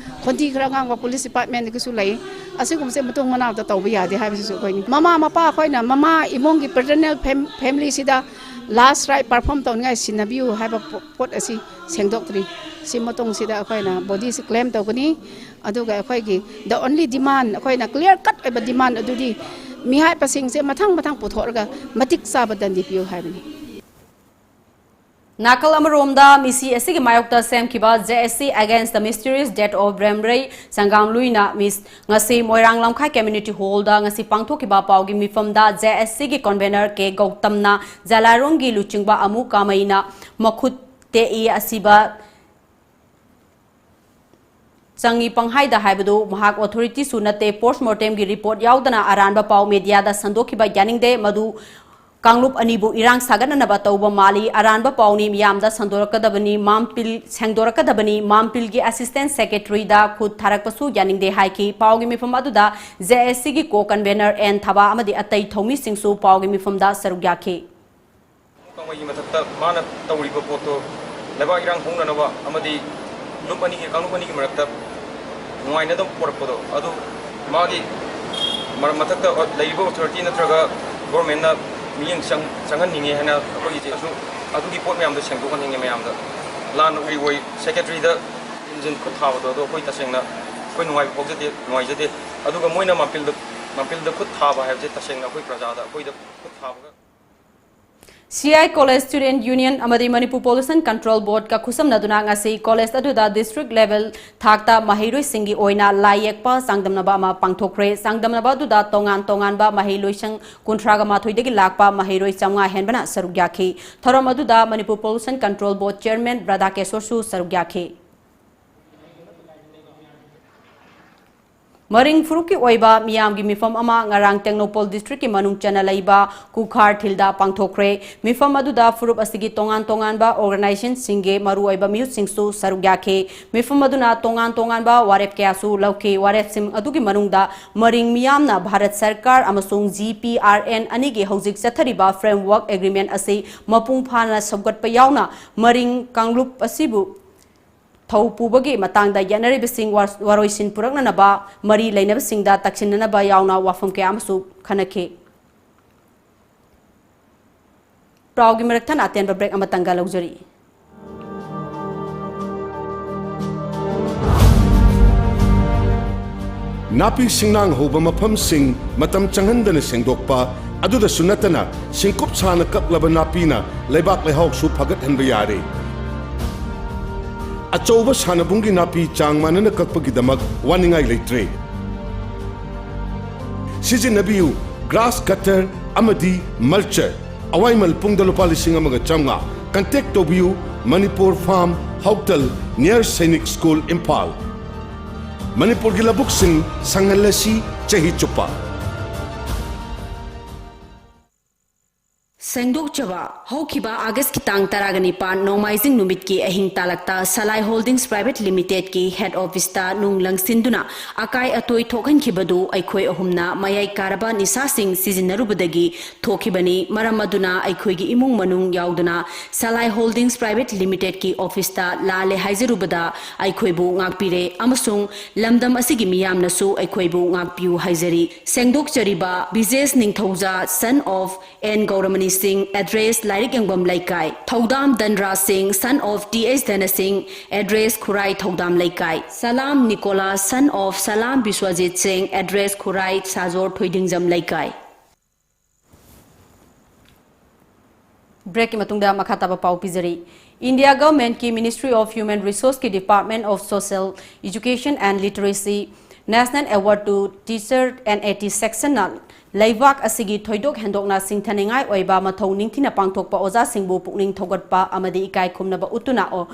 ꯈꯣꯟꯊꯤ ꯈꯔ ꯉꯥꯡꯕ ꯄꯨꯂꯤꯁ ꯗꯤꯄꯥꯔꯠꯃꯦꯟꯗꯒꯤꯁꯨ ꯂꯩ꯫ ꯑꯁꯤꯒꯨꯝꯕꯁꯦ ꯃꯇꯨꯡ ꯃꯅꯥꯎꯗ ꯇꯧꯕ ꯌꯥꯗꯦ ꯍꯥꯏꯕꯁꯤꯁꯨ ꯑꯩꯈꯣꯏꯅꯤ꯫ ꯃꯃꯥ ꯃꯄꯥ ꯑꯩꯈꯣꯏꯅ ꯃꯃꯥ ꯏꯃꯨꯡꯒꯤ paternal ꯐꯦꯝ-, family ꯁꯤꯗ last rite perform ꯇꯧꯅꯤꯡꯉꯥꯏ ꯁꯤꯟꯅꯕꯤꯌꯨ ꯍꯥꯏꯕ ꯄꯣ-, ꯄꯣꯠ ꯑꯁꯤ ꯁꯦꯡꯗꯣꯛꯇ꯭ꯔꯤ꯫ ꯁꯤ ꯃꯇꯨꯡꯁꯤꯗ ꯑꯩꯈꯣꯏꯅ ꯕꯣꯗꯤꯁꯤ ꯀ꯭ꯂꯦꯝ ꯇꯧꯒꯅꯤ꯫ ꯑꯗꯨꯒ ꯑꯩꯈꯣꯏꯒꯤ the only demand, ꯑꯩꯈꯣꯏꯅ clear cut ꯑꯣꯏꯕ demand ꯑꯗꯨꯗꯤ ꯃꯤꯍꯥꯠꯄꯁꯤꯡꯁꯦ ꯃꯊꯪ ꯃꯊꯪ ꯄꯨꯊꯣꯛꯑꯒ ꯃꯇꯤꯛ ꯆꯥꯕ ꯗꯟꯗꯤ ꯄꯤꯌꯨ ꯍꯥꯏꯕꯅꯤ꯫ ꯅꯥꯀꯜ ꯑꯃꯔꯣꯝꯗ ꯃꯤꯁꯤ ꯑꯁꯤꯒꯤ ꯃꯥꯌꯣꯛꯇ ꯁꯦꯝꯈꯤꯕ J S C Against the Mysterious Death of Bremrei ꯁꯪꯒꯥꯝꯂꯨꯏꯅ ꯃꯤꯁ ꯉꯁꯤ ꯃꯣꯏꯔꯥꯡ ꯂꯝꯈꯥꯏ Community Hallꯗ ꯉꯁꯤ ꯄꯥꯡꯊꯣꯛꯈꯤꯕ ꯄꯥꯎꯒꯤ ꯃꯤꯐꯝꯗ J S Cꯒꯤ convener K ꯒꯧꯇꯝꯅ ꯖꯂꯥꯏꯔꯣꯡꯒꯤ ꯂꯨꯆꯤꯡꯕ ꯑꯃꯨ ꯀꯥꯃꯩꯅ ꯃꯈꯨꯠ ꯇꯦꯛꯏ, ꯑꯁꯤꯕ ꯆꯪꯉꯤ ꯄꯪꯍꯥꯏꯗ ꯍꯥꯏꯕꯗꯨ ꯃꯍꯥꯛ authorityꯁꯨ ꯅꯠꯇꯦ꯫ Post mortemꯒꯤ report ꯌꯥꯎꯗꯅ ꯑꯔꯥꯟꯕ ꯄꯥꯎ mediaꯗ ꯁꯟꯗꯣꯛꯈꯤꯕ ꯌꯥꯅꯤꯡꯗꯦ꯫ ꯃꯗꯨ ꯀꯥꯡꯂꯨꯞ ꯑꯅꯤꯕꯨ ꯏꯔꯥꯡ ꯁꯥꯒꯠꯅꯅꯕ ꯇꯧꯕ ꯃꯥꯜꯂꯤ꯫ ꯑꯔꯥꯟꯕ ꯄꯥꯎꯅꯤ, ꯃꯤꯌꯥꯝꯗ ꯁꯟꯗꯣꯔꯛꯀꯗꯕꯅꯤ, ꯃꯥꯝꯄꯤꯜ ꯁꯦꯡꯗꯣꯔꯛꯀꯗꯕꯅꯤ꯫ ꯃꯥꯝꯄꯤꯜꯒꯤ assistant secretaryꯗ ꯈꯨꯠ ꯊꯥꯔꯛꯄꯁꯨ ꯌꯥꯅꯤꯡꯗꯦ ꯍꯥꯏꯈꯤ꯫ ꯄꯥꯎꯒꯤ ꯃꯤꯐꯝ ꯑꯗꯨꯗ J S Cꯒꯤ co-convener N Thaba ꯑꯃꯗꯤ ꯑꯇꯩ ꯊꯧꯃꯤꯁꯤꯡꯁꯨ ꯄꯥꯎꯒꯤ ꯃꯤꯐꯝꯗ ꯁꯔꯨꯛ ꯌꯥꯈꯤ꯫ ꯀꯥꯡꯃꯩꯒꯤ ꯃꯊꯛꯇ ꯃꯥꯅ ꯇꯧꯔꯤꯕ ꯄꯣꯠꯇꯣ ꯂꯩꯕꯥꯛ ꯏꯔꯥꯡ ꯍꯧꯅꯅꯕ ꯑꯃꯗꯤ ꯂꯨꯞ ꯑꯅꯤꯒꯤ, ꯀꯥꯡꯂꯨꯞ ꯑꯅꯤꯒꯤ ꯃꯔꯛꯇ ꯅꯨꯡꯉꯥꯏꯅꯗꯕ ꯄꯣꯔꯛꯄꯗꯣ, ꯑꯗꯨ ꯃꯥꯒꯤ ꯃꯔꯝ ꯃꯊꯛꯇ ꯂꯩꯔꯤꯕ authority ꯅꯠꯇ꯭ꯔꯒ governmentꯅ ꯃꯤꯠꯌꯦꯡ ꯆꯪ-, ꯆꯪꯍꯟꯅꯤꯡꯉꯦ ꯍꯥꯏꯅ ꯑꯩꯈꯣꯏꯒꯤꯁꯦ ꯑꯗꯨ, ꯑꯗꯨꯒꯤ ꯄꯣꯠ ꯃꯌꯥꯝꯗꯣ ꯁꯦꯡꯗꯣꯛꯍꯟꯅꯤꯡꯉꯦ ꯃꯌꯥꯝꯗ꯫ ꯂꯥꯟꯅ ꯎꯔꯤꯕ secretaryꯗ ꯏꯟꯖꯤꯟ ꯈꯨꯠ ꯊꯥꯕꯗꯣ, ꯑꯗꯣ ꯑꯩꯈꯣꯏ ꯇꯁꯦꯡꯅ ꯑꯩꯈꯣꯏ ꯅꯨꯡꯉꯥꯏꯕ ꯐꯥꯎꯖꯗꯦ, ꯅꯨꯡꯉꯥꯏꯖꯗꯦ꯫ ꯑꯗꯨꯒ ꯃꯣꯏꯅ ꯃꯥꯝꯄꯤꯜꯗ, ꯃꯥꯝꯄꯤꯜꯗ ꯈꯨꯠ ꯊꯥꯕ ꯍꯥꯏꯕꯁꯦ ꯇꯁꯦꯡꯅ ꯑꯩꯈꯣꯏ ꯄ꯭ꯔꯖꯥꯗ ꯑꯩꯈꯣꯏꯗ ꯈꯨꯠ ꯊꯥꯕꯒ C I College Student Union ꯑꯃꯗꯤ Manipur Pollution Control Boardꯀ ꯈꯨꯠꯁꯝꯅꯗꯨꯅ ꯉꯁꯤ college ꯑꯗꯨꯗ district level ꯊꯥꯛꯇ ꯃꯍꯩꯔꯣꯏꯁꯤꯡꯒꯤ ꯑꯣꯏꯅ ꯂꯥꯏ ꯌꯦꯛꯄ ꯆꯥꯡꯗꯝꯅꯕ ꯑꯃ ꯄꯥꯡꯊꯣꯛꯈ꯭ꯔꯦ꯫ ꯆꯥꯡꯗꯝꯅꯕ ꯑꯗꯨꯗ ꯇꯣꯉꯥꯟ ꯇꯣꯉꯥꯟꯕ ꯃꯍꯩꯂꯣꯏꯁꯪ ꯀꯨꯟꯊ꯭ꯔꯥꯒ ꯃꯥꯊꯣꯏꯗꯒꯤ ꯂꯥꯛꯄ ꯃꯍꯩꯔꯣꯏ ꯆꯥꯝꯃꯉꯥ ꯍꯦꯟꯕꯅ ꯁꯔꯨꯛ ꯌꯥꯈꯤ꯫ ꯊꯧꯔꯝ ꯑꯗꯨꯗ Manipur Pollution Control Board Chairman ꯕ꯭ꯔꯗꯥꯀꯦꯁꯣꯔꯁꯨ ꯁꯔꯨꯛ ꯌꯥꯈꯤ꯫ ꯃꯔꯤꯡ ꯐꯨꯔꯨꯞꯀꯤ ꯑꯣꯏꯕ ꯃꯤꯌꯥꯝꯒꯤ ꯃꯤꯐꯝ ꯑꯃ ꯉꯔꯥꯡ ꯇꯦꯡꯅꯧꯄꯜ districtꯀꯤ ꯃꯅꯨꯡ ꯆꯟꯅ ꯂꯩꯕ ꯀꯨꯈꯥꯔ ꯊꯤꯜꯗ ꯄꯥꯡꯊꯣꯛꯈ꯭ꯔꯦ꯫ ꯃꯤꯐꯝ ꯑꯗꯨꯗ ꯐꯨꯔꯨꯞ ꯑꯁꯤꯒꯤ ꯇꯣꯉꯥꯟ ꯇꯣꯉꯥꯟꯕ organizationꯁꯤꯡꯒꯤ ꯃꯔꯨꯑꯣꯏꯕ ꯃꯤꯍꯨꯠꯁꯤꯡꯁꯨ ꯁꯔꯨꯛ ꯌꯥꯈꯤ꯫ ꯃꯤꯐꯝ ꯑꯗꯨꯅ ꯇꯣꯉꯥꯟ ꯇꯣꯉꯥꯟꯕ ꯋꯥꯔꯦꯞ ꯀꯌꯥꯁꯨ ꯂꯧꯈꯤ꯫ ꯋꯥꯔꯦꯞꯁꯤꯡ ꯑꯗꯨꯒꯤ ꯃꯅꯨꯡꯗ ꯃꯔꯤꯡ ꯃꯤꯌꯥꯝꯅ ꯚꯥꯔꯠ ꯁꯔꯀꯥꯔ ꯑꯃꯁꯨꯡ G P R N ꯑꯅꯤꯒꯤ ꯍꯧꯖꯤꯛ ꯆꯠꯊꯔꯤꯕ framework agreement ꯑꯁꯤ ꯃꯄꯨꯡ ꯐꯥꯅ ꯁꯧꯒꯠꯄ ꯌꯥꯎꯅ ꯃꯔꯤꯡ ꯀꯥꯡꯂꯨꯞ ꯑꯁꯤꯕꯨ ꯊꯧ ꯄꯨꯕꯒꯤ ꯃꯇꯥꯡꯗ ꯌꯦꯠꯅꯔꯤꯕꯁꯤꯡ ꯋꯥ-, ꯋꯥꯔꯣꯏꯁꯤꯟ ꯄꯨꯔꯛꯅꯅꯕ ꯃꯔꯤ ꯂꯩꯅꯕꯁꯤꯡꯗ ꯇꯛꯁꯤꯟꯅꯅꯕ ꯌꯥꯎꯅ ꯋꯥꯐꯝ ꯀꯌꯥ ꯑꯃꯁꯨ ꯈꯟꯅꯈꯤ꯫ ꯄꯥꯎꯒꯤ ꯃꯔꯛ ꯊꯠꯅ ꯑꯇꯦꯟꯕ break ꯑꯃꯇꯪꯒ ꯂꯧꯖꯔꯤ꯫ ꯅꯥꯄꯤ ꯁꯤꯡꯅꯥꯡ ꯍꯧꯕ ꯃꯐꯝꯁꯤꯡ ꯃꯇꯝ ꯆꯪꯍꯟꯗꯅ ꯁꯦꯡꯗꯣꯛꯄ, ꯑꯗꯨꯗꯁꯨ ꯅꯠꯇꯅ ꯁꯤꯡꯀꯨꯞ ꯁꯥꯅ ꯀꯛꯂꯕ ꯅꯥꯄꯤꯅ ꯂꯩꯕꯥꯛ ꯂꯩꯍꯥꯎꯁꯨ ꯐꯒꯠꯍꯟꯕ ꯌꯥꯔꯦ꯫ ꯑꯆꯧꯕ ꯁꯥꯟꯅꯕꯨꯡꯒꯤ ꯅꯥꯄꯤ ꯆꯥꯡ ꯃꯥꯟꯅꯅ ꯀꯛꯄꯒꯤꯗꯃꯛ ꯋꯥꯅꯤꯡꯉꯥꯏ ꯂꯩꯇ꯭ꯔꯦ꯫ ꯁꯤꯖꯤꯟꯅꯕꯤꯌꯨ grass cutter ꯑꯃꯗꯤ mulcher꯫ ꯑꯋꯥꯏꯃꯜ ꯄꯨꯡꯗ ꯂꯨꯄꯥ ꯂꯤꯁꯤꯡ ꯑꯃꯒ ꯆꯥꯝꯃꯉꯥ꯫ Contact ꯇꯧꯕꯤꯌꯨ, Manipur farm, hotel, near Sainik school, Imphal. ꯃꯅꯤꯄꯨꯔꯒꯤ ꯂꯧꯕꯨꯛꯁꯤꯡ ꯁꯪꯍꯜꯂꯁꯤ ꯆꯍꯤ ꯆꯨꯞꯄ꯫ ꯁꯦꯡꯗꯣꯛꯆꯕ꯫ ꯍꯧꯈꯤꯕ ꯑꯥꯒꯁꯀꯤ ꯇꯥꯡ ꯇꯔꯥꯒ ꯅꯤꯄꯥꯟ ꯅꯣꯡꯃꯥꯏꯖꯤꯡ ꯅꯨꯃꯤꯠꯀꯤ ꯑꯍꯤꯡ ꯇꯥꯂꯛꯇ ꯁꯂꯥꯏ ꯍꯣꯜꯗꯤꯡꯁ ꯄ꯭ꯔꯥꯏꯚꯦꯠ ꯂꯤꯃꯤꯇꯦꯗꯀꯤ ꯍꯦꯗ ꯑꯣꯐꯤꯁꯇ ꯅꯨꯡ ꯂꯪꯁꯤꯟꯗꯨꯅ ꯑꯀꯥꯏ ꯑꯇꯣꯏ ꯊꯣꯛꯍꯟꯈꯤꯕꯗꯨ ꯑꯩꯈꯣꯏ ꯑꯍꯨꯝꯅ ꯃꯌꯥꯏ ꯀꯥꯔꯕ ꯅꯤꯁꯥꯁꯤꯡ ꯁꯤꯖꯤꯟꯅꯔꯨꯕꯗꯒꯤ ꯊꯣꯛꯈꯤꯕꯅꯤ꯫ ꯃꯔꯝ ꯑꯗꯨꯅ ꯑꯩꯈꯣꯏꯒꯤ ꯏꯃꯨꯡ ꯃꯅꯨꯡ ꯌꯥꯎꯗꯨꯅ ꯁꯂꯥꯏ ꯍꯣꯜꯗꯤꯡꯁ ꯄ꯭ꯔꯥꯏꯚꯦꯠ ꯂꯤꯃꯤꯇꯦꯗꯀꯤ ꯑꯣꯐꯤꯁꯇ ꯂꯥꯜꯂꯦ ꯍꯥꯏꯖꯔꯨꯕꯗ ꯑꯩꯈꯣꯏꯕꯨ ꯉꯥꯛꯄꯤꯔꯦ ꯑꯃꯁꯨꯡ ꯂꯝꯗꯝ ꯑꯁꯤꯒꯤ ꯃꯤꯌꯥꯝꯅꯁꯨ ꯑꯩꯈꯣꯏꯕꯨ ꯉꯥꯛꯄꯤꯌꯨ ꯍꯥꯏꯖꯔꯤ꯫ ꯁꯦꯡꯗꯣꯛꯆꯔꯤꯕ ꯕꯤꯖꯦꯁ ꯅꯤꯡꯊꯧꯖꯥ, son of ꯑꯦꯟ ꯒꯧꯔꯃꯅꯤ ꯁꯤꯡ, address ꯂꯥꯏꯔꯤꯛ ꯌꯦꯡꯐꯝ ꯂꯩꯀꯥꯏ꯫ ꯊꯧꯗꯥꯝ ꯙꯟꯔꯥꯖ ꯁꯤꯡ, son of ꯇꯤ ꯑꯦꯁ ꯙꯅ ꯁꯤꯡ, address ꯈꯨꯔꯥꯏ ꯊꯧꯗꯥꯝ ꯂꯩꯀꯥꯏ꯫ ꯁꯂꯥꯝ ꯅꯤꯀꯣꯂꯥꯁ, son of ꯁꯂꯥꯝ ꯕꯤꯁ꯭ꯋꯖꯤꯠ ꯁꯤꯡ, address ꯈꯨꯔꯥꯏ ꯁꯥꯖꯣꯔ ꯊꯣꯏꯗꯤꯡꯖꯝ ꯂꯩꯀꯥꯏ꯫ ꯕ꯭ꯔꯦꯛꯀꯤ ꯃꯇꯨꯡꯗ ꯃꯈꯥ ꯇꯥꯕ ꯄꯥꯎ ꯄꯤꯖꯔꯤ꯫ ꯏꯟꯗꯤꯌꯥ ꯒꯚꯔꯟꯃꯦꯟꯠꯀꯤ Ministry of Human Resourceꯀꯤ Department of Social Education and Literacy National Award to Teacher N A T sectionꯅ ꯂꯩꯕꯥꯛ ꯑꯁꯤꯒꯤ ꯊꯣꯏꯗꯣꯛ ꯍꯦꯟꯗꯣꯛꯅ ꯁꯤꯡꯊꯅꯤꯡꯉꯥꯏ ꯑꯣꯏꯕ ꯃꯊꯧ ꯅꯤꯡꯊꯤꯅ ꯄꯥꯡꯊꯣꯛꯄ ꯑꯣꯖꯥꯁꯤꯡꯕꯨ ꯄꯨꯛꯅꯤꯡ ꯊꯧꯒꯠꯄ ꯑꯃꯗꯤ ꯏꯀꯥꯏ ꯈꯨꯝꯅꯕ ꯎꯠꯇꯨꯅ ꯑꯣ-,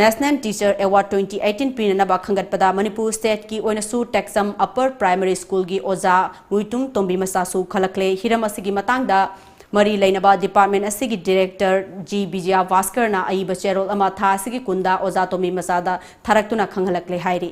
National Teacher Award twenty eighteen ꯄꯤꯅꯅꯕ ꯈꯟꯒꯠꯄꯗ Manipur stateꯀꯤ ꯑꯣꯏꯅꯁꯨ ꯇꯦꯛꯆꯝ Upper Primary Schoolꯒꯤ ꯑꯣꯖꯥ ꯃꯨꯏꯇꯨꯝ ꯇꯣꯝꯕꯤ ꯃꯆꯥꯁꯨ ꯈꯜꯂꯛꯂꯦ꯫ ꯍꯤꯔꯝ ꯑꯁꯤꯒꯤ ꯃꯇꯥꯡꯗ ꯃꯔꯤ ꯂꯩꯅꯕ department ꯑꯁꯤꯒꯤ director ꯖꯤ ꯕꯤꯖꯌ ꯚꯥꯁꯀꯔꯅ ꯑꯏꯕ ꯆꯦꯔꯣꯜ ꯑꯃ ꯊꯥ ꯑꯁꯤꯒꯤ ꯀꯨꯟꯗ ꯑꯣꯖꯥ ꯇꯣꯝꯕꯤ ꯃꯆꯥꯗ ꯊꯥꯔꯛꯇꯨꯅ ꯈꯪꯍꯜꯂꯛꯂꯦ ꯍꯥꯏꯔꯤ꯫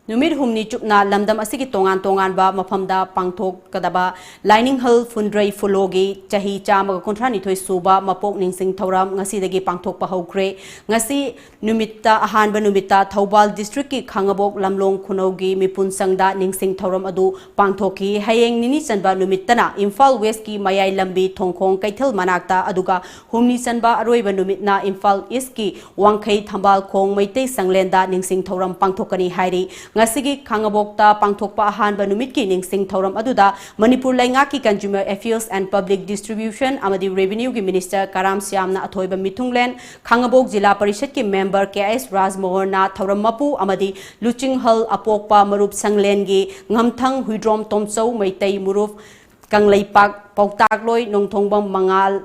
ꯅꯨꯃꯤꯠ ꯍꯨꯝꯅꯤ ꯆꯨꯞꯅ ꯂꯝꯗꯝ ꯑꯁꯤꯒꯤ ꯇꯣꯉꯥꯟ ꯇꯣꯉꯥꯟꯕ ꯃꯐꯝꯗ ꯄꯥꯡꯊꯣꯛꯀꯗꯕ ꯂꯥꯏꯅꯤꯡꯍꯜ ꯐꯨꯟꯗ꯭ꯔꯩ ꯐꯨꯂꯣꯒꯤ ꯆꯍꯤ ꯆꯥꯝꯃꯒ ꯀꯨꯟꯊ꯭ꯔꯥꯅꯤꯊꯣꯏ ꯁꯨꯕ ꯃꯄꯣꯛ ꯅꯤꯡꯁꯤꯡ ꯊꯧꯔꯝ ꯉꯁꯤꯗꯒꯤ ꯄꯥꯡꯊꯣꯛꯄ ꯍꯧꯈ꯭ꯔꯦ꯫ ꯉꯁꯤ ꯅꯨꯃꯤꯠꯇ, ꯑꯍꯥꯟꯕ ꯅꯨꯃꯤꯠꯇ ꯊꯧꯕꯥꯜ district ꯀꯤ ꯈꯥꯉꯕꯣꯛ ꯂꯝꯂꯣꯡ ꯈꯨꯅꯧꯒꯤ ꯃꯤꯄꯨꯟ ꯁꯪꯗ ꯅꯤꯡꯁꯤꯡ ꯊꯧꯔꯝ ꯑꯗꯨ ꯄꯥꯡꯊꯣꯛꯈꯤ꯫ ꯍꯌꯦꯡ ꯅꯤꯅꯤ ꯆꯟꯕ ꯅꯨꯃꯤꯠꯇꯅ ꯏꯝꯐꯥꯜ West ꯀꯤ ꯃꯌꯥꯏ ꯂꯝꯕꯤ ꯊꯣꯡꯈꯣꯡ ꯀꯩꯊꯦꯜ ꯃꯅꯥꯛꯇ, ꯑꯗꯨꯒ ꯍꯨꯝꯅꯤ ꯆꯟꯕ ꯑꯔꯣꯏꯕ ꯅꯨꯃꯤꯠꯅ ꯏꯝꯐꯥꯜ East ꯀꯤ ꯋꯥꯡꯈꯩ ꯊꯝꯕꯥꯜ ꯈꯣꯡ ꯃꯩꯇꯩ ꯁꯪꯂꯦꯟꯗ ꯅꯤꯡꯁꯤꯡ ꯊꯧꯔꯝ ꯄꯥꯡꯊꯣꯛꯀꯅꯤ ꯍꯥꯏꯔꯤ꯫ ꯉꯁꯤꯒꯤ ꯈꯥꯉꯕꯣꯛꯇ ꯄꯥꯡꯊꯣꯛꯄ ꯑꯍꯥꯟꯕ ꯅꯨꯃꯤꯠꯀꯤ ꯅꯤꯡꯁꯤꯡ ꯊꯧꯔꯝ ꯑꯗꯨꯗ ꯃꯅꯤꯄꯨꯔ ꯂꯩꯉꯥꯛꯀꯤ Consumer Affairs and Public Distribution ꯑꯃꯗꯤ Revenue ꯒꯤ Minister ꯀꯔꯥꯝ ꯁ꯭ꯌꯥꯝꯅ ꯑꯊꯣꯏꯕ ꯃꯤꯊꯨꯡꯂꯦꯟ, ꯈꯥꯉꯕꯣꯛ ꯖꯤꯂꯥ ꯄꯔꯤꯁꯠꯀꯤ member ꯀꯦ ꯑꯦꯁ ꯔꯥꯖꯃꯣꯍꯟꯅ ꯊꯧꯔꯝ ꯃꯄꯨ ꯑꯃꯗꯤ ꯂꯨꯆꯤꯡꯍꯜ ꯑꯄꯣꯛꯄ ꯃꯔꯨꯞ ꯁꯪꯂꯦꯟꯒꯤ ꯉꯝꯊꯪ ꯍꯨꯏꯗ꯭ꯔꯣꯝ ꯇꯣꯝꯆꯧ ꯃꯩꯇꯩ ꯃꯔꯨꯞ ꯀꯪꯂꯩꯄꯥꯛ ꯄꯥꯎꯇꯥꯛꯂꯣꯏ ꯅꯣꯡꯊꯣꯡꯕꯝ ꯃꯉꯥꯜ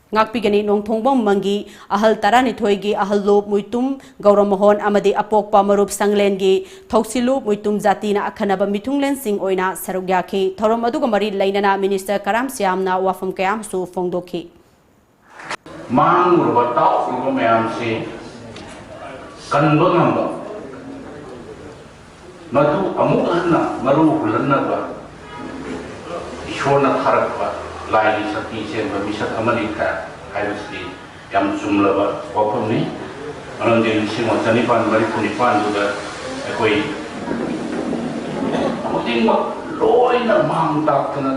ꯉꯥꯛꯄꯤꯒꯅꯤ꯫ ꯅꯣꯡꯊꯣꯡꯕꯝ ꯃꯪꯒꯤ ꯑꯍꯜ ꯇꯔꯥꯅꯤꯊꯣꯏꯒꯤ ꯑꯍꯜ ꯂꯣꯞ ꯃꯨꯏꯇꯨꯝ ꯒꯧꯔꯃꯣꯍꯣꯟ ꯑꯃꯗꯤ ꯑꯄꯣꯛꯄ ꯃꯔꯨꯞ ꯁꯪꯂꯦꯟꯒꯤ ꯊꯧꯁꯤꯜꯂꯨ ꯃꯨꯏꯇꯨꯝ ꯖꯥꯇꯤꯅ ꯑꯈꯟꯅꯕ ꯃꯤꯊꯨꯡꯂꯦꯟꯁꯤꯡ ꯑꯣꯏꯅ ꯁꯔꯨꯛ ꯌꯥꯈꯤ꯫ ꯊꯧꯔꯝ ꯑꯗꯨꯒ ꯃꯔꯤ ꯂꯩꯅꯅ Minister ꯀꯔꯥꯝ ꯁ꯭ꯌꯥꯝꯅ ꯋꯥꯐꯝ ꯀꯌꯥ ꯑꯃꯁꯨ ꯐꯣꯡꯗꯣꯛꯈꯤ꯫ ꯃꯥꯡꯂꯨꯔꯕ ꯇꯥꯎꯈ꯭ꯔꯕ ꯃꯌꯥꯝꯁꯤ ꯀꯟꯕ ꯉꯝꯕ, ꯃꯗꯨ ꯑꯃꯨꯛ ꯍꯟꯅ ꯃꯔꯨ ꯍꯨꯜꯍꯟꯅꯕ ꯏꯁꯣꯔꯅ ꯊꯥꯔꯛꯄ ꯂꯥꯏꯒꯤ ꯁꯛꯇꯤ ꯆꯦꯟꯕ ꯃꯤꯁꯛ ꯑꯃꯅꯤ ꯍꯥꯏꯕꯁꯤꯗꯤ ꯌꯥꯝ ꯆꯨꯝꯂꯕ ꯋꯥꯐꯝꯅꯤ꯫ ꯃꯔꯝꯗꯤ ꯂꯤꯁꯤꯡ ꯑꯃ ꯆꯅꯤꯄꯥꯟ ꯃꯔꯤꯐꯨ ꯅꯤꯄꯥꯟꯗꯨꯗ ꯑꯩꯈꯣꯏ ꯈꯨꯗꯤꯡꯃꯛ ꯂꯣꯏꯅ ꯃꯥꯡ ꯇꯥꯛꯇꯅ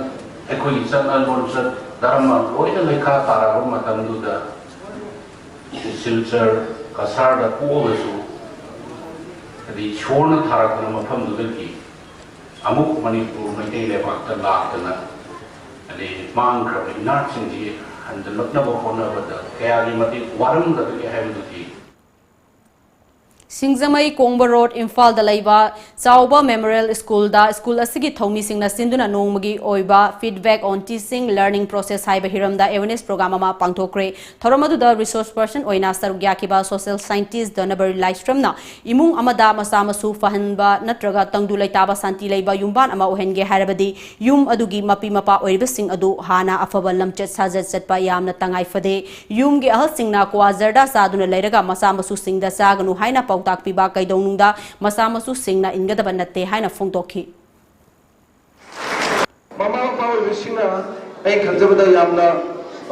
ꯑꯩꯈꯣꯏꯒꯤ ꯆꯠꯅ ꯂꯣꯟꯆꯠ ꯙꯔꯃ ꯂꯣꯏꯅ ꯂꯩꯈꯥ ꯇꯥꯔꯕ ꯃꯇꯝꯗꯨꯗ ꯁꯤꯜꯆꯔ ꯀꯁꯥꯔꯗ ꯄꯣꯛꯑꯒꯁꯨ, ꯍꯥꯏꯗꯤ ꯏꯁꯣꯔꯅ ꯊꯥꯔꯛꯄ ꯃꯐꯝꯗꯨꯗꯒꯤ ꯑꯃꯨꯛ ꯃꯅꯤꯄꯨꯔ ꯃꯩꯇꯩ ꯂꯩꯕꯥꯛꯇ ꯂꯥꯛꯇꯅ, ꯑꯗꯩ ꯃꯥꯡꯈ꯭ꯔꯕ ꯏꯅꯥꯠꯁꯤꯡꯁꯤ ꯍꯟꯖꯤꯜꯂꯛꯅꯕ ꯍꯣꯠꯅꯕꯗ ꯀꯌꯥꯒꯤ ꯃꯇꯤꯛ ꯋꯥꯔꯝꯒꯗꯒꯦ ꯍꯥꯏꯕꯗꯨꯗꯤ ꯁꯤꯡꯖꯃꯩ ꯀꯣꯡꯕ ꯔꯣꯗ, ꯏꯝꯐꯥꯜꯗ ꯂꯩꯕ ꯆꯥꯎꯕ ꯃꯦꯃꯣꯔꯤꯌꯦꯜ ꯁ꯭ꯀꯨꯜꯗ ꯁ꯭ꯀꯨꯜ ꯑꯁꯤꯒꯤ ꯊꯧꯃꯤꯁꯤꯡꯅ ꯁꯤꯟꯗꯨꯅ ꯅꯣꯡꯃꯒꯤ ꯑꯣꯏꯕ Feedback on Teaching Learning Process ꯍꯥꯏꯕ ꯍꯤꯔꯝꯗ awareness program ꯑꯃ ꯄꯥꯡꯊꯣꯛꯈ꯭ꯔꯦ꯫ ꯊꯧꯔꯝ ꯑꯗꯨꯗ resource person ꯑꯣꯏꯅ ꯁꯔꯨꯛ ꯌꯥꯈꯤꯕ social scientist ꯗꯣꯅꯕꯔꯤ ꯂꯥꯏꯁ꯭ꯔꯝꯅ ꯏꯃꯨꯡ ꯑꯃꯗ ꯃꯆꯥ ꯃꯁꯨ ꯐꯍꯟꯕ ꯅꯠꯇ꯭ꯔꯒ ꯇꯪꯗꯨ ꯂꯩꯇꯥꯕ ꯁꯥꯟꯇꯤ ꯂꯩꯕ ꯌꯨꯝꯕꯥꯟ ꯑꯃ ꯑꯣꯏꯍꯟꯒꯦ ꯍꯥꯏꯔꯕꯗꯤ ꯌꯨꯝ ꯑꯗꯨꯒꯤ ꯃꯄꯤ ꯃꯄꯥ ꯑꯣꯏꯔꯤꯕꯁꯤꯡ ꯑꯗꯨ ꯍꯥꯟꯅ ꯑꯐꯕ ꯂꯝꯆꯠ ꯁꯥꯖꯠ ꯆꯠꯄ ꯌꯥꯝꯅ ꯇꯉꯥꯏ ꯐꯗꯦ꯫ ꯌꯨꯝꯒꯤ ꯑꯍꯜꯁꯤꯡꯅ ꯀ꯭ꯋꯥ ꯖꯔꯗꯥ ꯆꯥꯗꯨꯅ ꯂꯩꯔꯒ ꯃꯆꯥ ꯃꯁꯨꯁꯤꯡꯗ ꯆꯥꯒꯅꯨ ꯍꯥꯏꯅ ꯄꯥꯎꯇꯥꯛ ꯇꯥꯛꯄꯤꯕ ꯀꯩꯗꯧꯅꯨꯡꯗ ꯃꯆꯥ ꯃꯁꯨꯁꯤꯡꯅ ꯏꯟꯒꯗꯕ ꯅꯠꯇꯦ ꯍꯥꯏꯅ ꯐꯣꯡꯗꯣꯛꯈꯤ꯫ ꯃꯃꯥ ꯃꯄꯥ ꯑꯣꯏꯕꯁꯤꯡꯅ ꯑꯩ ꯈꯟꯖꯕꯗ ꯌꯥꯝꯅ,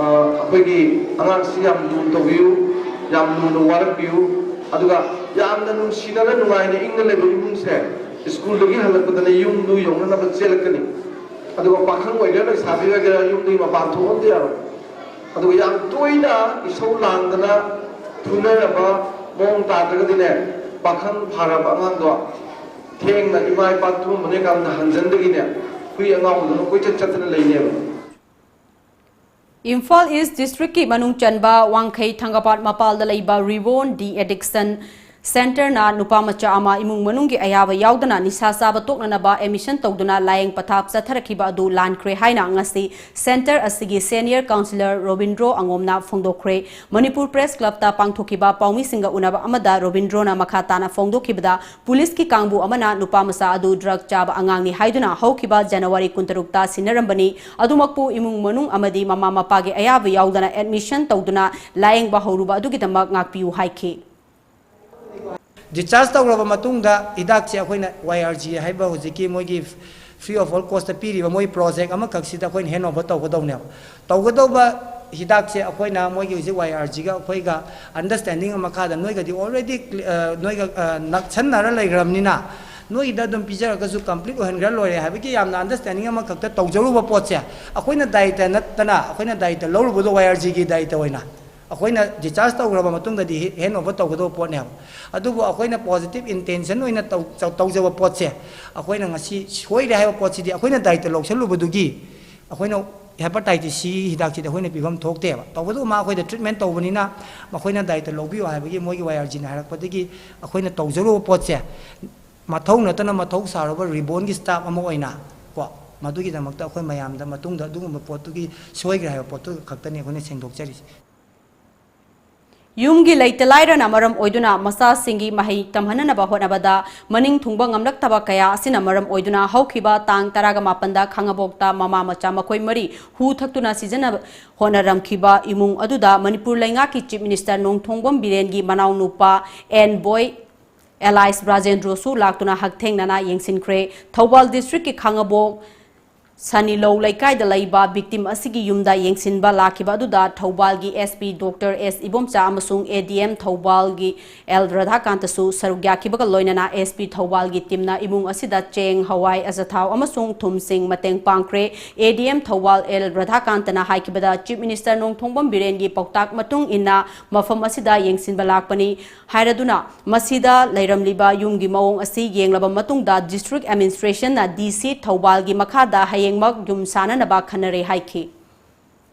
ꯑ, ꯑꯩꯈꯣꯏꯒꯤ ꯑꯉꯥꯡꯁꯤ ꯌꯥꯝ ꯂꯨꯅ ꯇꯧꯕꯤꯌꯨ, ꯌꯥꯝ ꯂꯨꯅ ꯋꯥꯔꯛꯄꯤꯌꯨ, ꯑꯗꯨꯒ ꯌꯥꯝꯅ ꯅꯨꯡꯁꯤꯅꯅ ꯅꯨꯡꯉꯥꯏꯅ ꯏꯪꯅ ꯂꯩꯕ ꯏꯃꯨꯡꯁꯦ ꯁ꯭ꯀꯨꯜꯗꯒꯤ ꯍꯜꯂꯛꯄꯗꯅ ꯌꯨꯝꯗꯨ ꯌꯧꯅꯅꯕ ꯆꯦꯜꯂꯛꯀꯅꯤ꯫ ꯑꯗꯨꯒ ꯄꯥꯈꯪ ꯑꯣꯏꯒꯦꯔꯥ ꯂꯩꯁꯥꯕꯤ ꯑꯣꯏꯒꯦꯔꯥ ꯌꯨꯝꯗꯒꯤ ꯃꯄꯥꯟ ꯊꯣꯛꯍꯟꯗ ꯌꯥꯔꯣꯏ꯫ ꯑꯗꯨꯒ ꯌꯥꯝ ꯇꯣꯏꯅ ꯏꯁꯧ ꯂꯥꯡꯗꯅ ꯐꯨꯅꯔꯕ ꯃꯑꯣꯡ ꯇꯥꯗ꯭ꯔꯒꯗꯤꯅꯦ, ꯄꯥꯈꯪ ꯐꯥꯔꯕ ꯑꯉꯥꯡꯗꯣ ꯊꯦꯡꯅ ꯏꯃꯥ ꯏꯄꯥ ꯇꯨꯝꯃꯝꯕꯅꯦ ꯀꯥꯟꯗ ꯍꯟꯖꯟꯗꯒꯤꯅꯦ ꯍꯨꯏ ꯑꯉꯥꯎꯕꯗꯧꯅ ꯀꯣꯏꯆꯠ ꯆꯠꯇꯅ ꯂꯩꯅꯦꯕ꯫ ꯏꯝꯐꯥꯜ ꯏꯁ ꯗꯤꯁꯇ꯭ꯔꯤꯛꯀꯤ ꯃꯅꯨꯡ ꯆꯟꯕ ꯋꯥꯡꯈꯩ ꯊꯥꯡꯒꯄꯥꯠ ꯃꯄꯥꯜꯗ ꯂꯩꯕ ꯔꯤꯕꯣꯟ ꯗꯤ ꯑꯦꯗꯤꯛꯁꯟ ꯁꯦꯟꯇꯔꯅ ꯅꯨꯄꯥ ꯃꯆꯥ ꯑꯃ ꯏꯃꯨꯡ ꯃꯅꯨꯡꯒꯤ ꯑꯌꯥꯕ ꯌꯥꯎꯗꯅ ꯅꯤꯁꯥ ꯆꯥꯕ ꯇꯣꯛꯅꯅꯕ ꯑꯦꯗꯃꯤꯁꯟ ꯇꯧꯗꯨꯅ ꯂꯥꯌꯦꯡ ꯄꯊꯥꯞ ꯆꯠꯊꯔꯛꯈꯤꯕ ꯑꯗꯨ ꯂꯥꯟꯈ꯭ꯔꯦ ꯍꯥꯏꯅ ꯉꯁꯤ ꯁꯦꯟꯇꯔ ꯑꯁꯤꯒꯤ senior counsellor Robindro ꯑꯉꯣꯝꯅ ꯐꯣꯡꯗꯣꯛꯈ꯭ꯔꯦ꯫ Manipur press ꯀ꯭ꯂꯕꯇ ꯄꯥꯡꯊꯣꯛꯈꯤꯕ ꯄꯥꯎꯃꯤꯁꯤꯡꯒ ꯎꯅꯕ ꯑꯃꯗ ꯔꯣꯕꯤꯟꯗ꯭ꯔꯣꯅ ꯃꯈꯥ ꯇꯥꯅ ꯐꯣꯡꯗꯣꯛꯈꯤꯕꯗ, ꯄꯨꯂꯤꯁꯀꯤ ꯀꯥꯡꯕꯨ ꯑꯃꯅ ꯅꯨꯄꯥ ꯃꯆꯥ ꯑꯗꯨ ꯗ꯭ꯔꯒ ꯆꯥꯕ ꯑꯉꯥꯡꯅꯤ ꯍꯥꯏꯗꯨꯅ ꯍꯧꯈꯤꯕ ꯖꯅꯋꯥꯔꯤ ꯀꯨꯟꯇꯔꯨꯛꯇ ꯁꯤꯟꯅꯔꯝꯕꯅꯤ꯫ ꯑꯗꯨꯃꯛꯄꯨ ꯏꯃꯨꯡ ꯃꯅꯨꯡ ꯑꯃꯗꯤ ꯃꯃꯥ ꯃꯄꯥꯒꯤ ꯑꯌꯥꯕ ꯌꯥꯎꯗꯅ ꯑꯦꯗꯃꯤꯁꯟ ꯇꯧꯗꯨꯅ ꯂꯥꯌꯦꯡꯕ ꯍꯧꯔꯨꯕ ꯑꯗꯨꯒꯤꯗꯃꯛ ꯉꯥꯛꯄꯤꯌꯨ ꯍꯥꯏꯈꯤ꯫ ꯗꯤꯁꯆꯥꯔꯖ ꯇꯧꯔꯕ ꯃꯇꯨꯡꯗ ꯍꯤꯗꯥꯛꯁꯦ ꯑꯩꯈꯣꯏꯅ ꯋꯥꯏ ꯑꯥꯔ ꯖꯤ ꯍꯥꯏꯕ ꯍꯧꯖꯤꯛꯀꯤ ꯃꯣꯏꯒꯤ free of all cost ꯄꯤꯔꯤꯕ ꯃꯣꯏ ꯄ꯭ꯔꯣꯖꯦꯛ ꯑꯃꯈꯛꯁꯤꯗ ꯑꯩꯈꯣꯏꯅ ꯍꯦꯟ ꯑꯣꯚꯔ ꯇꯧꯒꯗꯧꯅꯦꯕ꯫ ꯇꯧꯒꯗꯧꯕ ꯍꯤꯗꯥꯛꯁꯦ ꯑꯩꯈꯣꯏꯅ ꯃꯣꯏꯒꯤ ꯍꯧꯖꯤꯛ ꯋꯥꯏ ꯑꯥꯔ ꯖꯤꯒ ꯑꯩꯈꯣꯏꯒ ꯑꯟꯗꯔꯁꯇꯦꯟꯗꯤꯡ ꯑꯃ ꯃꯈꯥꯗ ꯅꯣꯏꯒꯗꯤ already, ꯑ, ꯅꯣꯏꯒ, ꯑ, ꯅꯛꯁꯟꯅꯔ ꯂꯩꯈ꯭ꯔꯕꯅꯤꯅ ꯅꯣꯏꯒꯤꯗ ꯑꯗꯨꯝ ꯄꯤꯖꯔꯒꯁꯨ ꯀꯝꯄ꯭ꯂꯤꯠ ꯑꯣꯏꯍꯟꯈ꯭ꯔ ꯂꯣꯏꯔꯦ ꯍꯥꯏꯕꯒꯤ ꯌꯥꯝꯅ ꯑꯟꯗꯔꯁꯇꯦꯟꯗꯤꯡ ꯑꯃꯈꯛꯇ ꯇꯧꯖꯔꯨꯕ ꯄꯣꯠꯁꯦ ꯑꯩꯈꯣꯏꯅ ꯗꯥꯏꯇ ꯅꯠꯇꯅ, ꯑꯩꯈꯣꯏꯅ ꯗꯥꯏꯇ ꯂꯧꯔꯨꯕꯗꯣ ꯋꯥꯏ ꯑꯥꯔ ꯖꯤꯒꯤ ꯗꯥꯏꯇ ꯑꯣꯏꯅ ꯑꯩꯈꯣꯏꯅ ꯗꯤꯁꯆꯥꯔꯖ ꯇꯧꯈ꯭ꯔꯕ ꯃꯇꯨꯡꯗꯗꯤ ꯍꯦꯟ ꯑꯣꯚꯔ ꯇꯧꯒꯗꯧꯕ ꯄꯣꯠꯅꯦꯕ꯫ ꯑꯗꯨꯕꯨ ꯑꯩꯈꯣꯏꯅ ꯄꯣꯖꯤꯇꯤꯚ ꯏꯟꯇꯦꯟꯁꯟ ꯑꯣꯏꯅ ꯇꯧ-, ꯇꯧ-, ꯇꯧꯖꯕ ꯄꯣꯠꯁꯦ ꯑꯩꯈꯣꯏꯅ ꯉꯁꯤ ꯁꯣꯏꯔꯦ ꯍꯥꯏꯕ ꯄꯣꯠꯁꯤꯗꯤ ꯑꯩꯈꯣꯏꯅ ꯗꯥꯏꯇ ꯂꯧꯁꯜꯂꯨꯕꯗꯨꯒꯤ ꯑꯩꯈꯣꯏꯅ ꯍꯦꯄꯥꯇꯥꯏꯇꯤꯁ ꯁꯤ ꯍꯤꯗꯥꯛꯁꯤꯗꯤ ꯑꯩꯈꯣꯏꯅ ꯄꯤꯐꯝ ꯊꯣꯛꯇꯦꯕ꯫ ꯇꯧꯕꯇꯕꯨ ꯃꯥ ꯑꯩꯈꯣꯏꯗ ꯇ꯭ꯔꯤꯠꯃꯦꯟ ꯇꯧꯕꯅꯤꯅ ꯃꯈꯣꯏꯅ ꯗꯥꯏꯇ ꯂꯧꯕꯤꯌꯨ ꯍꯥꯏꯕꯒꯤ ꯃꯣꯏꯒꯤ ꯋꯥꯏ ꯑꯥꯔ ꯖꯤꯅ ꯍꯥꯏꯔꯛꯄꯗꯒꯤ ꯑꯩꯈꯣꯏꯅ ꯇꯧꯖꯔꯨꯕ ꯄꯣꯠꯁꯦ ꯃꯊꯧ ꯅꯠꯇꯅ ꯃꯊꯧ ꯁꯥꯔꯨꯕ ꯔꯤꯕꯣꯟꯒꯤ ꯁ꯭ꯇꯥꯐ ꯑꯃ ꯑꯣꯏꯅ ꯀꯣ, ꯃꯗꯨꯒꯤꯗꯃꯛꯇ ꯑꯩꯈꯣꯏ ꯃꯌꯥꯝꯗ ꯃꯇꯨꯡꯗ ꯑꯗꯨꯒꯨꯝꯕ ꯄꯣꯠꯇꯨꯒꯤ ꯁꯣꯏꯈ꯭ꯔꯦ ꯍꯥꯏꯕ ꯄꯣꯠꯇꯨ ꯈꯛꯇꯅꯤ ꯑꯩꯈꯣꯏꯅ ꯁꯦꯡꯗꯣꯛꯆꯔꯤꯁꯦ꯫ ꯌꯨꯝꯒꯤ ꯂꯩꯇ ꯂꯥꯏꯔꯅ ꯃꯔꯝ ꯑꯣꯏꯗꯨꯅ ꯃꯆꯥꯁꯤꯡꯒꯤ ꯃꯍꯩ ꯇꯝꯍꯟꯅꯅꯕ ꯍꯣꯠꯅꯕꯗ ꯃꯅꯤꯡ ꯊꯨꯡꯕ ꯉꯝꯂꯛꯇꯕ ꯀꯌꯥ ꯑꯁꯤꯅ ꯃꯔꯝ ꯑꯣꯏꯗꯨꯅ ꯍꯧꯈꯤꯕ ꯇꯥꯡ ꯇꯔꯥꯃꯥꯄꯟꯗ ꯈꯥꯉꯕꯣꯛꯇ ꯃꯃꯥ ꯃꯆꯥ ꯃꯈꯣꯏ ꯃꯔꯤ ꯍꯨ ꯊꯛꯇꯨꯅ ꯁꯤꯖꯤꯟꯅꯕ ꯍꯣꯠꯅꯔꯝꯈꯤꯕ ꯏꯃꯨꯡ ꯑꯗꯨꯗ ꯃꯅꯤꯄꯨꯔ ꯂꯩꯉꯥꯛꯀꯤ ꯆꯤꯐ ꯃꯤꯅꯤꯁꯇꯔ ꯅꯣꯡꯊꯣꯡꯕꯝ ꯕꯤꯔꯦꯟꯒꯤ ꯃꯅꯥꯎꯅꯨꯄꯥ ꯑꯦꯟ ꯕꯣꯏ ꯑꯦꯂꯥꯏꯁ ꯕ꯭ꯔꯥꯖꯦꯟꯗ꯭ꯔꯣꯁꯨ ꯂꯥꯛꯇꯨꯅ ꯍꯛꯊꯦꯡꯅꯅ ꯌꯦꯡꯁꯤꯟꯈ꯭ꯔꯦ꯫ ꯊꯧꯕꯥꯜ district ꯀꯤ ꯈꯥꯉꯕꯣꯛ ꯁꯅꯤꯂꯧ ꯂꯩꯀꯥꯏꯗ ꯂꯩꯕ victim ꯑꯁꯤꯒꯤ ꯌꯨꯝꯗ ꯌꯦꯡꯁꯤꯟꯕ ꯂꯥꯛꯈꯤꯕ ꯑꯗꯨꯗ ꯊꯧꯕꯥꯜꯒꯤ S P Doctor S Ibomcha ꯑꯃꯁꯨꯡ A D M ꯊꯧꯕꯥꯜꯒꯤ L ꯔꯥꯙꯥꯀꯥꯟꯇꯁꯨ ꯁꯔꯨꯛ ꯌꯥꯈꯤꯕꯒ ꯂꯣꯏꯅꯅ S P ꯊꯧꯕꯥꯜꯒꯤ team ꯅ ꯏꯃꯨꯡ ꯑꯁꯤꯗ ꯆꯦꯡ, ꯍꯋꯥꯏ, ꯑꯆꯥꯊꯥꯎ ꯑꯃꯁꯨꯡ ꯊꯨꯝꯁꯤꯡ ꯃꯇꯦꯡ ꯄꯥꯡꯈ꯭ꯔꯦ꯫ A D M Thoubal L ꯔꯥꯙꯥꯀꯥꯟꯇꯅ ꯍꯥꯏꯈꯤꯕꯗ, Chief Minister Nongthombam ꯕꯤꯔꯦꯟꯒꯤ ꯄꯥꯎꯇꯥꯛ ꯃꯇꯨꯡ ꯏꯟꯅ ꯃꯐꯝ ꯑꯁꯤꯗ ꯌꯦꯡꯁꯤꯟꯕ ꯂꯥꯛꯄꯅꯤ ꯍꯥꯏꯔꯗꯨꯅ, ꯃꯁꯤꯗ ꯂꯩꯔꯝꯂꯤꯕ ꯌꯨꯝꯒꯤ ꯃꯑꯣꯡ ꯑꯁꯤ ꯌꯦꯡꯂꯕ ꯃꯇꯨꯡꯗ district administration ꯅ D C ꯊꯧꯕꯥꯜꯒꯤ ꯃꯈꯥꯗ ꯍꯌꯦꯡꯃꯛ ꯌꯨꯝ ꯁꯥꯅꯅꯕ ꯈꯟꯅꯔꯦ ꯍꯥꯏꯈꯤ꯫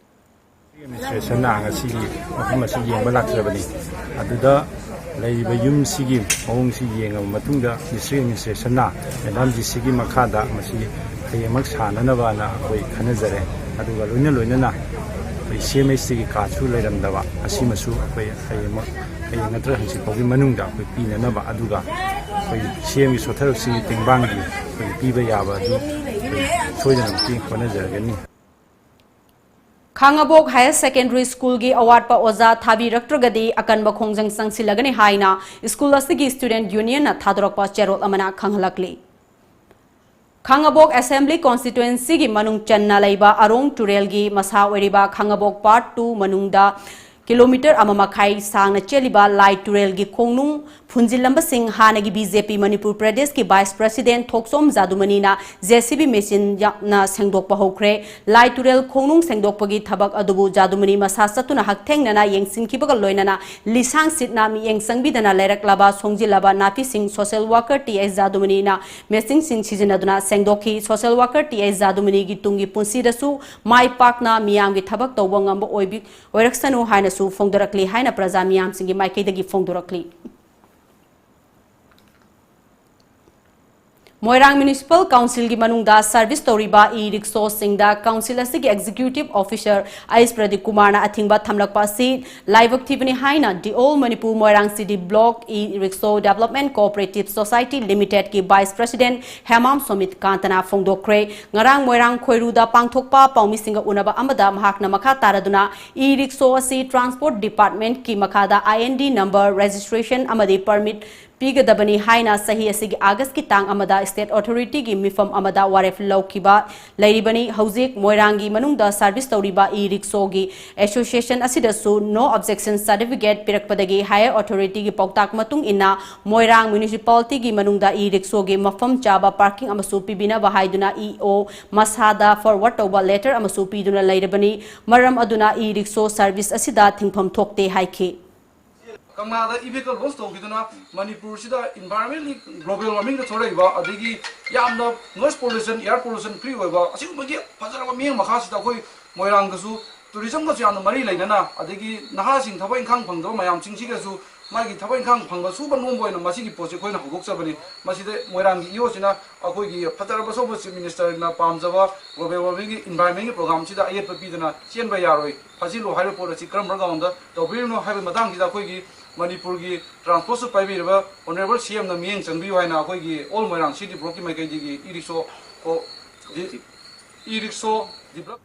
Administration ꯅ ꯉꯁꯤꯒꯤ ꯃꯐꯝ ꯑꯁꯤ ꯌꯦꯡꯕ ꯂꯥꯛꯆꯕꯅꯤ꯫ ꯑꯗꯨꯗ ꯂꯩꯔꯤꯕ ꯌꯨꯝꯁꯤꯒꯤ ꯃꯑꯣꯡꯁꯤ ꯌꯦꯡꯉꯕ ꯃꯇꯨꯡꯗ, District Administration ꯅ Madam D C ꯒꯤ ꯃꯈꯥꯗ ꯃꯁꯤ ꯍꯌꯦꯡꯃꯛ ꯁꯥꯅꯅꯕꯅ ꯑꯩꯈꯣꯏ ꯈꯟꯅꯖꯔꯦ꯫ ꯑꯗꯨꯒ ꯂꯣꯏꯅ ꯂꯣꯏꯅꯅ ꯑꯩꯈꯣꯏ C M H T ꯒꯤ card ꯁꯨ ꯂꯩꯔꯝꯗꯕ ꯑꯁꯤꯃꯁꯨ ꯑꯩꯈꯣꯏ ꯍꯌꯦꯡꯃꯛ, ꯍꯌꯦꯡ ꯅꯠꯇ꯭ꯔꯒ ꯍꯪꯆꯤꯠ ꯐꯥꯎꯒꯤ ꯃꯅꯨꯡꯗ ꯑꯩꯈꯣꯏ ꯄꯤꯅꯅꯕ, ꯑꯗꯨꯒ ꯑꯩꯈꯣꯏ C M ꯒꯤ ꯁꯣꯊꯔꯛꯁꯤꯡꯒꯤ ꯇꯦꯡꯕꯥꯡꯒꯤ ꯑꯩꯈꯣꯏ ꯄꯤꯕ ꯌꯥꯕ ꯑꯗꯨ ꯑꯩꯈꯣꯏ ꯁꯣꯏꯗꯅꯃꯛꯀꯤ ꯍꯣꯠꯅꯖꯔꯒꯅꯤ꯫ ꯈꯥꯉꯕꯣꯛ Higher Secondary School ꯒꯤ ꯑꯋꯥꯠꯄ ꯑꯣꯖꯥ ꯊꯥꯕꯤꯔꯛꯇ꯭ꯔꯒꯗꯤ ꯑꯀꯟꯕ ꯈꯣꯡꯖꯪ ꯆꯪꯁꯤꯜꯂꯒꯅꯤ ꯍꯥꯏꯅ school ꯑꯁꯤꯒꯤ student union ꯅ ꯊꯥꯗꯣꯔꯛꯄ ꯆꯦꯔꯣꯜ ꯑꯃꯅ ꯈꯪꯍꯜꯂꯛꯂꯤ꯫ ꯈꯥꯉꯕꯣꯛ Assembly Constituency ꯒꯤ ꯃꯅꯨꯡ ꯆꯟꯅ ꯂꯩꯕ ꯑꯔꯣꯡ ꯇꯨꯔꯦꯜꯒꯤ ꯃꯁꯥ ꯑꯣꯏꯔꯤꯕ ꯈꯥꯉꯕꯣꯛ Part two ꯃꯅꯨꯡꯗ kilometre ꯑꯃ ꯃꯈꯥꯏ ꯁꯥꯡꯅ ꯆꯦꯜꯂꯤꯕ ꯂꯥꯏ ꯇꯨꯔꯦꯜꯒꯤ ꯈꯣꯡꯅꯨꯡ ꯐꯨꯟꯖꯤꯜꯂꯝꯕꯁꯤꯡ ꯍꯥꯟꯅꯒꯤ B J P ꯃꯅꯤꯄꯨꯔ ꯄ꯭ꯔꯗꯦꯁꯀꯤ vice president ꯊꯣꯛꯆꯣꯝ ꯖꯥꯗꯨꯃꯅꯤꯅ J C B machine ꯌꯥꯝꯅ ꯁꯦꯡꯗꯣꯛꯄ ꯍꯧꯈ꯭ꯔꯦ꯫ ꯂꯥꯏ ꯇꯨꯔꯦꯜ ꯈꯣꯡꯅꯨꯡ ꯁꯦꯡꯗꯣꯛꯄꯒꯤ ꯊꯕꯛ ꯑꯗꯨꯕꯨ ꯖꯥꯗꯨꯃꯅꯤ ꯃꯁꯥ ꯆꯠꯇꯨꯅ ꯍꯛꯊꯦꯡꯅꯅ ꯌꯦꯡꯁꯤꯟꯈꯤꯕꯒ ꯂꯣꯏꯅꯅ ꯂꯤꯁꯥꯡ ꯁꯤꯠꯅ ꯃꯤꯠꯌꯦꯡ ꯆꯪꯕꯤꯗꯅ ꯂꯩꯔꯛꯂꯕ ꯁꯣꯡꯖꯤꯜꯂꯕ ꯅꯥꯄꯤꯁꯤꯡ social worker T S ꯖꯥꯗꯨꯃꯅꯤꯅ machine ꯁꯤꯡ ꯁꯤꯖꯤꯟꯅꯗꯨꯅ ꯁꯦꯡꯗꯣꯛꯈꯤ꯫ Social worker T S ꯖꯥꯗꯨꯃꯅꯤꯒꯤ ꯇꯨꯡꯒꯤ ꯄꯨꯟꯁꯤꯗꯁꯨ ꯃꯥꯏ ꯄꯥꯛꯅ ꯃꯤꯌꯥꯝꯒꯤ ꯊꯕꯛ ꯇꯧꯕ ꯉꯝꯕ ꯑꯣꯏꯕꯤ-, ꯑꯣꯏꯔꯛꯁꯅꯨ ꯍꯥꯏꯅꯁꯨ ꯐꯣꯡꯗꯣꯔꯛꯂꯤ ꯍꯥꯏꯅ ꯄ꯭ꯔꯖꯥ ꯃꯤꯌꯥꯝꯁꯤꯡꯒꯤ ꯃꯥꯏꯀꯩꯗꯒꯤ ꯐꯣꯡꯗꯣꯔꯛꯂꯤ꯫ ꯃꯣꯏꯔꯥꯡ Municipal Council ꯒꯤ ꯃꯅꯨꯡꯗ service ꯇꯧꯔꯤꯕ e-rickshaw ꯁꯤꯡꯗ council ꯑꯁꯤꯒꯤ executive officer ꯑꯩꯁ ꯄ꯭ꯔꯗꯤꯞ ꯀꯨꯃꯥꯔꯅ ꯑꯊꯤꯡꯕ ꯊꯝꯂꯛꯄ ꯑꯁꯤ ꯂꯥꯏꯕꯛ ꯊꯤꯕꯅꯤ ꯍꯥꯏꯅ The All Manipur Moirang City Block E-Rickshaw Development Cooperative Society Limited ꯀꯤ vice president ꯍꯦꯃꯥꯝ ꯁꯣꯃꯤꯠ ꯀꯥꯟꯇꯅ ꯐꯣꯡꯗꯣꯛꯈ꯭ꯔꯦ꯫ ꯉꯔꯥꯡ ꯃꯣꯏꯔꯥꯡ ꯈꯣꯏꯔꯨꯗ ꯄꯥꯡꯊꯣꯛꯄ ꯄꯥꯎꯃꯤꯁꯤꯡꯒ ꯎꯅꯕ ꯑꯃꯗ ꯃꯍꯥꯛꯅ ꯃꯈꯥ ꯇꯥꯔꯗꯨꯅ e-rickshaw ꯑꯁꯤ transport department ꯀꯤ ꯃꯈꯥꯗ I N D number, registration ꯑꯃꯗꯤ permit ꯄꯤꯒꯗꯕꯅꯤ ꯍꯥꯏꯅ ꯆꯍꯤ ꯑꯁꯤꯒꯤ ꯑꯥꯒꯁꯀꯤ ꯇꯥꯡ ꯑꯃꯗ state authority ꯒꯤ ꯃꯤꯐꯝ ꯑꯃꯗ ꯋꯥꯔꯦꯞ ꯂꯧꯈꯤꯕ ꯂꯩꯔꯤꯕꯅꯤ꯫ ꯍꯧꯖꯤꯛ ꯃꯣꯏꯔꯥꯡꯒꯤ ꯃꯅꯨꯡꯗ service ꯇꯧꯔꯤꯕ e-rickshaw ꯒꯤ association ꯑꯁꯤꯗꯁꯨ no objection certificate ꯄꯤꯔꯛꯄꯗꯒꯤ higher authority ꯒꯤ ꯄꯥꯎꯇꯥꯛ ꯃꯇꯨꯡ ꯏꯟꯅ ꯃꯣꯏꯔꯥꯡ municipality ꯒꯤ ꯃꯅꯨꯡꯗ e-rickshaw ꯒꯤ ꯃꯐꯝ ꯆꯥꯕ parking ꯑꯃꯁꯨ ꯄꯤꯕꯤꯅꯕ ꯍꯥꯏꯗꯨꯅ E O ꯃꯁꯥꯗ forward ꯇꯧꯕ letter ꯑꯃꯁꯨ ꯄꯤꯗꯨꯅ ꯂꯩꯔꯕꯅꯤ꯫ ꯃꯔꯝ ꯑꯗꯨꯅ e-rickshaw service ꯑꯁꯤꯗ ꯊꯤꯡꯐꯝ ꯊꯣꯛꯇꯦ ꯍꯥꯏꯈꯤ꯫ ꯀꯪꯂꯥꯗ e-vehicle launch ꯇꯧꯈꯤꯗꯨꯅ ꯃꯅꯤꯄꯨꯔꯁꯤꯗ environment ꯂꯤ global warming ꯗ ꯊꯣꯛꯂꯛꯏꯕ, ꯑꯗꯒꯤ ꯌꯥꯝꯅ noise pollution, air pollution free ꯑꯣꯏꯕ, ꯑꯁꯤꯒꯨꯝꯕꯒꯤ ꯐꯖꯔꯕ ꯃꯤꯠꯌꯦꯡ ꯃꯈꯥꯁꯤꯗ ꯑꯩꯈꯣꯏ ꯃꯣꯏꯔꯥꯡꯗꯁꯨ tourism ꯒꯁꯨ ꯌꯥꯝꯅ ꯃꯔꯤ ꯂꯩꯅꯅ, ꯑꯗꯒꯤ ꯅꯍꯥꯁꯤꯡ ꯊꯕꯛ ꯏꯪꯈꯥꯡ ꯐꯪꯗꯕ ꯃꯌꯥꯝꯁꯤꯡꯁꯤꯒꯁꯨ ꯃꯥꯒꯤ ꯊꯕꯛ ꯏꯪꯈꯥꯡ ꯐꯪꯕ ꯁꯨꯕ ꯅꯣꯝꯕ ꯑꯣꯏꯅ ꯃꯁꯤꯒꯤ ꯄꯣꯠꯁꯤ ꯑꯩꯈꯣꯏꯅ ꯍꯧꯗꯣꯛꯆꯕꯅꯤ꯫ ꯃꯁꯤꯗ ꯃꯣꯏꯔꯥꯡꯒꯤ E O ꯁꯤꯅ ꯑꯩꯈꯣꯏꯒꯤ ꯐꯖꯔꯕ ꯁꯣꯝꯕ Chief Minister ꯅ ꯄꯥꯝꯖꯕ global warming ꯒꯤ environment ꯒꯤ program ꯁꯤꯗ ꯑꯌꯦꯠꯄ ꯄꯤꯗꯅ ꯆꯦꯟꯕ ꯌꯥꯔꯣꯏ꯫ ꯐꯥꯖꯤꯜꯂꯨ ꯍꯥꯏꯕ ꯄꯣꯠ ꯑꯁꯤ ꯀꯔꯝꯕ ground ꯗ ꯇꯧꯕꯤꯔꯤꯕꯅꯣ ꯍꯥꯏꯕꯒꯤ ꯃꯇꯥꯡꯁꯤꯗ ꯑꯩꯈꯣꯏꯒꯤ ꯃꯅꯤꯄꯨꯔꯒꯤ transport ꯁꯨ ꯄꯥꯏꯕꯤꯔꯤꯕ honourable C M ꯅ ꯃꯤꯠꯌꯦꯡ ꯆꯪꯕꯤꯌꯨ ꯍꯥꯏꯅ ꯑꯩꯈꯣꯏꯒꯤ All Moirang City Block ꯀꯤ ꯃꯥꯏꯀꯩꯗꯒꯤ e-rickshaw ꯀꯣ-, ꯗꯤ-, e-rickshaw develop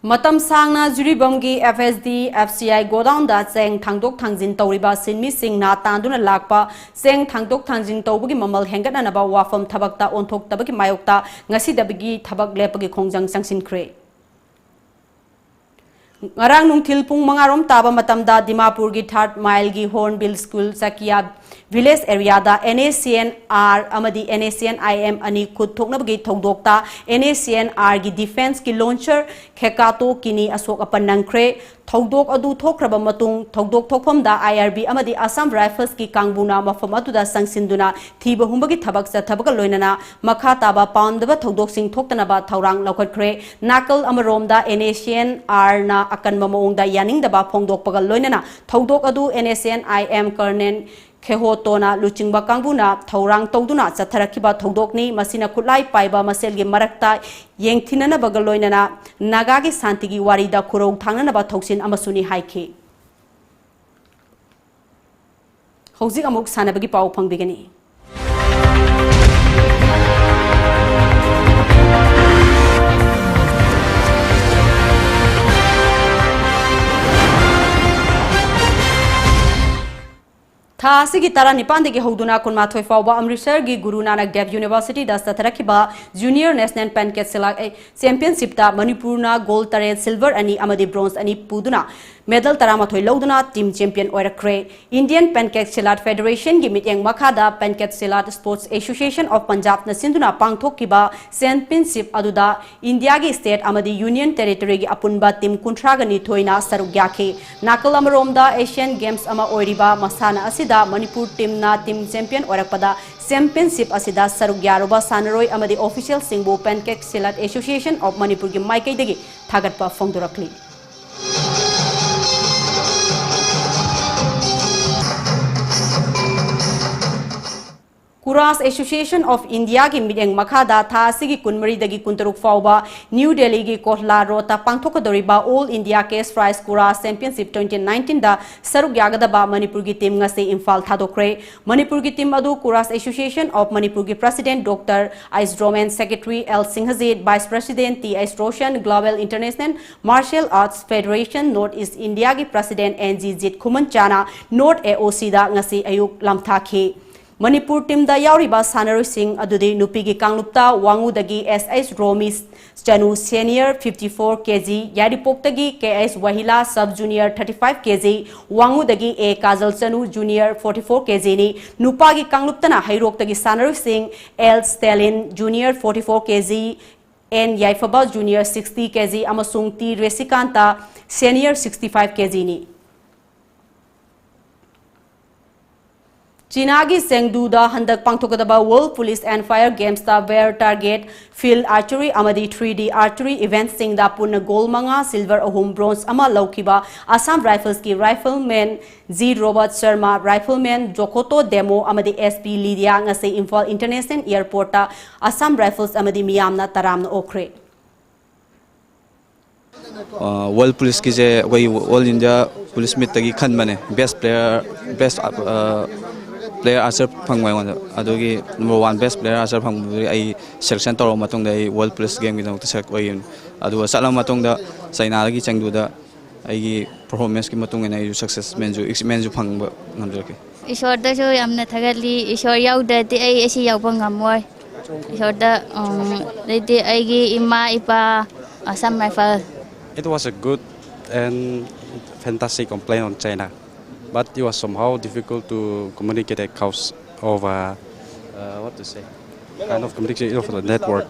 ꯃꯇꯝ ꯁꯥꯡꯅ ꯖꯤꯔꯤꯕꯥꯝꯒꯤ F S D F C I godown ꯗ ꯆꯦꯡ ꯊꯥꯡꯗꯣꯛ ꯊꯥꯡꯖꯤꯟ ꯇꯧꯔꯤꯕ ꯁꯤꯟꯃꯤꯁꯤꯡꯅ ꯇꯥꯟꯗꯨꯅ ꯂꯥꯛꯄ ꯆꯦꯡ ꯊꯥꯡꯗꯣꯛ ꯊꯥꯡꯖꯤꯟ ꯇꯧꯕꯒꯤ ꯃꯃꯜ ꯍꯦꯟꯒꯠꯅꯅꯕ ꯋꯥꯐꯝ ꯊꯕꯛꯇ ꯑꯣꯟꯊꯣꯛꯇꯕꯒꯤ ꯃꯥꯌꯣꯛꯇ ꯉꯁꯤꯗꯒꯤ ꯊꯕꯛ ꯂꯦꯞꯄꯒꯤ ꯈꯣꯡꯖꯪ ꯆꯪꯁꯤꯟꯈ꯭ꯔꯦ꯫ ꯉꯔꯥꯡ ꯅꯨꯡꯊꯤꯜ ꯄꯨꯡ ꯃꯉꯥ ꯔꯣꯝ ꯇꯥꯕ ꯃꯇꯝꯗ ꯗꯤꯃꯥꯄꯨꯔꯒꯤ Third Mile ꯒꯤ Hornbill School ꯆꯀꯤꯌꯥ village area the N A C N R ꯑꯃꯗꯤ N A C N I M ꯑꯅꯤ ꯈꯨꯠ ꯊꯣꯛꯅꯕꯒꯤ ꯊꯧꯗꯣꯛꯇ N A C N R ꯒꯤ defence ꯀꯤ launcher ꯈꯦꯀꯥꯇꯣ ꯀꯤꯅꯤ ꯑꯁꯣꯛ ꯑꯄꯟ ꯅꯪꯈ꯭ꯔꯦ꯫ ꯊꯧꯗꯣꯛ ꯑꯗꯨ ꯊꯣꯛꯈ꯭ꯔꯕ ꯃꯇꯨꯡ ꯊꯧꯗꯣꯛ ꯊꯣꯛꯐꯝꯗ I R B ꯑꯃꯗꯤ Assam Rifles ꯀꯤ ꯀꯥꯡꯕꯨꯅ ꯃꯐꯝ ꯑꯗꯨꯗ ꯆꯪꯁꯤꯟꯗꯨꯅ ꯊꯤꯕ ꯍꯨꯝꯕꯒꯤ ꯊꯕꯛ ꯆꯠꯊꯕꯒ ꯂꯣꯏꯅꯅ ꯃꯈꯥ ꯇꯥꯕ ꯄꯥꯝꯗꯕ ꯊꯧꯗꯣꯛꯁꯤꯡ ꯊꯣꯛꯇꯅꯕ ꯊꯧꯔꯥꯡ ꯂꯧꯈꯠꯈ꯭ꯔꯦ꯫ ꯅꯥꯀꯜ ꯑꯃꯔꯣꯝꯗ N A C N R ꯅ ꯑꯀꯟꯕ ꯃꯑꯣꯡꯗ ꯌꯥꯅꯤꯡꯗꯕ ꯐꯣꯡꯗꯣꯛꯄꯒ ꯂꯣꯏꯅꯅ ꯊꯧꯗꯣꯛ ꯑꯗꯨ N A C N I M Colonel ꯈꯦꯍꯣꯇꯣꯅ ꯂꯨꯆꯤꯡꯕ ꯀꯥꯡꯕꯨꯅ ꯊꯧꯔꯥꯡ ꯇꯧꯗꯨꯅ ꯆꯠꯊꯔꯛꯈꯤꯕ ꯊꯧꯗꯣꯛꯅꯤ꯫ ꯃꯁꯤꯅ ꯈꯨꯠꯂꯥꯏ ꯄꯥꯏꯕ ꯃꯁꯦꯜꯒꯤ ꯃꯔꯛꯇ ꯌꯦꯡꯊꯤꯅꯅꯕꯒ ꯂꯣꯏꯅꯅ ꯅꯥꯒꯥꯒꯤ ꯁꯥꯟꯇꯤꯒꯤ ꯋꯥꯔꯤꯗ ꯈꯨꯔꯧ ꯊꯥꯡꯅꯅꯕ ꯊꯧꯁꯤꯟ ꯑꯃꯁꯨꯅꯤ ꯍꯥꯏꯈꯤ꯫ ꯍꯧꯖꯤꯛ ꯑꯃꯨꯛ ꯁꯥꯟꯅꯕꯒꯤ ꯄꯥꯎ ꯐꯪꯕꯤꯒꯅꯤ꯫ ꯊꯥ ꯑꯁꯤꯒꯤ ꯇꯔꯥꯅꯤꯄꯥꯟꯗꯒꯤ ꯍꯧꯗꯨꯅ ꯀꯨꯟꯃꯥꯊꯣꯏ ꯐꯥꯎꯕ ꯑꯃꯔꯤꯠꯁꯔꯒꯤ ꯒꯨꯔꯨ ꯅꯥꯅꯛ ꯗꯦꯕ ꯌꯨꯅꯤꯚꯔꯁꯤꯇꯤꯗ ꯆꯠꯊꯔꯛꯈꯤꯕ Junior National Pancake Chaladh Championshipꯇ ꯃꯅꯤꯄꯨꯔꯅ gold ꯇꯔꯦꯠ, silver ꯑꯅꯤ ꯑꯃꯗꯤ bronze ꯑꯅꯤ ꯄꯨꯗꯨꯅ medal ꯇꯔꯥꯃꯥꯊꯣꯏ ꯂꯧꯗꯨꯅ team champion ꯑꯣꯏꯔꯛꯈ꯭ꯔꯦ꯫ Indian Pancake Chaladh Federationꯒꯤ ꯃꯤꯠꯌꯦꯡ ꯃꯈꯥꯗ Pancake Chaladh Sports Association of Punjabꯅ ꯁꯤꯟꯗꯨꯅ ꯄꯥꯡꯊꯣꯛꯈꯤꯕ championship ꯑꯗꯨꯗ ꯏꯟꯗꯤꯌꯥꯒꯤ state ꯑꯃꯗꯤ union territoryꯒꯤ ꯑꯄꯨꯟꯕ team ꯀꯨꯟꯊ꯭ꯔꯥꯒ ꯅꯤꯊꯣꯏꯅ ꯁꯔꯨꯛ ꯌꯥꯈꯤ꯫ ꯅꯥꯀꯜ ꯑꯃꯔꯣꯝꯗ Asian Games ꯑꯃ ꯑꯣꯏꯔꯤꯕ ꯃꯁꯥꯟꯅ ꯑꯁꯤꯗ ꯃꯅꯤꯄꯨꯔ teamꯅ team champion ꯑꯣꯏꯔꯛꯄꯗ championship ꯑꯁꯤꯗ ꯁꯔꯨꯛ ꯌꯥꯔꯨꯕ ꯁꯥꯟꯅꯔꯣꯏ ꯑꯃꯗꯤ officialꯁꯤꯡꯕꯨ Pancake Chaladh Association of ꯃꯅꯤꯄꯨꯔꯒꯤ ꯃꯥꯏꯀꯩꯗꯒꯤ ꯊꯥꯒꯠꯄ ꯐꯣꯡꯗꯣꯔꯛꯂꯤ꯫ Kurash Association of Indiaꯒꯤ ꯃꯤꯠꯌꯦꯡ ꯃꯈꯥꯗ ꯊꯥ ꯑꯁꯤꯒꯤ ꯀꯨꯟꯃꯔꯤꯗꯒꯤ ꯀꯨꯟꯇꯔꯨꯛ ꯐꯥꯎꯕ New Delhiꯒꯤ ꯀꯣꯠꯂꯥ ꯔꯣꯗꯇ ꯄꯥꯡꯊꯣꯛꯀꯗꯧꯔꯤꯕ All India Cash Prize Kurash Championship twenty nineteenꯗ ꯁꯔꯨꯛ ꯌꯥꯒꯗꯕ ꯃꯅꯤꯄꯨꯔꯒꯤ team ꯉꯁꯤ ꯏꯝꯐꯥꯜ ꯊꯥꯗꯣꯛꯈ꯭ꯔꯦ꯫ ꯃꯅꯤꯄꯨꯔꯒꯤ team ꯑꯗꯨ Kurash Association of ꯃꯅꯤꯄꯨꯔꯒꯤ president Doctor S Romen, secretary L Singhajit, vice president T S Roshan, Global International Martial Arts Federation North East Indiaꯒꯤ president ꯑꯦꯟ ꯖꯤ ꯖꯤꯠ ꯈꯨꯃꯟꯆꯥꯅ north A O ꯁꯤꯗ ꯉꯁꯤ ꯑꯌꯨꯛ ꯂꯝꯊꯥꯈꯤ꯫ ꯃꯅꯤꯄꯨꯔ teamꯗ ꯌꯥꯎꯔꯤꯕ ꯁꯥꯟꯅꯔꯣꯏꯁꯤꯡ ꯑꯗꯨꯗꯤ ꯅꯨꯄꯤꯒꯤ ꯀꯥꯡꯂꯨꯞꯇ ꯋꯥꯉꯨꯗꯒꯤ ꯑꯦꯁ ꯑꯩꯁ ꯔꯣꯃꯤ ꯆꯅꯨ, senior fifty four K G, ꯌꯥꯏꯔꯤꯄꯣꯛꯇꯒꯤ ꯀꯦ ꯑꯩꯁ ꯋꯥꯍꯤꯂꯥ, sub junior thirty five K G, ꯋꯥꯉꯨꯗꯒꯤ ꯑꯦ ꯀꯥꯖꯜ ꯆꯅꯨ, junior forty four K Gꯅꯤ꯫ ꯅꯨꯄꯥꯒꯤ ꯀꯥꯡꯂꯨꯞꯇꯅ ꯍꯩꯔꯣꯛꯇꯒꯤ ꯁꯥꯟꯅꯔꯣꯏꯁꯤꯡ L Sterlin, junior forty four K G, N Yaiphaba, junior sixty K G, ꯑꯃꯁꯨꯡ T Rishikant, senior sixty five K Gꯅꯤ꯫ ꯆꯤꯅꯥꯒꯤ ꯆꯦꯡꯗꯨꯗ ꯍꯟꯗꯛ ꯄꯥꯡꯊꯣꯛꯀꯗꯕ World Police and Fire Gamesꯇ bear target, field archery ꯑꯃꯗꯤ three D archery eventꯁꯤꯡꯗ ꯄꯨꯟꯅ gold ꯃꯉꯥ, silver ꯑꯍꯨꯝ, bronze ꯑꯃ ꯂꯧꯈꯤꯕ Assam Riflesꯀꯤ rifleman G Robert Sharma, rifleman Jokoto Demo ꯑꯃꯗꯤ ꯑꯦꯁ ꯄꯤ ꯂꯤꯗꯤꯌꯥ ꯉꯁꯤ ꯏꯝꯐꯥꯜ International Airportꯇ Assam Rifles ꯑꯃꯗꯤ ꯃꯤꯌꯥꯝꯅ ꯇꯔꯥꯝꯅ ꯑꯣꯛꯈ꯭ꯔꯦ꯫ World Policeꯀꯤꯁꯦ ꯑꯩꯈꯣꯏ All India Police Meetꯇꯒꯤ ꯈꯟꯕꯅꯦ, best player, best player archer ꯐꯪꯕ ꯑꯩꯉꯣꯟꯗ꯫ ꯑꯗꯨꯒꯤ number one best player archer ꯐꯪꯕꯗꯨꯒꯤ ꯑꯩ selection ꯇꯧꯔꯕ ꯃꯇꯨꯡꯗ ꯑꯩ World Police Gameꯒꯤꯗꯃꯛꯇ select ꯑꯣꯏꯈꯤꯕꯅꯤ꯫ ꯑꯗꯨꯒ ꯆꯠꯂꯕ ꯃꯇꯨꯡꯗ ꯆꯩꯅꯥꯗꯒꯤ ꯆꯦꯡꯗꯨꯗ ꯑꯩꯒꯤ performanceꯀꯤ ꯃꯇꯨꯡ ꯏꯟꯅ ꯑꯩꯁꯨ success, ꯃꯦꯟꯁꯨ, ꯃꯦꯟꯁꯨ ꯐꯪꯕ ꯉꯝꯖꯔꯛꯈꯤ꯫ ꯏꯁꯣꯔꯗꯁꯨ ꯌꯥꯝꯅ ꯊꯥꯒꯠꯂꯤ꯫ ꯏꯁꯣꯔ ꯌꯥꯎꯗ꯭ꯔꯗꯤ ꯑꯩ ꯑꯁꯤ ꯌꯧꯕ ꯉꯝꯃꯣꯏ꯫ ꯏꯁꯣꯔꯗ, ꯎꯝ, ꯑꯗꯩꯗꯤ ꯑꯩꯒꯤ ꯏꯃꯥ, ꯏꯄꯥ, Assam rifle. It was a good and fantastic complaint on China, but it was somehow difficult to communicate across over, uh, what to say, kind of communication over the network.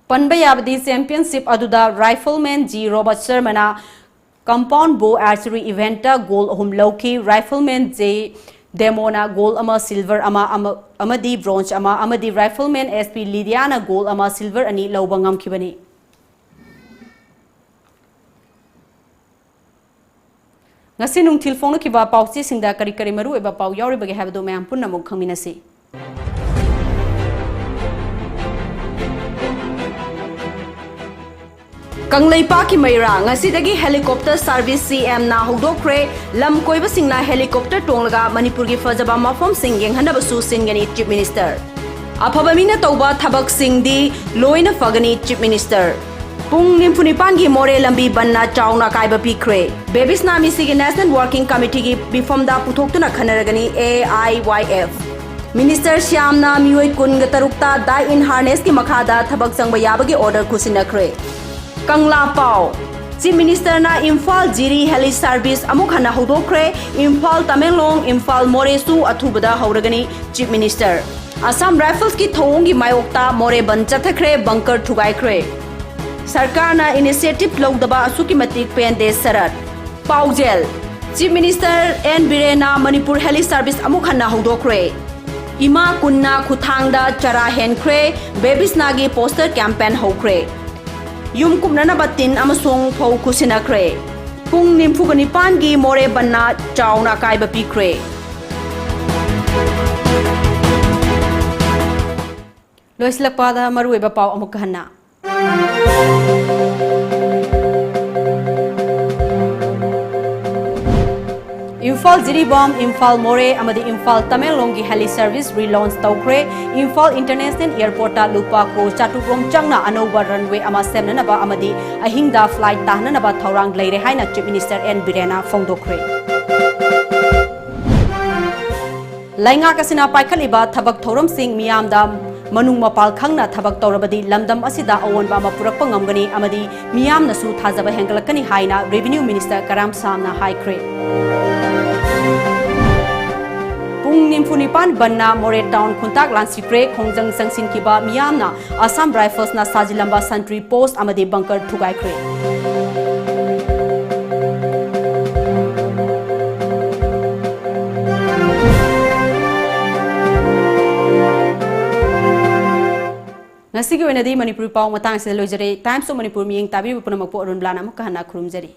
ꯄꯟꯕ ꯌꯥꯕꯗꯤ championship ꯑꯗꯨꯗ rifleman ꯖꯤ ꯔꯣꯕꯔꯠ ꯁꯔꯃꯅ compound bow archery eventꯇ gold ꯑꯍꯨꯝ ꯂꯧꯈꯤ꯫ Rifleman J ꯗꯦꯃꯣꯅ gold ꯑꯃ, silver ꯑꯃ, ꯑꯃ, ꯑꯃꯗꯤ bronze ꯑꯃ, ꯑꯃꯗꯤ rifleman ꯑꯦꯁ ꯄꯤ ꯂꯤꯗꯤꯌꯥꯅ gold ꯑꯃ, silver ꯑꯅꯤ ꯂꯧꯕ ꯉꯝꯈꯤꯕꯅꯤ꯫ ꯉꯁꯤ ꯅꯨꯡꯊꯤꯜ ꯐꯣꯡꯂꯛꯈꯤꯕ ꯄꯥꯎꯆꯦꯁꯤꯡꯗ ꯀꯔꯤ ꯀꯔꯤ ꯃꯔꯨꯑꯣꯏꯕ ꯄꯥꯎ ꯌꯥꯎꯔꯤꯕꯒꯦ ꯍꯥꯏꯕꯗꯨ ꯃꯌꯥꯝ ꯄꯨꯟꯅ ꯑꯃꯨꯛ ꯈꯪꯃꯤꯟꯅꯁꯤ꯫ ꯀꯪꯂꯩꯄꯥꯛꯀꯤ ꯃꯩꯔꯥ, ꯉꯁꯤꯗꯒꯤ helicopter service ꯁꯤ ꯑꯦꯝꯅ ꯍꯧꯗꯣꯛꯈ꯭ꯔꯦ꯫ ꯂꯝ ꯀꯣꯏꯕꯁꯤꯡꯅ helicopter ꯇꯣꯡꯂꯒ ꯃꯅꯤꯄꯨꯔꯒꯤ ꯐꯖꯕ ꯃꯐꯝꯁꯤꯡ ꯌꯦꯡꯍꯟꯅꯕꯁꯨ ꯁꯤꯟꯒꯅꯤ Chief Minister꯫ ꯑꯐꯕ ꯃꯤꯅ ꯇꯧꯕ ꯊꯕꯛꯁꯤꯡꯗꯤ ꯂꯣꯏꯅ ꯐꯒꯅꯤ Chief Minister꯫ ꯄꯨꯡ ꯅꯤꯐꯨ ꯅꯤꯄꯥꯟꯒꯤ ꯃꯣꯔꯦ ꯂꯝꯕꯤ ꯕꯟꯅ ꯆꯥꯎꯅ ꯑꯀꯥꯏꯕ ꯄꯤꯈ꯭ꯔꯦ꯫ Babies Namisiꯒꯤ National Working Committeeꯒꯤ ꯃꯤꯐꯝꯗ ꯄꯨꯊꯣꯛꯇꯨꯅ ꯈꯟꯅꯔꯒꯅꯤ A I Y F꯫ Minister ꯁ꯭ꯌꯥꯝꯅ ꯃꯤꯑꯣꯏ ꯀꯨꯟꯒ ꯇꯔꯨꯛꯇ die in harnessꯀꯤ ꯃꯈꯥꯗ ꯊꯕꯛ ꯆꯪꯕ ꯌꯥꯕꯒꯤ order ꯈꯨꯠꯁꯤꯟꯅꯈ꯭ꯔꯦ꯫ ꯀꯪꯂꯥ ꯄꯥꯎ꯫ Chief Ministerꯅ ꯏꯝꯐꯥꯜ ꯖꯤꯔꯤ heli service ꯑꯃꯨꯛ ꯍꯟꯅ ꯍꯧꯗꯣꯛꯈ꯭ꯔꯦ꯫ ꯏꯝꯐꯥꯜ ꯇꯃꯦꯡꯂꯣꯡ, ꯏꯝꯐꯥꯜ ꯃꯣꯔꯦꯁꯨ ꯑꯊꯨꯕꯗ ꯍꯧꯔꯒꯅꯤ Chief Minister꯫ Assam Riflesꯀꯤ ꯊꯧꯑꯣꯡꯒꯤ ꯃꯥꯌꯣꯛꯇ ꯃꯣꯔꯦ ꯕꯟ ꯆꯠꯊꯈ꯭ꯔꯦ, bunker ꯊꯨꯒꯥꯏꯈ꯭ꯔꯦ꯫ ꯁꯔꯀꯥꯔꯅ initiative ꯂꯧꯗꯕ ꯑꯁꯨꯛꯀꯤ ꯃꯇꯤꯛ ꯄꯦꯟꯗꯦ ꯁꯔꯠ꯫ ꯄꯥꯎꯖꯦꯜ꯫ Chief Minister ꯑꯦꯟ ꯕꯤꯔꯦꯟꯅ ꯃꯅꯤꯄꯨꯔ heli service ꯑꯃꯨꯛ ꯍꯟꯅ ꯍꯧꯗꯣꯛꯈ꯭ꯔꯦ꯫ ꯏꯃꯥ ꯀꯨꯟꯅ ꯈꯨꯠꯊꯥꯡꯗ ꯆꯔꯥ ꯍꯦꯟꯈ꯭ꯔꯦ꯫ Babies Namisiꯒꯤ poster campaign ꯍꯧꯈ꯭ꯔꯦ꯫ ꯌꯨꯝ ꯀꯨꯞꯅꯅꯕ ꯇꯤꯟ ꯑꯃꯁꯨꯡ ꯐꯧ ꯈꯨꯠꯁꯤꯟꯅꯈ꯭ꯔꯦ꯫ ꯄꯨꯡ ꯅꯤꯐꯨꯒ ꯅꯤꯄꯥꯟꯒꯤ ꯃꯣꯔꯦ ꯕꯟꯅ ꯆꯥꯎꯅ ꯑꯀꯥꯏꯕ ꯄꯤꯈ꯭ꯔꯦ꯫ ꯂꯣꯏꯁꯤꯜꯂꯛꯄꯗ ꯃꯔꯨꯑꯣꯏꯕ ꯄꯥꯎ ꯑꯃꯨꯛꯀ ꯍꯟꯅ꯫ ꯏꯝꯐꯥꯜ ꯖꯤꯔꯤꯕꯥꯝ, ꯏꯝꯐꯥꯜ ꯃꯣꯔꯦ ꯑꯃꯗꯤ ꯏꯝꯐꯥꯜ ꯇꯃꯦꯡꯂꯣꯡꯒꯤ heli service relaunch ꯇꯧꯈ꯭ꯔꯦ꯫ ꯏꯝꯐꯥꯜ International Airportꯇ ꯂꯨꯄꯥ ꯀ꯭ꯔꯣꯔ ꯆꯥꯇ꯭ꯔꯨꯛ ꯔꯣꯝ ꯆꯪꯅ ꯑꯅꯧꯕ runway ꯑꯃ ꯁꯦꯝꯅꯅꯕ ꯑꯃꯗꯤ ꯑꯍꯤꯡꯗ flight ꯇꯥꯍꯟꯅꯅꯕ ꯊꯧꯔꯥꯡ ꯂꯩꯔꯦ ꯍꯥꯏꯅ Chief Minister ꯑꯦꯟ ꯕꯤꯔꯦꯟꯅ ꯐꯣꯡꯗꯣꯛꯈ꯭ꯔꯦ꯫ ꯂꯩꯉꯥꯛ ꯑꯁꯤꯅ ꯄꯥꯏꯈꯠꯂꯤꯕ ꯊꯕꯛ ꯊꯧꯔꯝꯁꯤꯡ ꯃꯤꯌꯥꯝꯗ ꯃꯅꯨꯡ ꯃꯄꯥꯜ ꯈꯪꯅ ꯊꯕꯛ ꯇꯧꯔꯕꯗꯤ ꯂꯝꯗꯝ ꯑꯁꯤꯗ ꯑꯑꯣꯟꯕ ꯑꯃ ꯄꯨꯔꯛꯄ ꯉꯝꯒꯅꯤ ꯑꯃꯗꯤ ꯃꯤꯌꯥꯝꯅꯁꯨ ꯊꯥꯖꯕ ꯍꯦꯟꯒꯠꯂꯛꯀꯅꯤ ꯍꯥꯏꯅ Revenue Minister ꯀꯔꯥꯝ ꯁꯥꯝꯅ ꯍꯥꯏꯈ꯭ꯔꯦ꯫ ꯄꯨꯡ ꯅꯤꯐꯨ ꯅꯤꯄꯥꯟ ꯕꯟꯅ ꯃꯣꯔꯦ ꯇꯥꯎꯟ ꯈꯨꯟꯇꯥꯛ ꯂꯥꯟꯁꯤꯈ꯭ꯔꯦ꯫ ꯈꯣꯡꯖꯪ ꯆꯪꯁꯤꯟꯈꯤꯕ ꯃꯤꯌꯥꯝꯅ ꯑꯁꯥꯝ ꯔꯥꯏꯐꯜꯁꯅ ꯁꯥꯖꯤꯜꯂꯝꯕ ꯁꯟꯇ꯭ꯔꯤ ꯄꯣꯁ ꯑꯃꯗꯤ ꯕꯪꯀꯔ ꯊꯨꯒꯥꯏꯈ꯭ꯔꯦ꯫ ꯉꯁꯤꯒꯤ ꯑꯣꯏꯅꯗꯤ ꯃꯅꯤꯄꯨꯔꯤ ꯄꯥꯎ ꯃꯇꯥꯡꯁꯤꯗ ꯂꯣꯏꯖꯔꯦ꯫ Times of Manipur ꯃꯤꯠꯌꯦꯡ ꯇꯥꯕꯤꯔꯤꯕ ꯄꯨꯝꯅꯃꯛꯄꯨ ꯑꯔꯨꯟꯕꯂꯥꯅ ꯑꯃꯨꯛꯀ ꯍꯟꯅ ꯈꯨꯔꯨꯝꯖꯔꯤ꯫